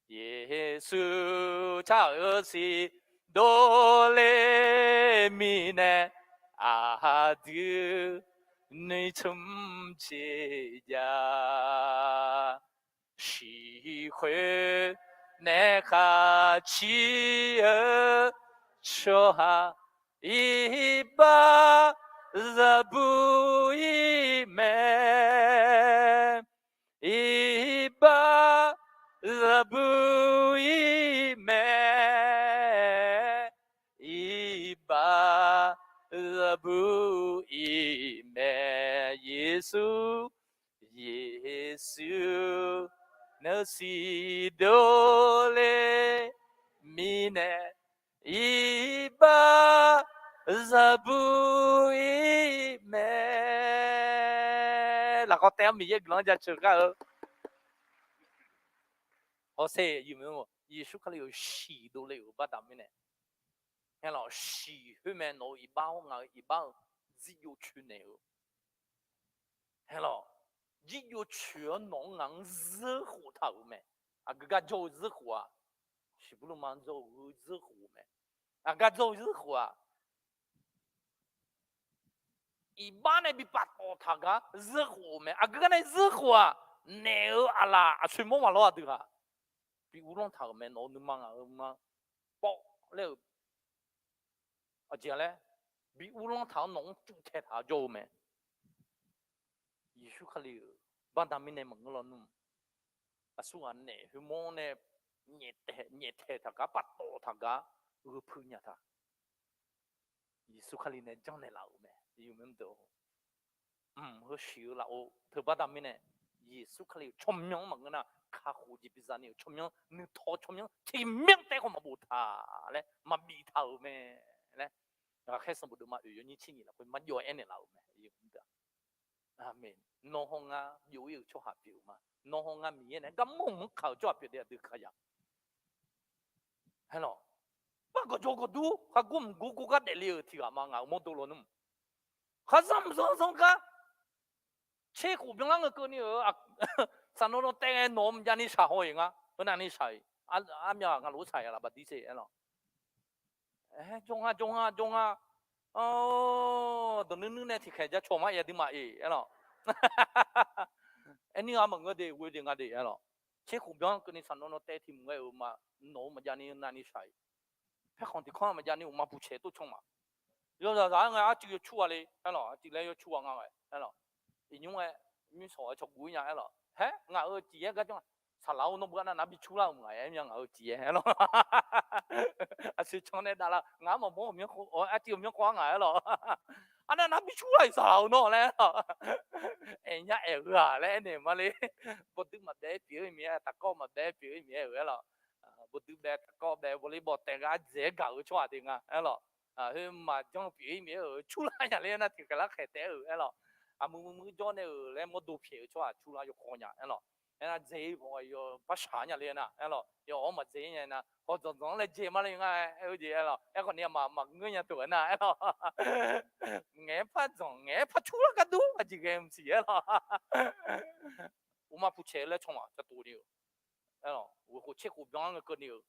Yeqsur tsaq-eu siq dovler mirnae, aqdui nuicmr jeq jav. Shiq khoer nae khaqcir-eu tsawrhaq iqbax zabuq-ir mae. Iqbax zabuq-ir mae. Iqbax zabuq-ir mae. Yeqsur, Yeqsur, nawr siq dovler mirnae, iqbax zabuq-ir mae. Lafkhawf taef-anr Miqyaer guiqlanq-anr jaceuq gar-eu. Hawsher, Yeqsur Kali-euq shiq dovle-euq baqda mirnae, aerlawq, shiq khoer mae nawq-euq iqbax-awr ngaq-euq iqbax-eu dzirjov coeq naeq-eu. Aerlawq, dzirjov coeq-awr nawq-anr ngaq-anr zeurkhof taq-euq mae. Aqgeu gar jawr-eu zeurkhof-aq, shiqbuq lorma jawr-eu heu zeurkhof-eu mae. Aqgar jawr-eu zeurkhof-aq, iqbax nae bi paftawf taq gar zeurkhof-eu mae. Aqgeu gar nae zeurkhof-aq, naeq-eu aqlaf aqcoeq mawr maqlawr aqdui ghaq bi uvlanr taq-euq mae. Nawq-eu nuima ngaq-eu nuima pawv laer-eu aqjeq laer, bi uvlanr taq-anr nawq-anr cuvtae taq-awr jawr-eu mae. Yeqsur Kali-euq baqda mirnae maqngeur lawnmr. Aqsurghaq naeq khoermawr nae nyaeftaeq taq gar paftawf taq gar gheu puiv nya taq. Yeqsur Kali nae janrnaeq laf-euq mae. Mr, heu shiq-eu lafov teu baqda mirnae, Yeqsur Kali-euq tsawrmyanr maqngeur nar, kakhof jeq biza ni-euq tsawrmyanr, nuitaw tsawrmyanr tiqmyanr taef khawf maqbof taq laer maqbif taq-euq mae laer, ghaqkhaer sanqbof deuvma oeq yawnyir tser nyiq lafkhoer marjawv-aer aernaeq laf-euq mae. Aqmeq. Nawr hawr ngar byov-ir-euq tsawrhaq pyeuf-eu ma. Nawr hawr ngar Miqyaer nae garmawr-euq manr kaq-euq tsawrhaq pyeuf de aqdui kaq ya. Aerlawq, par gawqjawq gawqdur khar gor mq gor gor gar daefle-euq tiq ghaq ma ngaq-euq mawrdo lawnmr. Khar zanr mq zanr zanr gar tser khof byanlar ngeur keuvni-euq, saqnawv nawv taev ngae nawq-eu maqjav ni shaq haw-iq nga. Heu navni shaq-iq, armyav ngaq lof-aer shaq-iq laf baqdir se aerlawq. Jawr nga jawr nga jawr nga. Dawq nuir nuir nae tiqkhaeq ja caw mar-iq aqduimaf-iq aerlawq. Aerni ghaq maqngeur de ghoe de nga de aerlawq. Tser khof byanlar keuvni saqnawv nawv taev tiq mq ghae-euq ma, nawq-eu maqjav ni navni shaq-iq. Paerkhanq tiq kanr maqjav ni uqma puq caeq tov can ma. Yawzaq zaq-aer ngae arcuiv yawcur ghaq le aerlawq, arcuiv laer yawcur ghaq nga ghae aerlawq. Iqnymr-aer nymrsawq-aer cawqguv-ir nya aerlawq. Haer ngaq-euq ciq-aer gar janr, saqlaq-or nawr beu arnav nav bi cur lar-euq maqaer mya ngaq-euq ciq-aer aerlawq. Aqshoe can nae davlar ngaq-anr maqmawr-eu myanrkhawv, arcuiv-eu myanrkhawv-ar ngaq aerlawq. Arnav nav bi cur lar-iq saqlaq-eu nawr laer aerlawq. Aernya aer-eu-aq laer aernaeq ma le. Bawduir maqbae-aer pyeuf-ir Miqyaer, taqkawv maqbae-aer pyeuf-ir Miqyaer-euq aerlawq. Bawduir bae taqkawv bae bawler bawtaeq gar ardzaeq-aer gaq-eu tsawrhaq de nga aerlawq. Khoer maqjanr pyeuf-ir Miqyaer-euq curlar nya ler nar tiqkhaeq larkhaeq taef-aer-euq aerlawq. Aqmuiq muiq muiq jawr nae-euq laer mawrdo pyaeq-eu tsawrhaq curlar yawkawv nya aerlawq. Aernar dzaeq-ir bawq-a yawbarshaq nya ler nar aerlawq, yawawr maqdzaeq-ir nya nar hawdzanq dzanq-anr laer dzaeq ma le nga. Aer-eu jeq aerlawq, aerkhawf ni aqma maqngeur nya teuq-aer nar aerlawq. Ngaeq-aer par dzanq ngaeq-aer par curlar gar dur aqjeq ghae mqsiq aerlawq. Uqma puq caeq-eu laer caw ma cawtov ni-euq aerlawq, ghoeq khof tser khof byanlar ngeur keuvni-euq.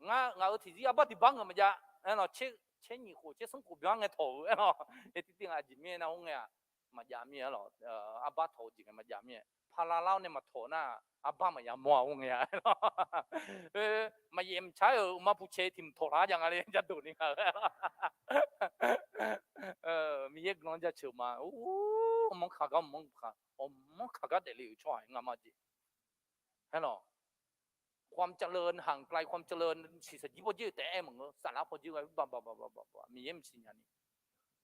Ngar ngaq-euq tiqzir arbar tiqbar ngeur maqjav aerlawq, tser nyiq khof tser smr khof byanlar ngae tawq-euq aerlawq. Aer tirtir nga aqjeq mirnae nar-or ngae-aq, maqjav mir aerlawq. Arbar tawq-eu jeq ngae maqjav mir-aer paqlav lar-awr nae maqtawq nar, arbar maqya mawr-a or ngae-a aerlawq. Maqyaef mqcar-euq uqma puq caeq tiq mq tawq lar jav nga le jav doq ni nga-eu aerlawq. Miqyaer guiqlanq jaceuq ma. Or, manr kaq gar manr kaq, awq manr kaq gar daefle-euq tsawrhaq ngamaf jeq. Aerlawq, ความเจริญ ห่างไกล ความเจริญ siqsaqjir bawrjir-eu taef-aer maqngeur, saflar pawjir ghae-eu baq baq baq baq baq Miqyaer mqsiq nya ni.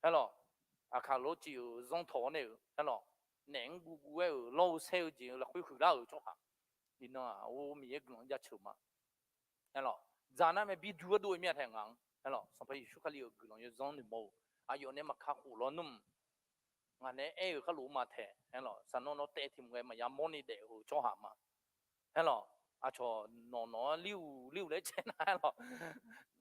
Aerlawq, aqkaq lawrciv-euq zanr tawq-awr nae-euq aerlawq, naef-anr guv guv-aer-euq lawr-eu saer-eu jeq-eu lafkhoer huiqlar-euq tsawrhaq. Iqnan-aq or Miqyaer guiqlanq jaceuq ma. Aerlawq, dzaq nar mae bi dui-aer dov-eu mir-a taeq ngaq-anr aerlawq, Sanqpaq Yeqsur Kali-euq guiqlanq yawzanr noeqmawr-eu aqyawf nae maqkaq khof lawnmr. Ngaq nae aer-euq kharlof ma taeq aerlawq, saqnawv nawv taev tiq mq ghae maqya mawrni daef-eu tsawrhaq ma. Aerlawq, aqcawq nawq nawq-anr lir-eu lir-eu laer caev nar aerlawq,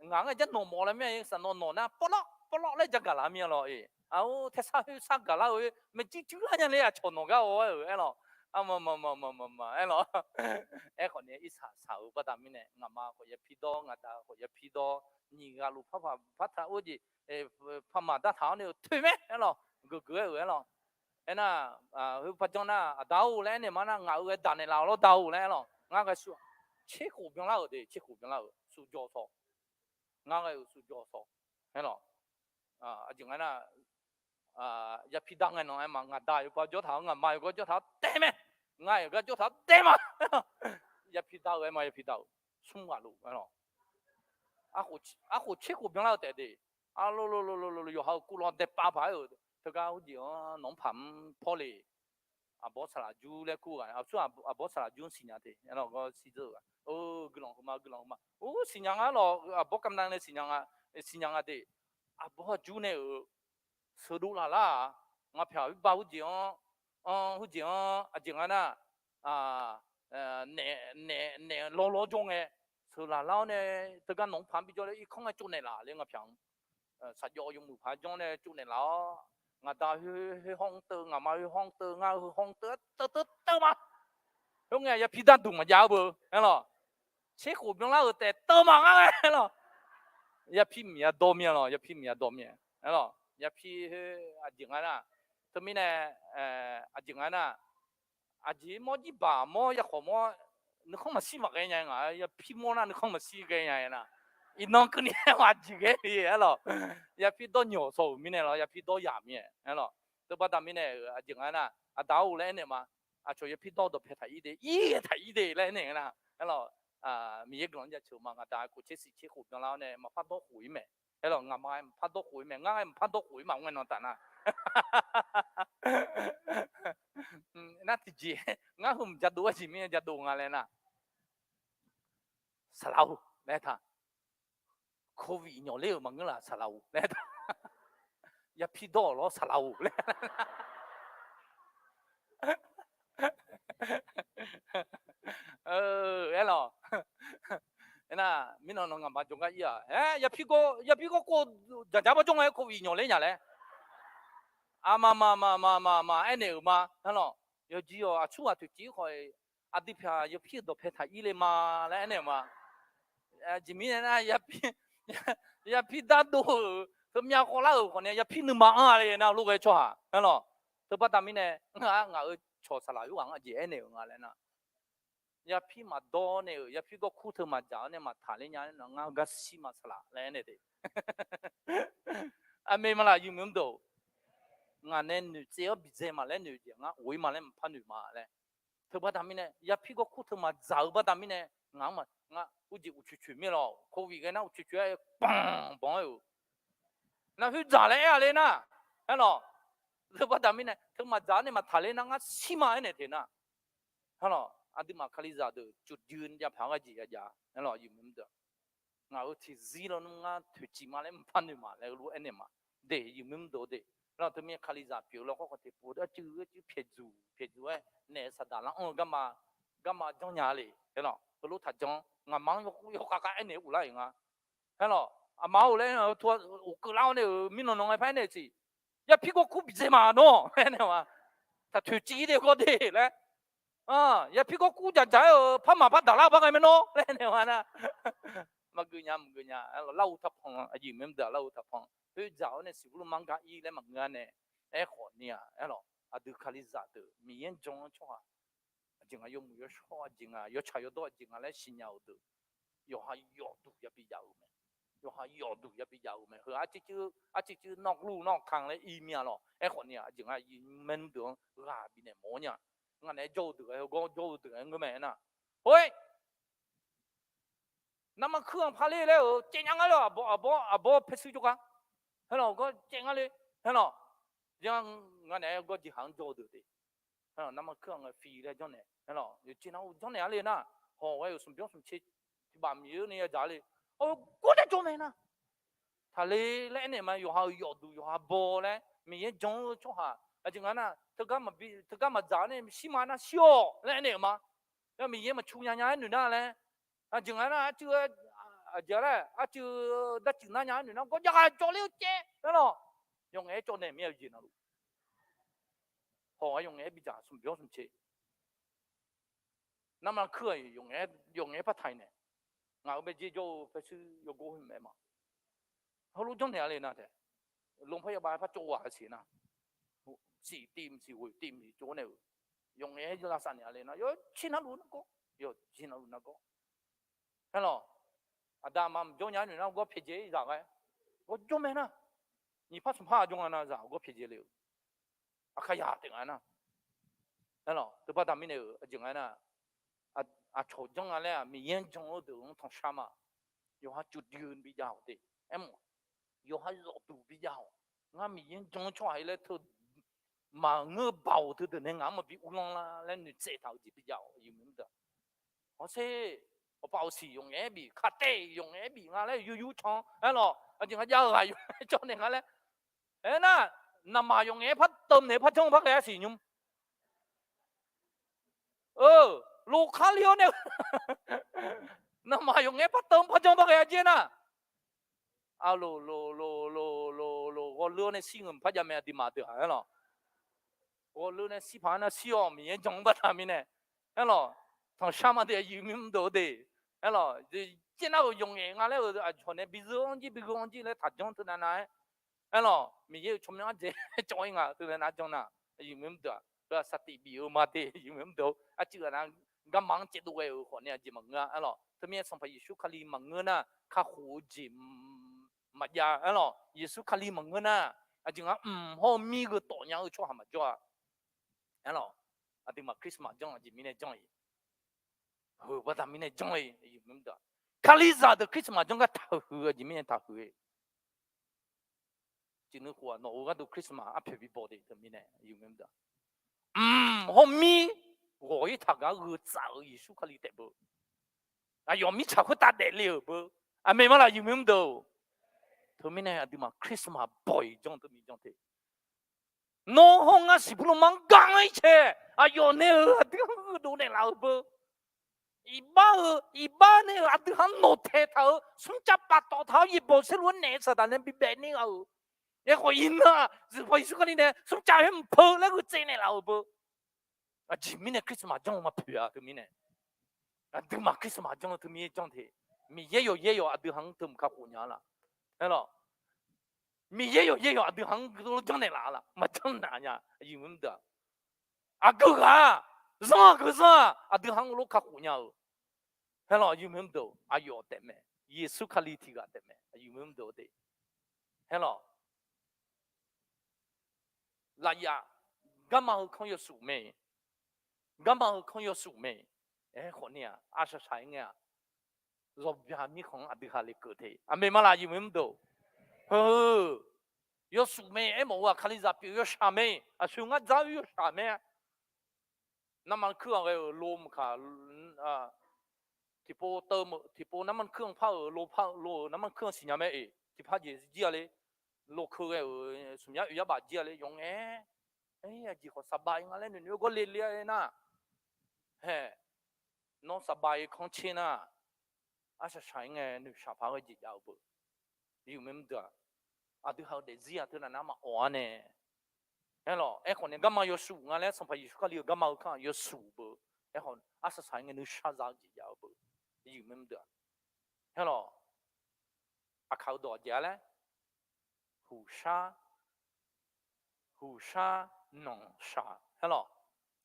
ngaq-anr aqjar nawq mawf laer mir-a, saqnawv nawq nar pawrlawr pawrlawr laer ja gaqlar mir-a lawq-e. Aq-or, taesar khoer sar gaqlar-eu-e, maeqjir juir lar nya le aqcawq nawq gar-awr aer-euq aerlawq. Aqma ma ma ma ma ma aerlawq. Aerkhawf ni irsaq saq-eu baqda mirnae ngaqma khawf yapir dawr, ngaqda khawf yapir dawr, nyiq ghaq luf par par taq-or jeq, par maq dartaq-awr nae-euq toeq mae aerlawq, geuf geuf-aer-euq aerlawq. Aernar, heu par janr nar, aqda-or laer aernaeq ma nar, ngaq-euq ghae daq naeqlaf-awq lawr da-or laer aerlawq. Ngar ghae shu, tser khof byanlar-euq de, tser khof byanlar-euq suf jawq tawq. Ngar ghae-euq suf jawq tawq. Aerlawq, aqjeq nga nar, yapir dar ngae nan aer ma, ngaqda yawgar jawr taq-awr, ngaqma yawgar jawr taq-awr taef mae. Ngar yawgar jawr taq-awr taef ma. Yapir dar-eu aer ma, yapir dar-euq smr ghaq luf aerlawq. Arkhof tser khof byanlar-eu taef de. Arlo lo lo lo lo yawqha-euq kuvlanq daepav paq-aer-euq teugar heujeq-anr nawq-anr paq mr pawr le. Aqbawr saqlaq jur laer kur ghaq, aqsur aqbawr saqlaq jur-anr siqnya te aerlawq, gawr siqdzeur-euq ghaq. Guiqlanq heu ma, guiqlanq heu ma. Ur, siqnya nga lawq, aqbawr kamdan nae siqnya nga, siqnya nga de. Aqbawr aqjur nae-euq sheuqdov laf lar-aq, ngaq pyaq-euq bar heujeq-anr, anr heujeq-anr aqjeq nga nar, naeq, naeq, naeq lawr lawr jawr ngae, sheuq laf lar-awr nae, teugar nawq-anr paq-anr bijawr laer irkanr ngae tsovnaeq laf le ngaq pyaq-anr. Saqjawv yawmuiq paq janr nae tsovnaeq laf-awr, ngaqda heu, heu hawr-anr teuv, ngaqma heu hawr-anr teuv, ngar heu hawr-anr teuv, teuv teuv teuv ma. Khoerngae yapir darduq maqjav-eu beu aerlawq. Tser khof byanlar-euq taef teuv ma ngar ghae aerlawq. Yapir miqya dawr mir-a lawq, yapir miqya dawr mir-a aerlawq. Yapir heu aqjeq nga nar, teumirnae, aqjeq nga nar, aqjeq mawr jirbaq mawr yakhawf mawr, nuikhanr maqshir maqghae nya nga, yapir mawr nar nuikhanr maqshir ghae nya-aer nar, iqnan keuvni-aer aqjeq ghae-ir aerlawq. Yapir dawr nyawq saw-euq mirnae lawq, yapir dawr yaq mir-a aerlawq. Teubaqda mirnae-euq aqjeq nga nar, aqda-or laer aernaeq ma. Aqcawq yapir dawr dawqpae taq-ir de, ir ghae taq-ir de laer aernaeq nga nar aerlawq. Miqyaer guiqlanq jaceuq ma, ngaq daq khof tser siq tser khof byanlar-awr nae maqpar dawr khof-ir mae. Aerlawq, ngaqma-aer maqpar dawr khof-ir mae, ngar-aer maqpar dawr khof-ir ma, mr ngae nan taf nar. Nar tiqjeq, ngar heu mq jadov-ar jeq mirnae jadov nga laer nar, saqlaq-or laer taq. Covid nyawq ler-euq maqngeur laf saqlaq-or laer taq. Yapir dawr-awq lawr saqlaq-or laer. Aerlawq, aernar mirnan nan ngaqma jawrgar ir-aq, aer, yapir gawr kov dzaqdzaq bawr jawr nga-aer covid nyawq ler nya laer. Aqma ma ma ma ma ma aernaeq-euq ma. Aerlawq, yawqjeq-awq aqsurghaq toeqciv-ir khawf, aqdui pyaq yapir-euq dawqpae taq ir le ma laer aernaeq-euq ma. Aqjeq mirnae nar, yapir dardov-euq heumyav khawvlar-euq khawf nae yapir nuima anr-a le nar, lof ghae tsawrhaq aerlawq. Teubaqda mirnae, ngar ngaq-euq cawq saqlaq yawrghaq-anr aqjeq aernaeq-euq nga laer nar, yapir maqdawr nae-euq yapir gawr kur teu maqdzaq-awr nae maqtaq ler nya-aer nar, ngar garshir ma saqlaq laer aernaeq te. Aqmeq malaq yuqmq mr deuq, ngaq nae noeqtsaev-awr bidzae ma laer noeq jeq ngar of-ir ma laer maqpar noeq ma laer. Teubaqda mirnae yapir gawr kur teu maqdzaq-eu baqda mirnae, ngaq-anr ma ngar urjeq uqcoeq coeq mir lawq, covid ghae nar uqcoeq coeq-aer banq banq-aer-euq nar, khoerdzaq laer aer-a le nar, aerlawq. Teubaqda mirnae teu maqdzaq-awr nae maqtaq ler nar, ngar shir ma aernaeq te nar. Aerlawq, aqduimaf kalizaq deuq cufdui ni jav paq-aer gharjeq ya jav-a. Aerlawq, yuqmq mr deuq, ngaq-euq tiqzir lawnmr ngar toeqciv ma laer mqpar noeq ma laer heulof-aer aernaeq ma. De, yuqmq mr deuq de. Aerlawq, teumirnae kalizaq pyeuf-eu lawr khawr khawf tiqpov arcuiv arcuiv pyaeqdzuq pyaeqdzuq-aer naeq-eu saqdaq lar anr-eu garma, garma janrnya le. Aerlawq, heulof taqjanr, ngaqma-anr yawkhav khav aernaeq uvlar-iq nga. Aerlawq, aqma-or laer aer-eu, uqkeuv lar-awr nae-euq mirnan nan ngae par aernaeq siq. Yapir gawr kur bidzae ma nawr aernaeq ma. Taq toeqciv de gawr de laer. Yapir gawr kur dzaqdzaq-aer-euq par maq par daqlar par ghae mae nawr laer aernaeq ma nar. Maqgeuf nya maqgeuf nya, aerlawq, lar-eu taqpanq, aqjeq mirmr deuq-aq lar-eu taqpanq. Khoerdzaq-awr nae siqbur lmar gar ir laer maqngeur-a nae. Aerkhawf ni-aq, aerlawq, aqdui kalizaq deuq Miqyaer-anr jan-anr tsawrhaq, aqjeq nga yawmuiq yawshawr, aqjeq nga yawtsaq yawdawr, aqjeq nga laer siqnya-euq deuq, yawqha yawfduq yabi jav-euq mae. Yawqha yawfduq yabi jav-euq mae. Heu arcuiv cuiv, arcuiv cuiv nawr luf nawr kanq laer ir mir-a lawq. Aerkhawf ni-aq, aqjeq nga yawmuiq deuq-anr ghaq bifnaeq mawf-awr nya. Ngaq naeq-aer jawr-eu deuq-aer, heugar jawr-eu deuq-aer ngeur mae aernar, hoi, navmaqkuir-anr par ler laer-euq caev nya nga le, aqbawr aqbawr aqbawr paershuir jawrgar. Aerlawq, gar caev nga le. Aerlawq, ya, ngaq naeq-aer gar jeqhaq-anr jawr-eu deuq te. Aerlawq, navmaqkuir-anr ngae fi laer janrnaeq. Aerlawq, yawqjeq nar-eu janrnaeq-a le nar, hawq ghae-euq smqbymr smqtser tiqbaq miq-aer nae yadzaq le. Awr, gawr nae jawr mae nar. Taqle laer aernaeq ma, yawqha-euq yawfduq yawqha baw laer Miqyaer jan-eu tsawrhaq aqjeq nga nar, teugar maqdzaq-awr nae shir ma nar shir-awq laer aernaeq-euq ma. Yawr Miqyaer maqcu nya nya-aer noeq nar laer, aqjeq nga nar arcuiv, aqjeq laer arcuiv darcuiv nar nya-aer noeq nar gawr jav ghaq cawv ler-eu caev laer lawq. Yawf ngaef-aer cawv naeq mir-a jeq navluf. Hawq-aer yawf ngaef-aer bidzaq smqbymr smqtser. Navmaqkuir-aq yawf ngaef-aer par taq-iq naeq. Ngaq-euq baejer jawr-eu paershuir yawgor-aer mae ma. Heulof janrnaeq-a le nar taef. Lmqpar yawbav-aer par cawv ghaq siq nar, siq tiv mq siq ghoeq tiv mq siq cawv nae-euq, yawf ngaef-aer lavsav naeq-a le nar, yawqjeq navluf nargawr, yawqjeq navluf nargawr. Aerlawq, aqda aqma mqjawr nya-aer noeq nar gawr pyaeqdzae-ir zaq ghae, gawr jawr mae nar, nyiq par smq par-a jawr nga nar zaq gawr pyaeqdzae le-euq. Aqkaqyaq taef nga nar. Aerlawq, teubaqda mirnae-euq aqjeq nga nar, aqcawq janr nga laer-aq Miqyaer-anr jan-eu deuq-anr tanqshar ma. Yawqha cufdui-eu bijav-awq de. Aermawf, yawqha zawqduq bijav-awq. Ngar Miqyaer-anr jan-eu tsawrhaq-ir laer teu maqngeur baoq teudeuq nae ngaq-anr maqbi uvlanr lar laer noeqtsaev taq-eu jeq bijav-awq, aqyuif mqdeuq. Hawsher, awqpav awqsiq yawf ngaef-aer bif, kaqtaev yawf ngaef-aer bif nga laer yuryur can-awr, aerlawq, aqjeq nga jav-eu ghaq yawf ngaef-aer cawv naeq nga laer. Aernar, navmaqtser yawf ngaef-aer par teumq naeq par janr par ghae-a siq nymr. Loqkar le-awr nae, navmaqtser yawf ngaef-aer par teumq par janr par ghae-a jaer nar, aqloq loq loq loq loq loq ghawrleur-awr nae shir ngeur mq par jav mae aqduimaf deuq-aq aerlawq. Ghawrleur nae shir paq-aer nar shir-awq Miqyaer jan-anr baqda mirnae. Aerlawq, tanqshar ma de aqyuif mqdeuq de. Aerlawq, jaer nar-euq yawf ngaef nga laer-euq aqcawq nae bi zeur-anr jir bi gheu-anr jir laer taqjanr teunav nav-aer. Aerlawq, Miqyaer-euq tsawrmyanr ardzaeq cawv-ir nga teunav nav jan nar, aqyuif mqdeuq-aq heu-aq saqtif bif-eu ma de aqyuif mqdeuq arcuiv ghaq nav garma-anr caevdov ghae-euq khawf nae aqjeq maqngeur-a aerlawq. Teumirnae Sanqpaq Yeqsur Kali maqngeur nar kakhof-eu jeq maqjav aerlawq. Yeqsur Kali maqngeur nar aqjeq nga mq hawr-eu mir gheu tawf nya-eu tsawrhaq maqjawr-a aerlawq. Aqduimaf Christmas janr aqjeq mirnae janr-iq Heu baqda mirnae janr-eu, Kalizaq deuq Christmas janr gar taqhuiq-eu jeq mirnae taqhuiq-eu. Ciqnuiv khof-aq nawq-euq gharduq Christmas arpoeq bi baw de teumirnae, mq, hawr mir ghawq-ir taq gar gheu tsaf-eu Yeqsur Kali taef beu. Aqyawf mirtsaq khoertav daefle-euq beu. Aqmeq ma laf, aqyuif maqngeur deuq-or? Teumirnae aqduimaf Christmas baw-iq janr teu mir janr te. Nawr hawr ngar siqbur lmar-anr gar-anr-ir cae, aqyawf nae-euq aqdui-anr gheudov naeqlaf-euq beu. Iqbax-eu, iqbax nae-euq aqdui-anr nawqtaeq taq-euq smrcav paftawf taq-awr yaeqbawq saerlu-aer naeq-eu saqdaq nae bibaef ner-a-euq. Aerkhawf iqnan-aq, Sanqpaq Yeqsur Kali nae smrcav khoer mq peu laer gheutsaev naeqlaf-euq beu. Aqjeq mirnae Christmas janr-eu maqpoeq-a teumirnae. Aqduimaf Christmas janr-eu teumirnae janr te. Miqyaer yawqyaer yawq aqdui-anr teu mq kakhof nya-a laf. Aerlawq, Miqyaer yawqyaer yawq aqdui-anr geu lof janrnaeq laf-a laf, maqjanr naq nya, aqyuif maqngeur deuq-aq. Aqgeu ghaq-aq, zanr-aq geu zanr-aq, aqdui-anr geu lof kakhof nya-eu. Aerlawq, aqyuif maqngeur deuq, aqyawf taef mae. Yeqsur Kali tiq ghaq taef mae, aqyuif maqngeur deuq-eu te. Aerlawq, lafyaf, garma heu kanr yawshuif mae. Garma heu kanr yawshuif mae. Aerkhawf ni-aq, arshaq shaq-aer ngae-aq, zawqbya mirkhanq-anr aqdui ha lekeuv te. Aqmeq ma laf, aqyuif maqngeur deuq? Heu, yawshuif mae. Aermawf-eu-aq, Kalizaq pyeuf yawshaq mae. Aqsur ngar dzar-eu yawshaq mae. Narma kuir-anr ghae-euq lo maqkaq, tiqpov teu, tiqpov narma kuir-anr par-euq lo par lo-euq narma kuir-anr siqnya mae-eq. Tiqpar jeq jir-a le. Lokeu ghae-euq smq yar oeq yar baf jir-a le yawf ngae. Aqjeq khawf saqbaq-ir nga laer noeqnoeq-aer gawr le le-a nar, hae, nawr saqbaq-ir kanr tser nar, arshaq shaq-ir ngae noeqshaq paq ghae jeq jav-eu beu. Aqyuif maqngeur deuq-aq, aqdui ha-eu daefzir-aq teu navnav maqawq-ar nae. Aerlawq, aerkhawf nae garma yawshuif nga laer Sanqpaq Yeqsur Kali-euq garma-eu kanr yawshuif beu. Aerkhawf arshaq shaq-ir ngae nuishar za-eu jeq jav-eu beu. Aqyuif maqngeur deuq-aq, aerlawq, aqkaq-eu dawq aqjeq-a laer, huqshar, huqshar nanqshaq aerlawq.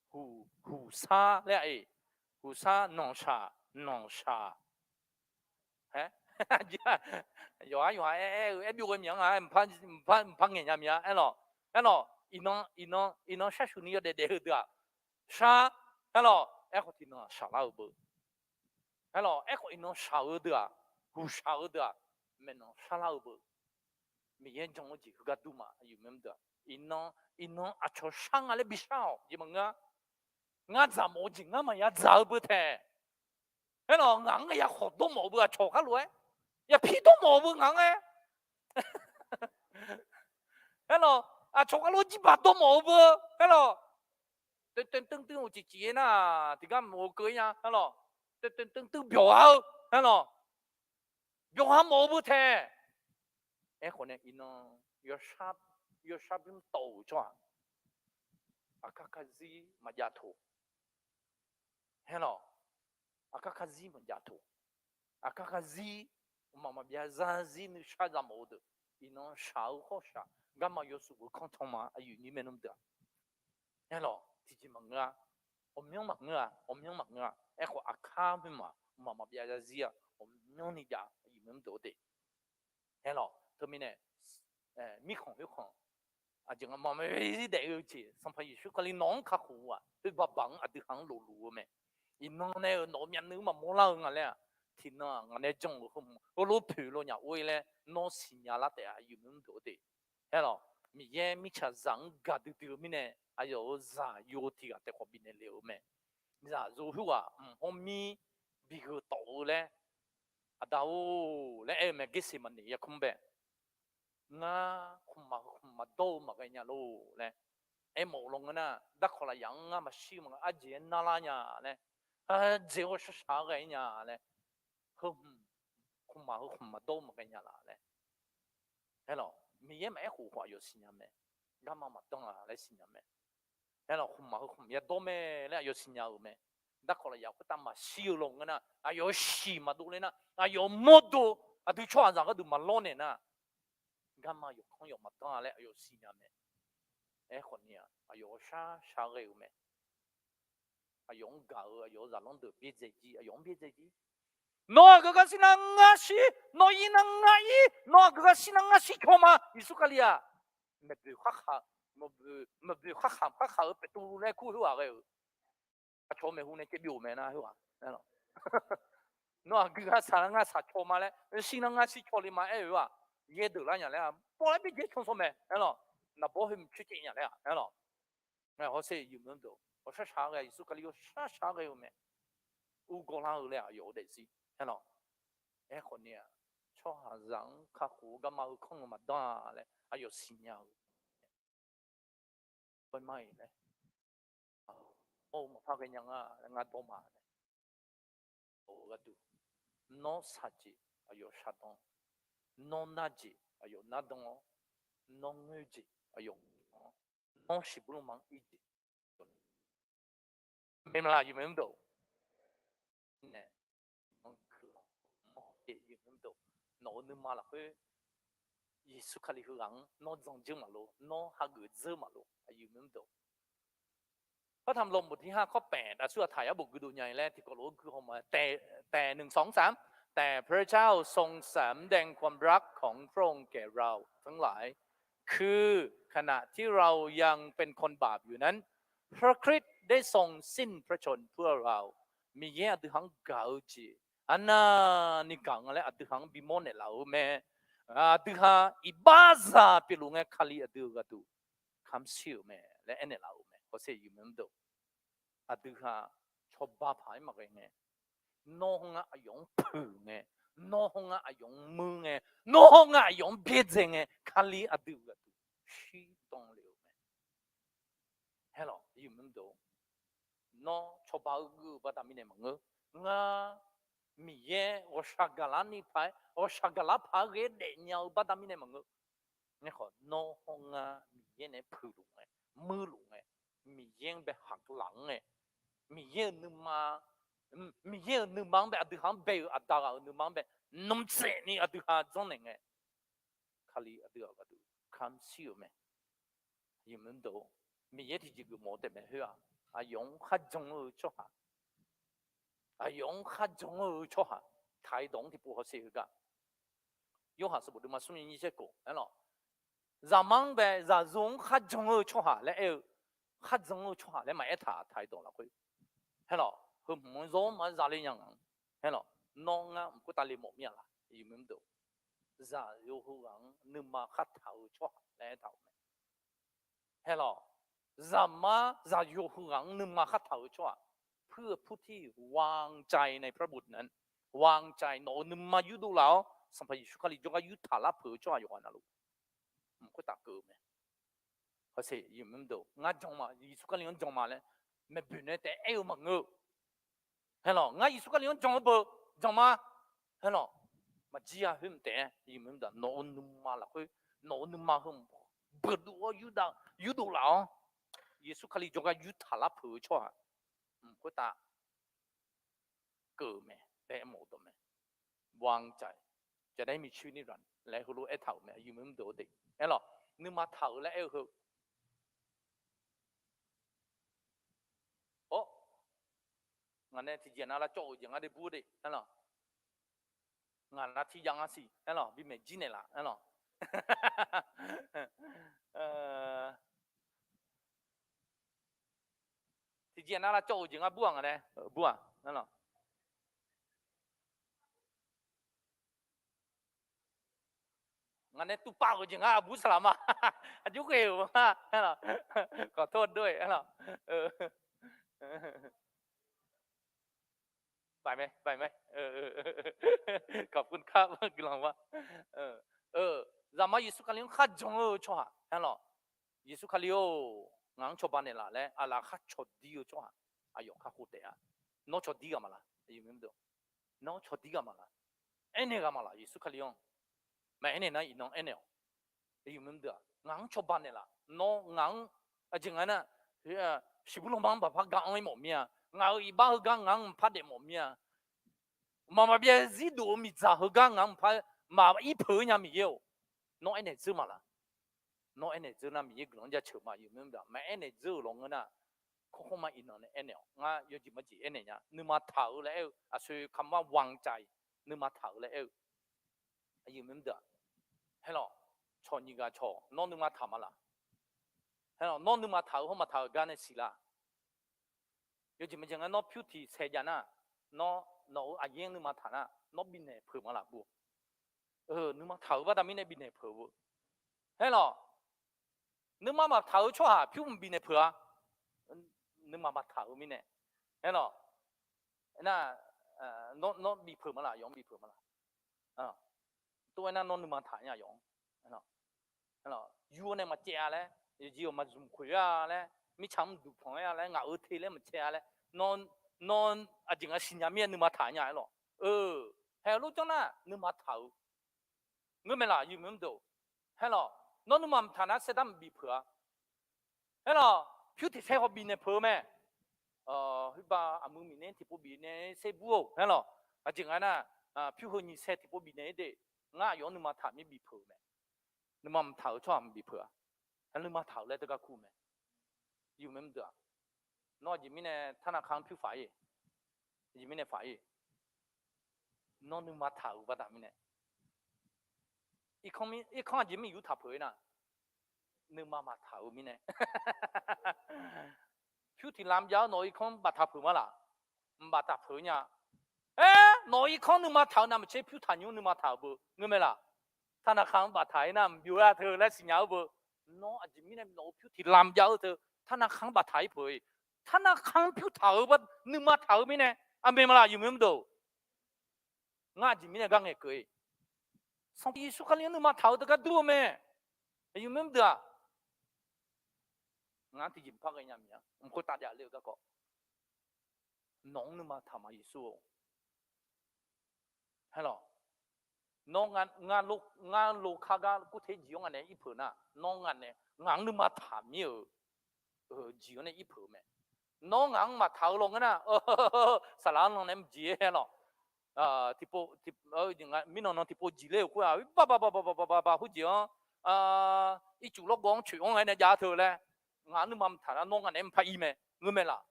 Huq, huqsar laer-a-eq. Huqsar nanqshaq, nanqshaq. Aer, yawqhar yawqha aer aer-eu aer byov ghae myaq-anr nga, mqpar ngaeq nya mya aerlawq. Aerlawq, iqnan, iqnan, iqnan sharshuq ni yawdaef daef-eu deuq-aq, shar, aerlawq, aerkhawf tiqnan shaqlar-eu beu. Aerlawq, aerkhawf iqnan shaq-eu deuq-aq, huqshaq-eu deuq-aq, maeqnan sharlar-eu beu. Miqyaer jan-eu jeq heugar dur ma, aqyuif maqngeur deuq-aq. Iqnan, iqnan aqcawq shar nga laer bishar-awq jeq maqngeur-a. Ngar dzaq mawf-eu jeq ngar maqya dzaq-eu beu taeq. Aerlawq, ngaq-anr ya khawq dawr mawf-eu beu aqcawq khar lof-aer, ya pir dawr mawf-eu beu ngaq-anr aer. Aerlawq, aqcawq khar lof-aer jirbaq dawr mawf-eu beu. Aerlawq, toeqtoeq teuv teuv uqcif cif-aer nar, tiqgar mq-eu keuv-ir nya. Aerlawq, toeqtoeq teuv teuv byawq-a-eu. Aerlawq, byawq-a mawf-eu beu taeq. Aerkhawf nae iqnan yawshar, yawshar bymr tawv-euq tsawrhaq, aqkar karzir maqjav toq. Aerlawq, aqkar karzir maqjav toq. Aqkar karzir, mqmaq maqbyav zarzir nuishar za mawf-eu deuq, iqnan shaq-eu hawr shaq, garma yawshuif-eu kanr tan ma, aqyuif nyir maernmr deuq-aq. Aerlawq, tiqjeq maqngeur-a. Ghawqmyanr maqngeur-a, ghawqmyanr maqngeur-a. Aerkhawf aqkar mrma, mqmaq maqbyav zarzir-a, ghawqmyanr ni jav, aqyuif maqngeur deuq-eu te. Aerlawq, teumirnae, mirkhanq khoerkhanq, aqjeq nga maqma zir daef-eu jeq, Sanqpaq Yeqsur Kali nawq-anr kakhof-eu-aq, khoer baqbaq-anr aqdui ha-anr lofluf-eu mae. Iqnan nae-euq nawq-eu myavnuiv maqmawr lar-eu nga laer-aq, tiqnan-aq ngaq nae jan-euq heu heulof poeq law nya or-ir laer nawr siqnya lar taef-a, aqyuif maqngeur deuq-eu te. Aerlawq, Miqyaer mirtsaqzaq-anr gaqdui dui-eu mirnae, aqyawf-euq zaqyo tiq ghaq taef khawf bifnaeq lef-eu mae. Zaqyo khoerghaq mq hawr mir bigheu tawf-eu laer, Aqda-or laer aer-eu mae, Gerseqmaqneq yarkmr bae. Ngar khmqmaq heu khmq maqdawr-eu maqghae nya lor laer aermawf-eu law ngeur nar, darkawq lafyaq-anr ngar maqshir-eu maqghae, arjeq-aer narlar nya laer, arjeq-awr shaqshaq-aer ghae-ir nya laer, heu hmq, khmqmaq heu khmq maqdawr-eu maqghae nya laf laer. Aerlawq, Miqyaer maqaer khof khawf aqyawf siqnya mae. Garma maqdanr-a laer siqnya mae. Aerlawq, khmqmaq heu khmq yadawr mae laer aqyawf siqnya-euq mae. Darkawq lafyaq khoertav maqshir-eu law ngeur nar, aqyawf-euq shiq maqdov ler nar, aqyawf-euq mawrdo, aqdui tsawrhaqzaq gharduq maqlawr naeq nar, garma yawqkanr yawq maqdanr-a laer aqyawf siqnya mae. Aerkhawf ni-aq, aqyawf-euq shar shar ghae-eu mae. Aqyawf-anr gaq-eu aqyawf-euq zaqlanr deuq byaerdzae jir, aqyawf-anr byaerdzae jir. Nawq aqgeu gar shir nar ngar shir, nawq ir nar ngar ir, nawq aqgeu gar shir nar ngar shir caw ma. Yeqsur Kali-aq, maqboeq khar khaq, maqboeq khar khaq, khar khaq-eu Beqtuvluv laer kur khoerghaq ghae-euq. Aqcawq maeqhu nae caev byov-euq mae nar khoerghaq. Nawr aqgui ngar saq nar ngar saq caw ma laer, shir nar ngar shir caw le ma aer-eu-aq, yaerdeuq lar nya laer-aq, pawv laer byaerdzae caw sawr mae aer lawq. Naqbawr heu mq coer caev nya laer-aq aer lawq. Hawsher yawmuiq mr deuq, ghawqshar shaq-aer ghae, Yeqsur Kali ghawqshar shaq-aer ghae-eu mae. Ur gawrlar-eu laer aqyawf-eu daefzir aer lawq. Aerkhawf ni-aq, tsawrhaqzaq-anr kakhof-eu garma-eu kanr-eu maqdanr-a laer aqyawf siqnya-eu. Ghawrmar-iq laer, mawr-eu maqpar ghaenya nga laer ngar dawr ma laer. Gharduq, nawr shaqjeq aqyawf shardan-awr, nawr narjeq aqyawf nardan-awr, nawr ngoerjeq aqyawf, nawr shiqbuir lanma-anr irjeq, mqmaq laf yawmuiq mr deuq, nae, nawq-eu nuima lafkhoer Yeqsur Kali heughaq-anr nawr jan dzeur maqlor, nawr hageuf dzeur maqlor, aqyuif mr deuq. Par taq lawq mq tiq ha kawr paef daqsur aqtaq yar bof guidov nya-ir laer tiqkawv lof-aer guihaw ma. แต่ แต่ หนึ่ง สอง สาม แต่พระเจ้าทรงสำแดงความรักของพระองค์แก่เราทั้งหลาย คือขณะที่เรายังเป็นคนบาปอยู่นั้น พระคริสต์ได้ทรงสิ้นพระชนม์เพื่อเรา Miqyaer aqdui ha-anr gaq-eu jeq arnavni gaq nga laer aqdui ha-anr bimawr naeqlaf-eu mae. Aqdui ha iqbaxzaq pyeufluf ngae Kali aqdui-euq gharduq kamq shir-euq mae laer aernaeq laf-euq mae. Hawsher yawmuiq mr deuq, aqdui ha cawba paq-aer maqghae ngae, nawr hawr ngar aqyawf-anr puiq ngae, nawr hawr ngar aqyawf-anr muir ngae, nawr hawr ngar aqyawf-anr byaerdzae ngae Kali aqdui-euq gharduq shirdan lef-euq mae. Aerlawq, nawr cawba-eu guv-eu baqda mirnae maqngeur. Ngar Miqyaer ghawqshaq gaqlar ni paq-aer, ghawqshaq gaqlar paq-aer ghae daefnya-eu baqda mirnae maqngeur. Aerkhawf nawr hawr ngar Miqyaer nae puiqluf ngae, muirluf ngae, Miqyaer-anr bae haqlaf-anr ngae, Miqyaer-euq nuima, Miqyaer-euq nuima-anr bae aqdui ha-anr bae-euq aqda ghaq-euq nuima-anr bae nmrtsaev ni aqdui ha janrnaeq ngae, Kali aqdui-aq gharduq kamq shir-euq mae. Miqyaer tiqjeq geufmawf-eu taef mae khoer-aq, aqyawf-anr kharjan-eu tsawrhaq, aqyawf-anr kharjan-eu tsawrhaq, taqi dawq-anr tiqpov hawsher heugar, Yorhaq sanqbof deuvma smr nyiq nyir tser khof aerlawq, zaqmar-anr bae zaqyo-anr kharjan-eu tsawrhaq laer aer-eu, kharjan-eu tsawrhaq laer maqaer taq taqi dawq lafkhoer, aerlawq heu hmq-anr zawr maqaer zale nya ngaq-anr, aerlawq nawr ngar mq khoertav le mawf mir-a laq, zaqyo heughaq-anr nuima khartaq-eu tsawrhaq laer aertaq-euq mae. Aerlawq, zaqmar zaqyo heughaq-anr nuima khartaq-eu tsawrhaq, เพื่อผู้ที่วางใจในพระบุตรนั้น วางใจ nawq-euq nuima yurdov laf-awr Sanqpaq Yeqsur Kali jawrgar yurtaq larpeuq-eu tsawrhaq yawqghaq navluf, mq khoertav keuv-eu mae. Hawsher ngar jan ma, Yeqsur Kali-anr jan ma laer maeqboeq nae taef aer-eu maqngeur-eu. Aerlawq, ngar Yeqsur Kali-anr jan-eu beu, jan ma. Aerlawq, maqjir-a khoer mq taef-aer, nawq-euq nuima lafkhoer, nawq-euq nuima heu beuqdov-awr yurdov laf-awr, Yeqsur Kali jawrgar yurtaq larpeuq-eu tsawrhaq, mq khoertav keuv-eu mae laer aermawf-eu dawq mae. วางใจ jadaer miqcoer ni laer heulof aertaq-euq mae, aqyuif mr deuq-eu de. Aerlawq, nuima taq-eu laer aer-eu heu Or, ngaq nae tiqjeq nav lavcawv-euq jeq ngar de bur de aerlawq. Ngaq nav tiqjav nga siq aerlawq, bimaeq jir naeqlaf aerlawq. Tiqjeq nav lavcawv-euq jeq ngar bur-aq ngaq nae bur-aq aerlawq. Ngaq nae tuvpav-euq jeq ngar aqbur saqlaq ma. Aqjox ghae-euq ma aerlawq. Kawqtor dov-e aerlawq. ไปไหม ไปไหม ขอบคุณครับ guiqlanq ma. Zaqmar Yeqsur Kali-anr kharjan-eu tsawrhaq aerlawq. Yeqsur Kali-or, ngaq-anr cawba naeqlaf laer aqlaf khar cawqdir-eu tsawrhaq aqyawf kakhof taef-a. Nawr cawqdir ghaq maqlaq, nawr cawqdir ghaq maqlaq, aernaeq ghaq maqlaq Yeqsur Kali-anr. Maqaer naeq nar iqnan aernaeq-awq. Ngaq-anr cawba naeqlaf, nawr ngaq-anr, aqjeq nga nar, shiqbur lanma-anr baqpar ga anr-ir mawf mir-a. Ngaq-euq iqbax heugar ngaq-anr mqpar daef mawf mir-a. Mqmaq maqbyav zir dov-eu miqdzaq heugar ngaq-anr mqpar maq ir peuq-eu nya Miqyaer-or. Nawr aernaeq dzeur maqlaq. Nawr aernaeq dzeur nar Miqyaer guiqlanq-anr jaceuq ma. Maqaer naeq dzeur-euq lawq ngeur nar, khawrkhawr ma iqnan nae aernaeq-awq. Ngar yawjeq majeq aernaeq nya. Nuima taq-eu laer aer-eu aqsoe kamar วางใจ nuima taq-eu laer aer-eu. Aqyuif mr deuq-aq, aerlawq, cawq nyiq ghaq cawq nawr nuima taq maqlaq. Aerlawq, nawr nuima taq-eu hawr maqtaq-euq gar nae siqlar. Yawjeq majeq nga nawr pyur tiq saeq jav nar, nawr nawq-euq aqyaer nuima taq nar, nawr bifnaeq peuq ma laf bur. Nuima taq-euq baqda mirnae bifnaeq peuq bur. Haer lawq. Nuima maqtaq-euq tsawrhaq pyur bifnaeq peuq-a. Nuima maqtaq-euq mirnae. Haer lawq. Nar, nawr bif peuq ma laf, yawf-anr bif peuq ma laf. Tov-aer nar nawr nuima taq nya yawf-anr. Yur-awr nae maqcaev-a laer, yawqjeq-awq maqzmq khoeq-a laer, mirtsaq-anr duqpanq-aer-a laer, ngaq-euq te laer maqcaev-a laer, nawr aqjeq nga siqnya mir-aer nuima taq nya-aer lawq. Haer-eu lof janr nar nuima taq-euq. Ngeurmae laf, yawmuiq mr deuq. Haer lawq. Nawr nuima maqtaq nar saerdar maqbif peuq-a. Haer lawq. Pyur tiq saer haw bifnaeq peuq-eu mae. Khoerbar aqmuiq miqnae tiqpov bifnaeq saer bur-or. Haer lawq. Aqjeq nga nar, pyur heu nyiq saer tiqpov bifnaeq-aer de. Ngar aqyawf-anr nuima taq mir bif peuq-eu mae. Nuima maqtaq-euq tsawrhaq maqbif peuq-a. Nuima taq-euq laer teugar kur-eu mae. Yawmuiq mr deuq-aq, nawr aqjeq mirnae ธนาคาร-anr pyur faq-ir, aqjeq mirnae faq-ir, nawr nuima taq-euq baqda mirnae, irkanr aqjeq mir yur taq peuq-ir nar, nuima maqtaq-euq mirnae, pyur tiq lam jav-awr nawq-euq irkanr baftaq peuq ma laf. Mqbaftaq peuq nya. Aer, nawq-euq irkanr nuima taq-eu navmaqtser pyur taq nymr nuima taq-euq beu ngeur mae laf. ธนาคาร-anr baftaq-ir nar mqbyov-a teu laer siqnya-eu beu. Nawr aqjeq mirnae nawq-euq pyur tiq lam jav-eu teu ธนาคาร-anr baftaq-ir peuq-ir, ธนาคาร-anr pyur taq-euq nuima taq-euq mirnae, aqmeq ma laf, yawmuiq mr deuq. Ngar aqjeq mirnae gar ngaeqkeuv-ir, Sanqpaq Yeqsur Kali-anr nuima taq-eu teugar dur-eu mae. Yawmuiq mr deuq-aq, ngar tiqjeq mqpar ghae nya miq-a, mq khoertav jav le-eu garkawv, nawq-anr nuima taq ma Yeqsur-or. Haer lawq. Nawr ngar lo kar gar kurter jeq-anr ngaq naeq-aer ir peuq nar, nawr ngaq nae ngaq-anr nuima taq mir-euq jeq-anr nae ir peuq-eu mae. Nawr ngaq-anr maqtaq-eu lawnmr nar, saqlaq-anr lan nae mqjeq-aer lawq. Tiqpov, mirnan nan tiqpov jeq ler-euq khoer-aq, ba ba ba ba ba ba ba ba khoerjeq-anr, ircuf lawrgawv-anr coeq-anr-aer nae jav teu laer, ngaq-anr nuima mqtaq nar nawr ngaq naeq-aer mqpar ir mae ngeur mae laf.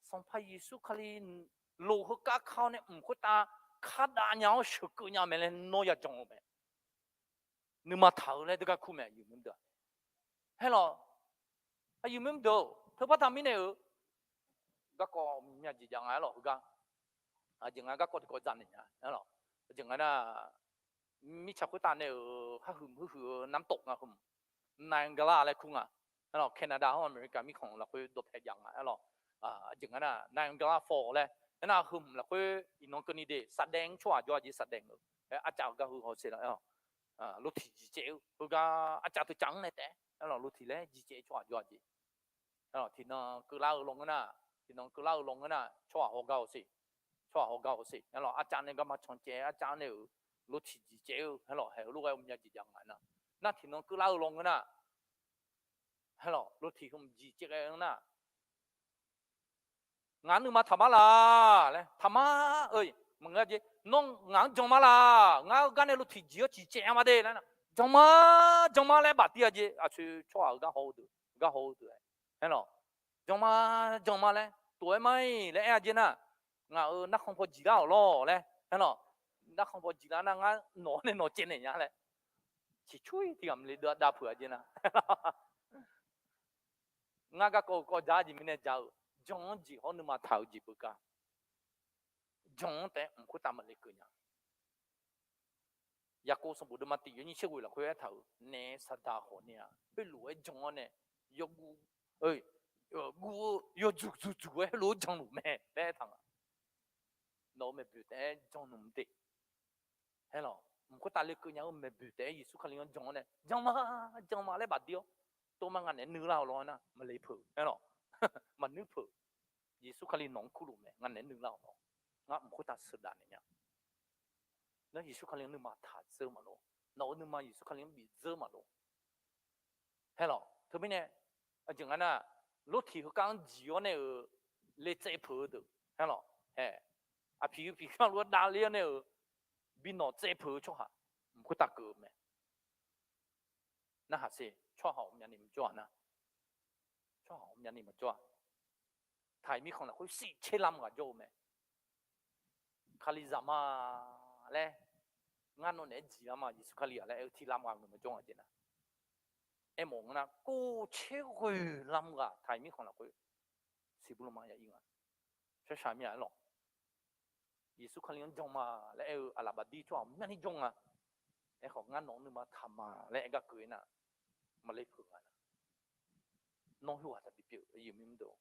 Sanqpaq Yeqsur Kali loq heugar kar-awr nae mq khoertav kar dav nya-awr sheuqkeuv nya mae laer nawr yajan-eu mae. Nuima taq-eu laer deugar kur mae, aqyuif mr deuq-aq. Haer lawq, aqyuif mr deuq-or, teubaqda mirnae-euq garkawv myav jeq jav nga-aer lawq heugar. Aqjeq nga garkawv tiqkawv dzaq naeq nya-aer lawq. Aqjeq nga nar, mirtsaq khoertav nae-euq harhuiq huiq-eu น้ำตก nga heu, Niagara laer kur nga. Aer lawq, Canada hawr America mirkhanq lafkhoer dawqpae jav nga-aer lawq. Aqjeq nga nar Niagara Falls laer aernar heu lafkhoer iqnan keuvni de saqdaev-anr tsawrhaq jawr-a jeq saqdaev-euq, arcav-eu gar heu hawsher la-aer lawq. Lotiq jiq caev-eu heugar arcav teucav-anr nae taef-aer aer lawq, lotiq laer jiq caev tsawrhaq jawr-a jeq. Aer lawq, tiqnan keuvlar-eu lawnmr nar, tiqnan keuvlar-eu lawnmr nar tsawrhaq hawgar hawsher, tsawrhaq hawgar hawsher aer lawq, arcav nae garma can caev arcav nae-euq lotiq jiq caev-eu aer lawq, haeq-eu lof-aer myav jeq jav nga nar, nar tiqnan keuvlar-eu lawnmr nar, aer lawq, lotiq heu jiq caev ghae-eu nar, ngaq-anr nuima taq ma laq laer taq ma-eu, maqngeur jeq nawr ngaq-anr jan ma laq, ngar-eu gar nae lotiq jiq-awr ciq caev-a ma de laer, jan ma, jan ma laer baftir-a jeq aqcoeq tsawrhaq-euq gar haw-eu deuq, gar haw-eu deuq-aer, aer lawq, jan ma, jan ma laer tof-aer ma-iq laer aer-a jeq nar, ngaq-euq narkhan paw jiq lar-awq lawr laer aer lawq, narkhan paw jiq lar nar ngar nawq-anr nae nawq caev naeq nya laer, ciqcur-ir tiq ghaq maqle dav peuq-a jeq nar, ngar garkawv-eu kawv ja-a jeq mirnae ja-eu, jan-anr jeq hawr nuima taq-eu jeq beugar, jan-anr taef-aer mq khoertav maqle keuv nya. Yaqkov sanqbof deuvma tiq yawnyir tser ghoeq lafkhoer aertaq-euq naef saqdaq khawf ni-a, khoerlof-aer jan-awr nae yawguv, guv-eu yawdzuq dzuq dzuq-aer heulof-aer janluf mae laer aertaq nga. Nawq-euq maeqboeq taef-aer jan nmr de. Aer lawq, mq khoertav lekeuv nya-eu maeqboeq taef-aer Yeqsur Kali-anr jan-awr nae jan ma, jan ma laer bafdir-awr, tov ma ngaq naeq-aer nuilar-awq law-aer nar maqle peuq aer lawq, maqnuir peuq. Yeqsur Kali nawq-anr kurluf mae, ngaq naeq-aer nuilar-awq law, ngar mq khoertav sheuqdaf naeq nya. Nawr Yeqsur Kali-anr nuima taq dzeur maqlof, nawq-euq nuima Yeqsur Kali-anr bif dzeur maqlof. Aer lawq, teumirnae aqjeq nga nar, lortiq heugar-anr jiq-awr nae-euq le tsaev peuq-eu deuq aer lawq, haeq, aqpiq yawpiq kharlof-aer davler-awr nae-euq bi nawq tsaev peuq-eu tsawrhaq mq khoertav keuv-eu mae. Narhaq ser tsawrhaq ghawqmyani maqjawr-aq nar, tsawrhaq ghawqmyani maqjawr-a. Taq-iq mirkhanq lafkhoer shif tser lam ghaq jawr-eu mae. Kalizaq ma laer, ngar nawq naeq-aer jiq-a ma Yeqsur Kali-aq laer aer-eu tiq lam ghaq ngeur maqjawr nga jeq nar, aermawf ngeur nar kov tser ghoeq lam ghaq taq-iq mirkhanq lafkhoer siqbur lanma ya ir nga. Shawrshaq mir-a aer lawq. Yeqsur Kali-anr jan ma laer aer-eu aqlaf bafdir tsawrhaq myavni jawr nga. Aerkhawf, ngar nawq-anr nuima taq ma laer aer gar keuv-ir nar, maqle peuq nga nar. Nawr khoerghaq taqbi pyeuf, aqyuif aqnyir mr deuq.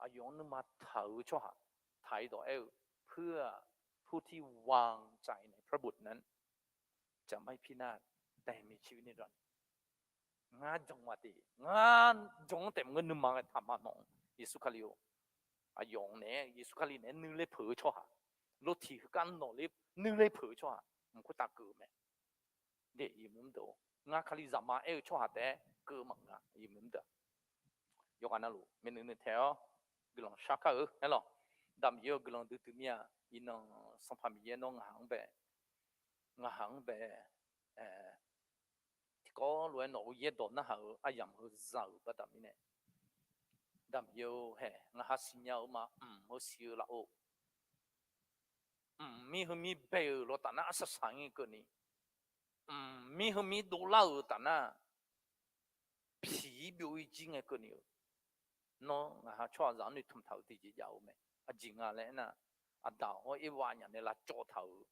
Aqyawf-anr nuima taq-eu tsawrhaq taq-ir dawq aer-eu, เพื่อผู้ที่วางใจในพระบุตรนั้นจะไม่พินาศ แต่มีชีวิตนิรันดร์. Ngar jan ma te, ngar jan-anr taef maqngeur nuima ghae taq ma nawq-anr, Yeqsur Kali-or. Aqyawf naeq-aer, Yeqsur Kali naeq-aer nuiler peuq-eu tsawrhaq, lawtiq heugar nawq ler nuiler peuq-eu tsawrhaq mq khoertav keuv-eu mae. Ngar Kalizaq ma aer-eu tsawrhaq taef-aer keuv-eu maqngeur-a, aqyuif aqnyir mr deuq. Yawqghaq navluf myavnuiv nuiv taeq-awr guiqlanq shar kar-eu aerlawq. Damq-ir-eu guiqlanq duidui mir-a. Iqnan Sanqpaq Miqyaer nawr ngaq-anr bae, ngaq-anr bae, tiqkawv lof-aer nawq-euq yaerdawq narhaq-euq aryamq heu za-euq baqda mirnae, damq-ir-eu hae, ngaq ha siqnya-eu ma, mq heu siq-eu laf-or. Mqmir heumir bae-euq lawtaf nar arsaq saq ngae keuvni, mqmir heumir dovlar-euq taf nar, piq-ir byov-ir jir ngae keuvni-eu, nawr ngaq ha tsawrhaqzaq-anr noeqtmq taq-euq tiqjeq jav-eu mae. Aqjeq nga laer aernar, aqdaq hawr ervav aqnyaf nae lavcawv taq-euq,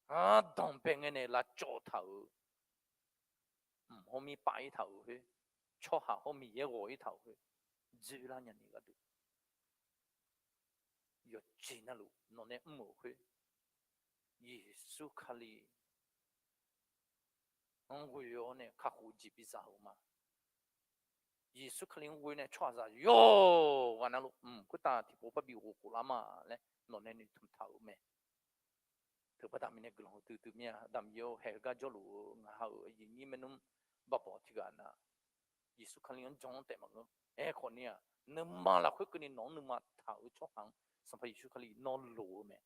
ardanq bae ngae nae lavcawv taq-euq, mq hawr mir pav-ir taq-euq khoer, tsawrhaq hawr Miqyaer ghawq-ir taq-euq khoer, dzoerlar nyani gharduq, yawqjeq navluf nawq nae mr-euq khoer, Yeqsur Kali-anr ghoe-awr nae kakhof jeq biza-euq ma. Yeqsur Kali-anr ghoe nae tsawrhaqzaq yawqghaq navluf mq khoertav tiqpov parbi ghofkhof lar ma laer nawq nae noeqtmq taq-euq mae. Teubaqda mirnae guiqlanq duidui mir-a. Damq-ir-eu haeq heugar jawrluf-eu ngaq ha-euq aqyuif aqnyir maernmr baqbawq tiqghaq nar, Yeqsur Kali-anr jan-anr taef maqngeur. Aerkhawf ni-aq, nuima lafkhoer keuvni nawq-anr nuima taq-eu tsawrhaq-anr Sanqpaq Yeqsur Kali nawr loq-eu mae.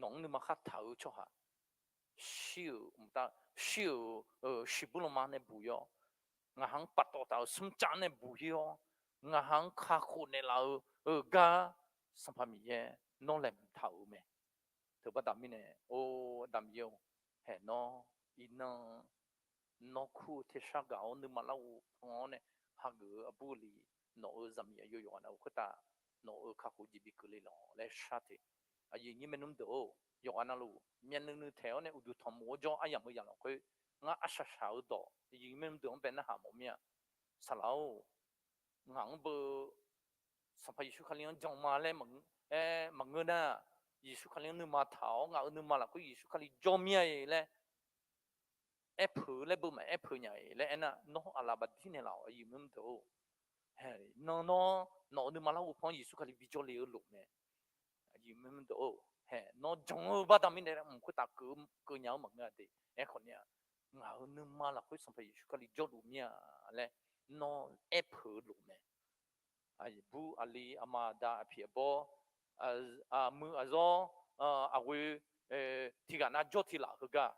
Nawq-anr nuima khar taq-eu tsawrhaq, shir-euq mqtav, shir-euq shiqbur lanma nae buq-ir-awr, ngaq ha-anr paftawf taq-euq smrcav nae buq-ir-awr, ngaq ha-anr kakhof naeqlaf-eu, eu gar, Sanqpaq Miqyaer nawr laeqhmq taq-euq mae. Teubaqda mirnae, or, damq-ir-eu haeq nawr, iqnan nawr kur-eu tersar gaq-awr nuima larghov pan-awr nae hageuf-eu aqbur aqli, nawq-euq zaqmiq aqyawf yawqghaq navluf khoertav nawq-euq kakhof jeq bi keuvle lawq laer shar te. Aqyuif aqnyir maernmr deuq-or, yawqghaq navluf myavnuiv nuiv taeq-awr nae uqduq tanqmof-awr jawr aryamq-eu yamq lafkhoer, ngar aqshaq shaq-eu dawq aqyuif aqnyir maernmr deuq-anr bae narhaq mawf mir-a. Saqlaq-or, ngaq-anr beu Sanqpaq Yeqsur Kali-anr jan ma laer maqngeur nar, Yeqsur Kali-anr nuima taq-awr ngaq-euq nuima lafkhoer Yeqsur Kali jawr mir-a laer aerpeuq laer beu maqaer peuq nya-iq laer aernar, nawr aqlaf baqdir naeqlaf-awq aqyuif aqnyir deuq-or. Hae, nan nawr nawq-euq nuima larghov pan-anr Yeqsur Kali bijawr le-eu lof mae. Aqyuif aqnyir deuq-or, hae, nawr jan-eu baqda mirnae mq khoertav keuv nya-eu maqngeur-a de. Aerkhawf ni-aq, ngaq-euq nuima lafkhoer Sanqpaq Yeqsur Kali jawrluf mir-a laer nawr aerpeuq-eu lof mae. Aqbur aqli aqma aqda aqpiq aqbawr, aqmuiq aqzawr, aqghoe, tiqghaq nav jawr tiq laf heugar,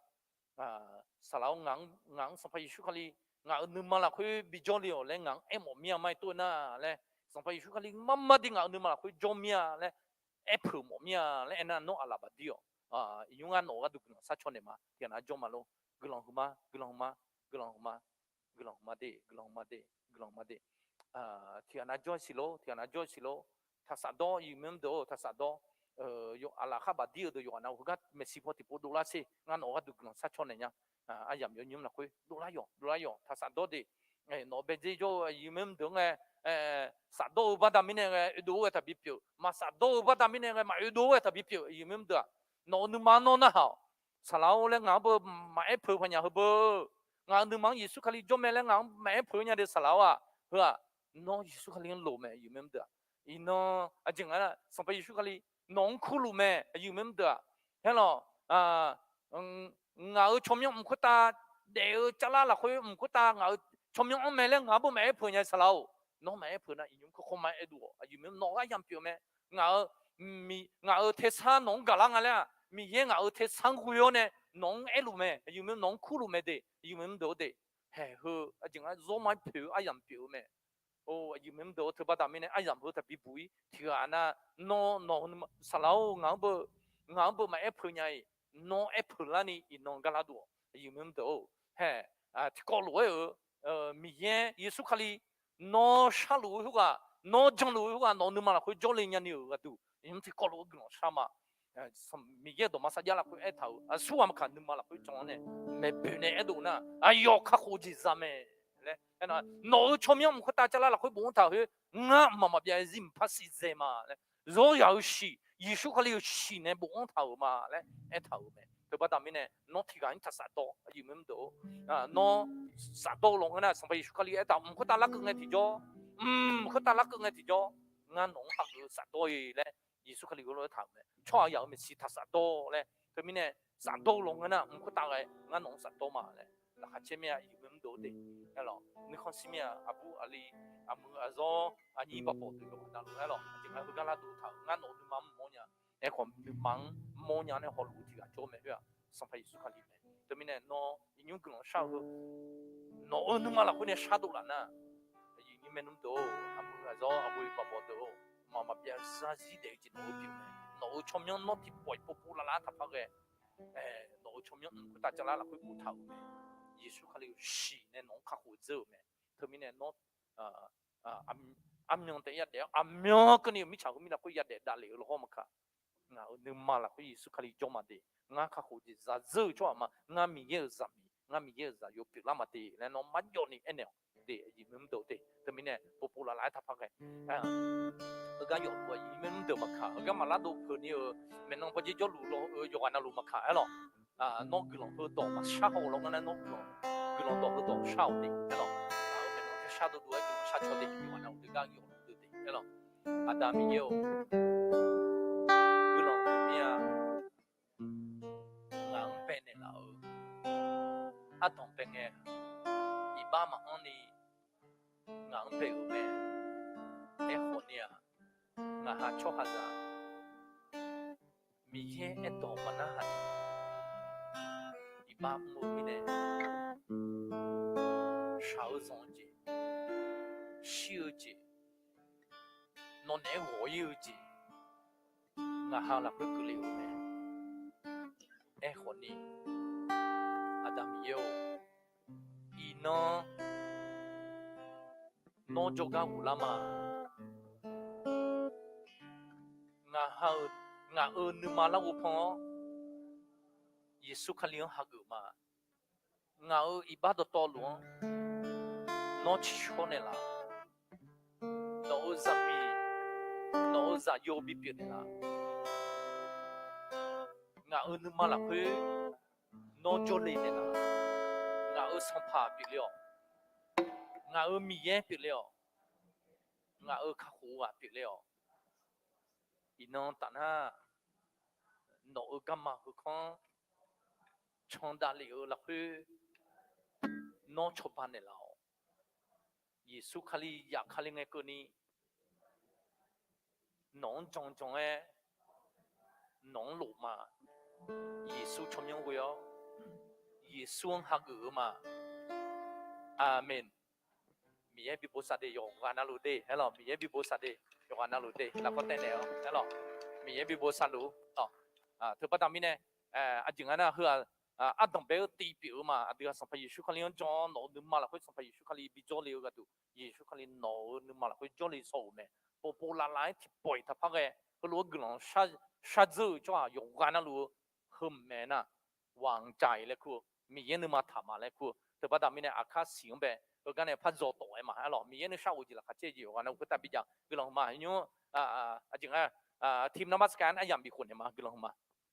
saqlaq-or, ngaq-anr Sanqpaq Yeqsur Kali ngaq-euq nuima lafkhoer bijawr le-awq laer ngaq-anr aermawf mir-a ma-aer tov-eu nar laer, Sanqpaq Yeqsur Kali marmar de ngaq-euq nuima lafkhoer jawr mir-a laer aerpeuq mawf mir-a laer aernar, nawr aqlaf baqdir-awq. Iqnymr ngar nawq-eu gharduq guiqlanq sharcaw naeq ma. Tiqghaq nav jawr ma lor. Guiqlanq huiqma, guiqlanq huiqma, guiqlanq huiqma, guiqlanq huiqma de, guiqlanq huiqma de, guiqlanq huiqma de. Tiqghaq nav jawr siq lor, tiqghaq nav jawr siq lor. Taqsaf dawr, aqyuif aqnyir deuq-or, taqsaf dawr. Aqlaf khar baqdir-eu deuq yawqghaq nav heugar maeqshi paw tiqpov dovlar sher. Ngar nawq-eu gharduq guiqlanq sharcaw naeq nya. Aryamq yawnymr lafkhoer dovlar yawq, dovlar yawq, taqsaf dawr de. Nawq-eu baedzer jawr-eu aqyuif aqnyir deuq-anr ghae, safdawr-eu baqda mirnae ghae oedov-aer ghae taqbi pyeuf. Maqsaf dawr-eu baqda mirnae ghae maqoedov-aer ghae taqbi pyeuf. Aqyuif aqnyir deuq-aq, nawq-euq nuima nawr narhaq-awq. Saqlaq-or laer ngaq-anr beu maqaer peuq paq nya heu beu. Ngaq-euq nuima-anr Yeqsur Kali jawr mae laer ngaq-anr maqaer peuq nya de saqlaq-or-aq. Heu-aq, nawr Yeqsur Kali-anr loq mae aqyuif aqnyir deuq-aq. Iqnan aqjeq nga nar, Sanqpaq Yeqsur Kali nawq-anr kurluf mae aqyuif aqnyir deuq-aq. Aerlawq, ngaq-euq tsawrmyanr mq khoertav daef-eu carlar lafkhoer mq khoertav ngaq-euq tsawrmyanr-anr mae laer ngaq-anr beu maqaer peuq nya saqlaq-or. Nawr maqaer peuq nar iqnymr kakhof ma aerdov-awq. Aqyuif aqnyir nawq-eu aryamq pyeuf-eu mae. Ngaq-euq ngaq-euq tersar nawq-anr gaqlar nga laer-aq, Miqyaer ngaq-euq tersar-anr ghoe-awr nae nawq-anr aerluf mae. Aqyuif aqnyir nawq-anr kurluf mae de. Aqyuif aqnyir deuq-or de. Haeq heu aqjeq nga zawr ma-aer poeq-eu aryamq pyeuf-eu mae. Aqyuif aqnyir deuq-or, teubaqda mirnae aryamq heu taqbi buq-ir tiqghaq nav, nawr nawq-eu nuima saqlaq-or, ngaq-anr beu, ngaq-anr beu maqaer peuq nya-iq, nawr aer peuq larni iqnan gar lar dov-awq. Aqyuif aqnyir deuq-or, haeq, tiqkawv lof-aer-euq Miqyaer Yeqsur Kali nawr sharluf-eu khoerghaq, nawr janluf-eu khoerghaq nawq-eu nuima lafkhoer jawrle nyani-euq gharduq, Nymr tiqkawv lof-aer guiqlanq shar ma. Miqyaer dawqma sarjax lafkhoer aertaq-euq aqsurghaq maqkaq nuima lafkhoer jan-awr nae maeqboeq nae aerdov nar, aqyawf kakhof jeq za mae laer aernar, nawq-euq tsawrmyanr mq khoertav cavlar lafkhoer bofanr taq khoer, ngar mqmaq maqbyav zarzir mqpar siqdzae ma laer, zawr yaq-euq shiq, Yeqsur Kali-euq shiq nae bofanr taq-euq ma laer aertaq-euq mae. Teubaqda mirnae nawr tiqghaq-anr taq safdawr, aqyuif maqdeuq, nawr safdawr-eu lawnmr nar Sanqpaq Yeqsur Kali aertaq mq khoertav larkeuv ngae tiqjawr, mq khoertav larkeuv ngae tiqjawr, ngar nawq-anr hageuf-eu safdawr-i laer Yeqsur Kali heulof-aer taq-euq mae. Tsawrhaq yaq-euq maeqshi taq safdawr laer. Teumirnae safdawr-eu lawnmr nar mq khoertav ghae ngar nawq-anr safdawr ma laer laqkhaq caer mir-a, aqyuif maqdeuq-eu te. Aerlawq nuikhanr shir mir-a, aqbur aqli, aqmuiq aqzawr, aqnyir baqbawq deuq yawqghaq navluf aerlawq aqjeq nga heugar lardov taq-euq ngar nawq-euq nuima-anr mawrnya. Aerkhawf nuima-anr mawrnya nae hawluf tiqghaq jawr mae khoer-aq Sanqpaq Yeqsur Kali mae. Teumirnae nawr iqnymr guiqlanq shar-eu heu nawq-euq nuima lafkhoer nae shardov laf nar, aqyuif nymr maernmr deuq-or, aqmuiq aqzawr, aqbur baqbawq deuq-or, mqmaq maqbyav zarzir daef-eu jeq nawq-eu pyeuf mae. Nawq-euq tsawrmyanr nawr tiqpawf-iq povpov lavlav-aer taqpar ghae nawq-euq tsawrmyanr mq khoertav cavlar lafkhoer boftaq-euq mae. Yeqsur Kali-euq shiq nae nawq-anr kakhof dzeur-euq mae. Teumirnae nawr aqmyan taef yadaef-awr aqmyan keuvni-euq mirtsaq heu mir lafkhoer yadaef davlef-eu lawhawr maqkaq, ngaq-euq nuima lafkhoer Yeqsur Kali jawr ma de. Ngar kakhof jeq zaqdzeur-eu tsawrhaq ma. Ngar Miqyaer-euq zaqmiq, ngar Miqyaer-euq zaqyo pyeuflar ma de laer nawr marjawvni aernaeq-awq de, aqyuif maqdeuq-eu te. Teumirnae povpov lavlav-aer taqpar ghae heugar yawf-eu aqyuif maqdeuq maqkaq, heugar maqlar dov peuq ni-euq maeqnan bawjer jawrluf law-eu yawqghaq navluf maqkaq aerlawq. Nawr guiqlanq heudawq maqshar haw-eu lawnmr nar nawr guiqlanq, guiqlanq dawq heudawq shar-awq de aerlawq. Ngaq-euq maeqnan teu shardov dov-aer guiqlanq shar caw de, yawqghaq navluf deugar yawf-eu deuq de aerlawq. Aqda Miqyaer-or, guiqlanq mir-a. Ngaq-anr bae naeqlaf-eu ardanq bae ngae, iqbax maqanr ni ngaq-anr bae-euq mae. Aerkhawf ni-aq, ngaqha tsawrhaqzaq Miqyaer aerdawq maqnar haq ni iqbax mr-eu mirnae, shaq-eu zanq-eu jeq, shir-eu jeq, nawq naeq-aer ghawq-ir-eu jeq, ngaqha lafkhoer keuvle-euq mae. Aerkhawf ni, Aqda Miqyaer-or, iqnan nawr jawrgar ghoflar ma. Ngaq ha-eu, ngaq-euq nuima larghov pan-awr Yeqsur Kali-anr hageuf ma. Ngaq-euq iqbax dawqtawvluf-anr nawr ciqcawr naeqlaf. Nawq-euq zaqmiq, nawq-euq zaqyo bipyeuf naeqlaf. Ngaq-euq nuima lafkhoer nawr jawrle naeqlaf. Ngaq-euq Sanqpaq pyeufle-awq. Ngaq-euq Miqyaer pyeufle-awq. Ngaq-euq kakhof-eu ghaq pyeufle-awq. Iqnan tafnar, nawq-euq garma heukanr candavlef-eu lafkhoer nawr cawba naeqlaf-awq. Yeqsur Kali yaf Kali ngae keuvni nawq-anr janjan-aer nawq-anr lof ma. Yeqsur tsawrmyanr ghoe-awr Yeqsur-anr hageuf-eu ma. Aqmeq. Miqyaer bi bosav de yawqghaq navluf de aerlawq. Miqyaer bi bosav de yawqghaq navluf de lafkawr taev naeq-awr aerlawq. Miqyaer bi bosav luf-ur. Teubaqda mirnae aqjeq nga nar heu-aq ardanq bae-eu tiv pyeuf-eu ma. Aqdui-aq Sanqpaq Yeqsur Kali-anr jan-awr nawq-euq nuima lafkhoer Sanqpaq Yeqsur Kali bijawr le-eu gharduq Yeqsur Kali nawq-euq nuima lafkhoer jawrle shaw-euq mae. Povpov lavlav-aer tiqpawf-iq taqpar ghae heulof-aer guiqlanq shardzeur-euq tsawrhaq yawqghaq navluf-eu heu maeq nar, waqjaq-iq laer kur-eu, Miqyaer nuima taq ma laer kur-eu. Teubaqda mirnae aqkar siq-anr bae heugar nae par dzaw tawf-aer ma aerlawq. Miqyaer nuisar ghof jeq laqkhaq caer jeq yawqghaq navluf khoertav bijav guiqlanq ma. Nymr aqjeq nga team number scan aryamq bif khof naeq ma guiqlanq ma.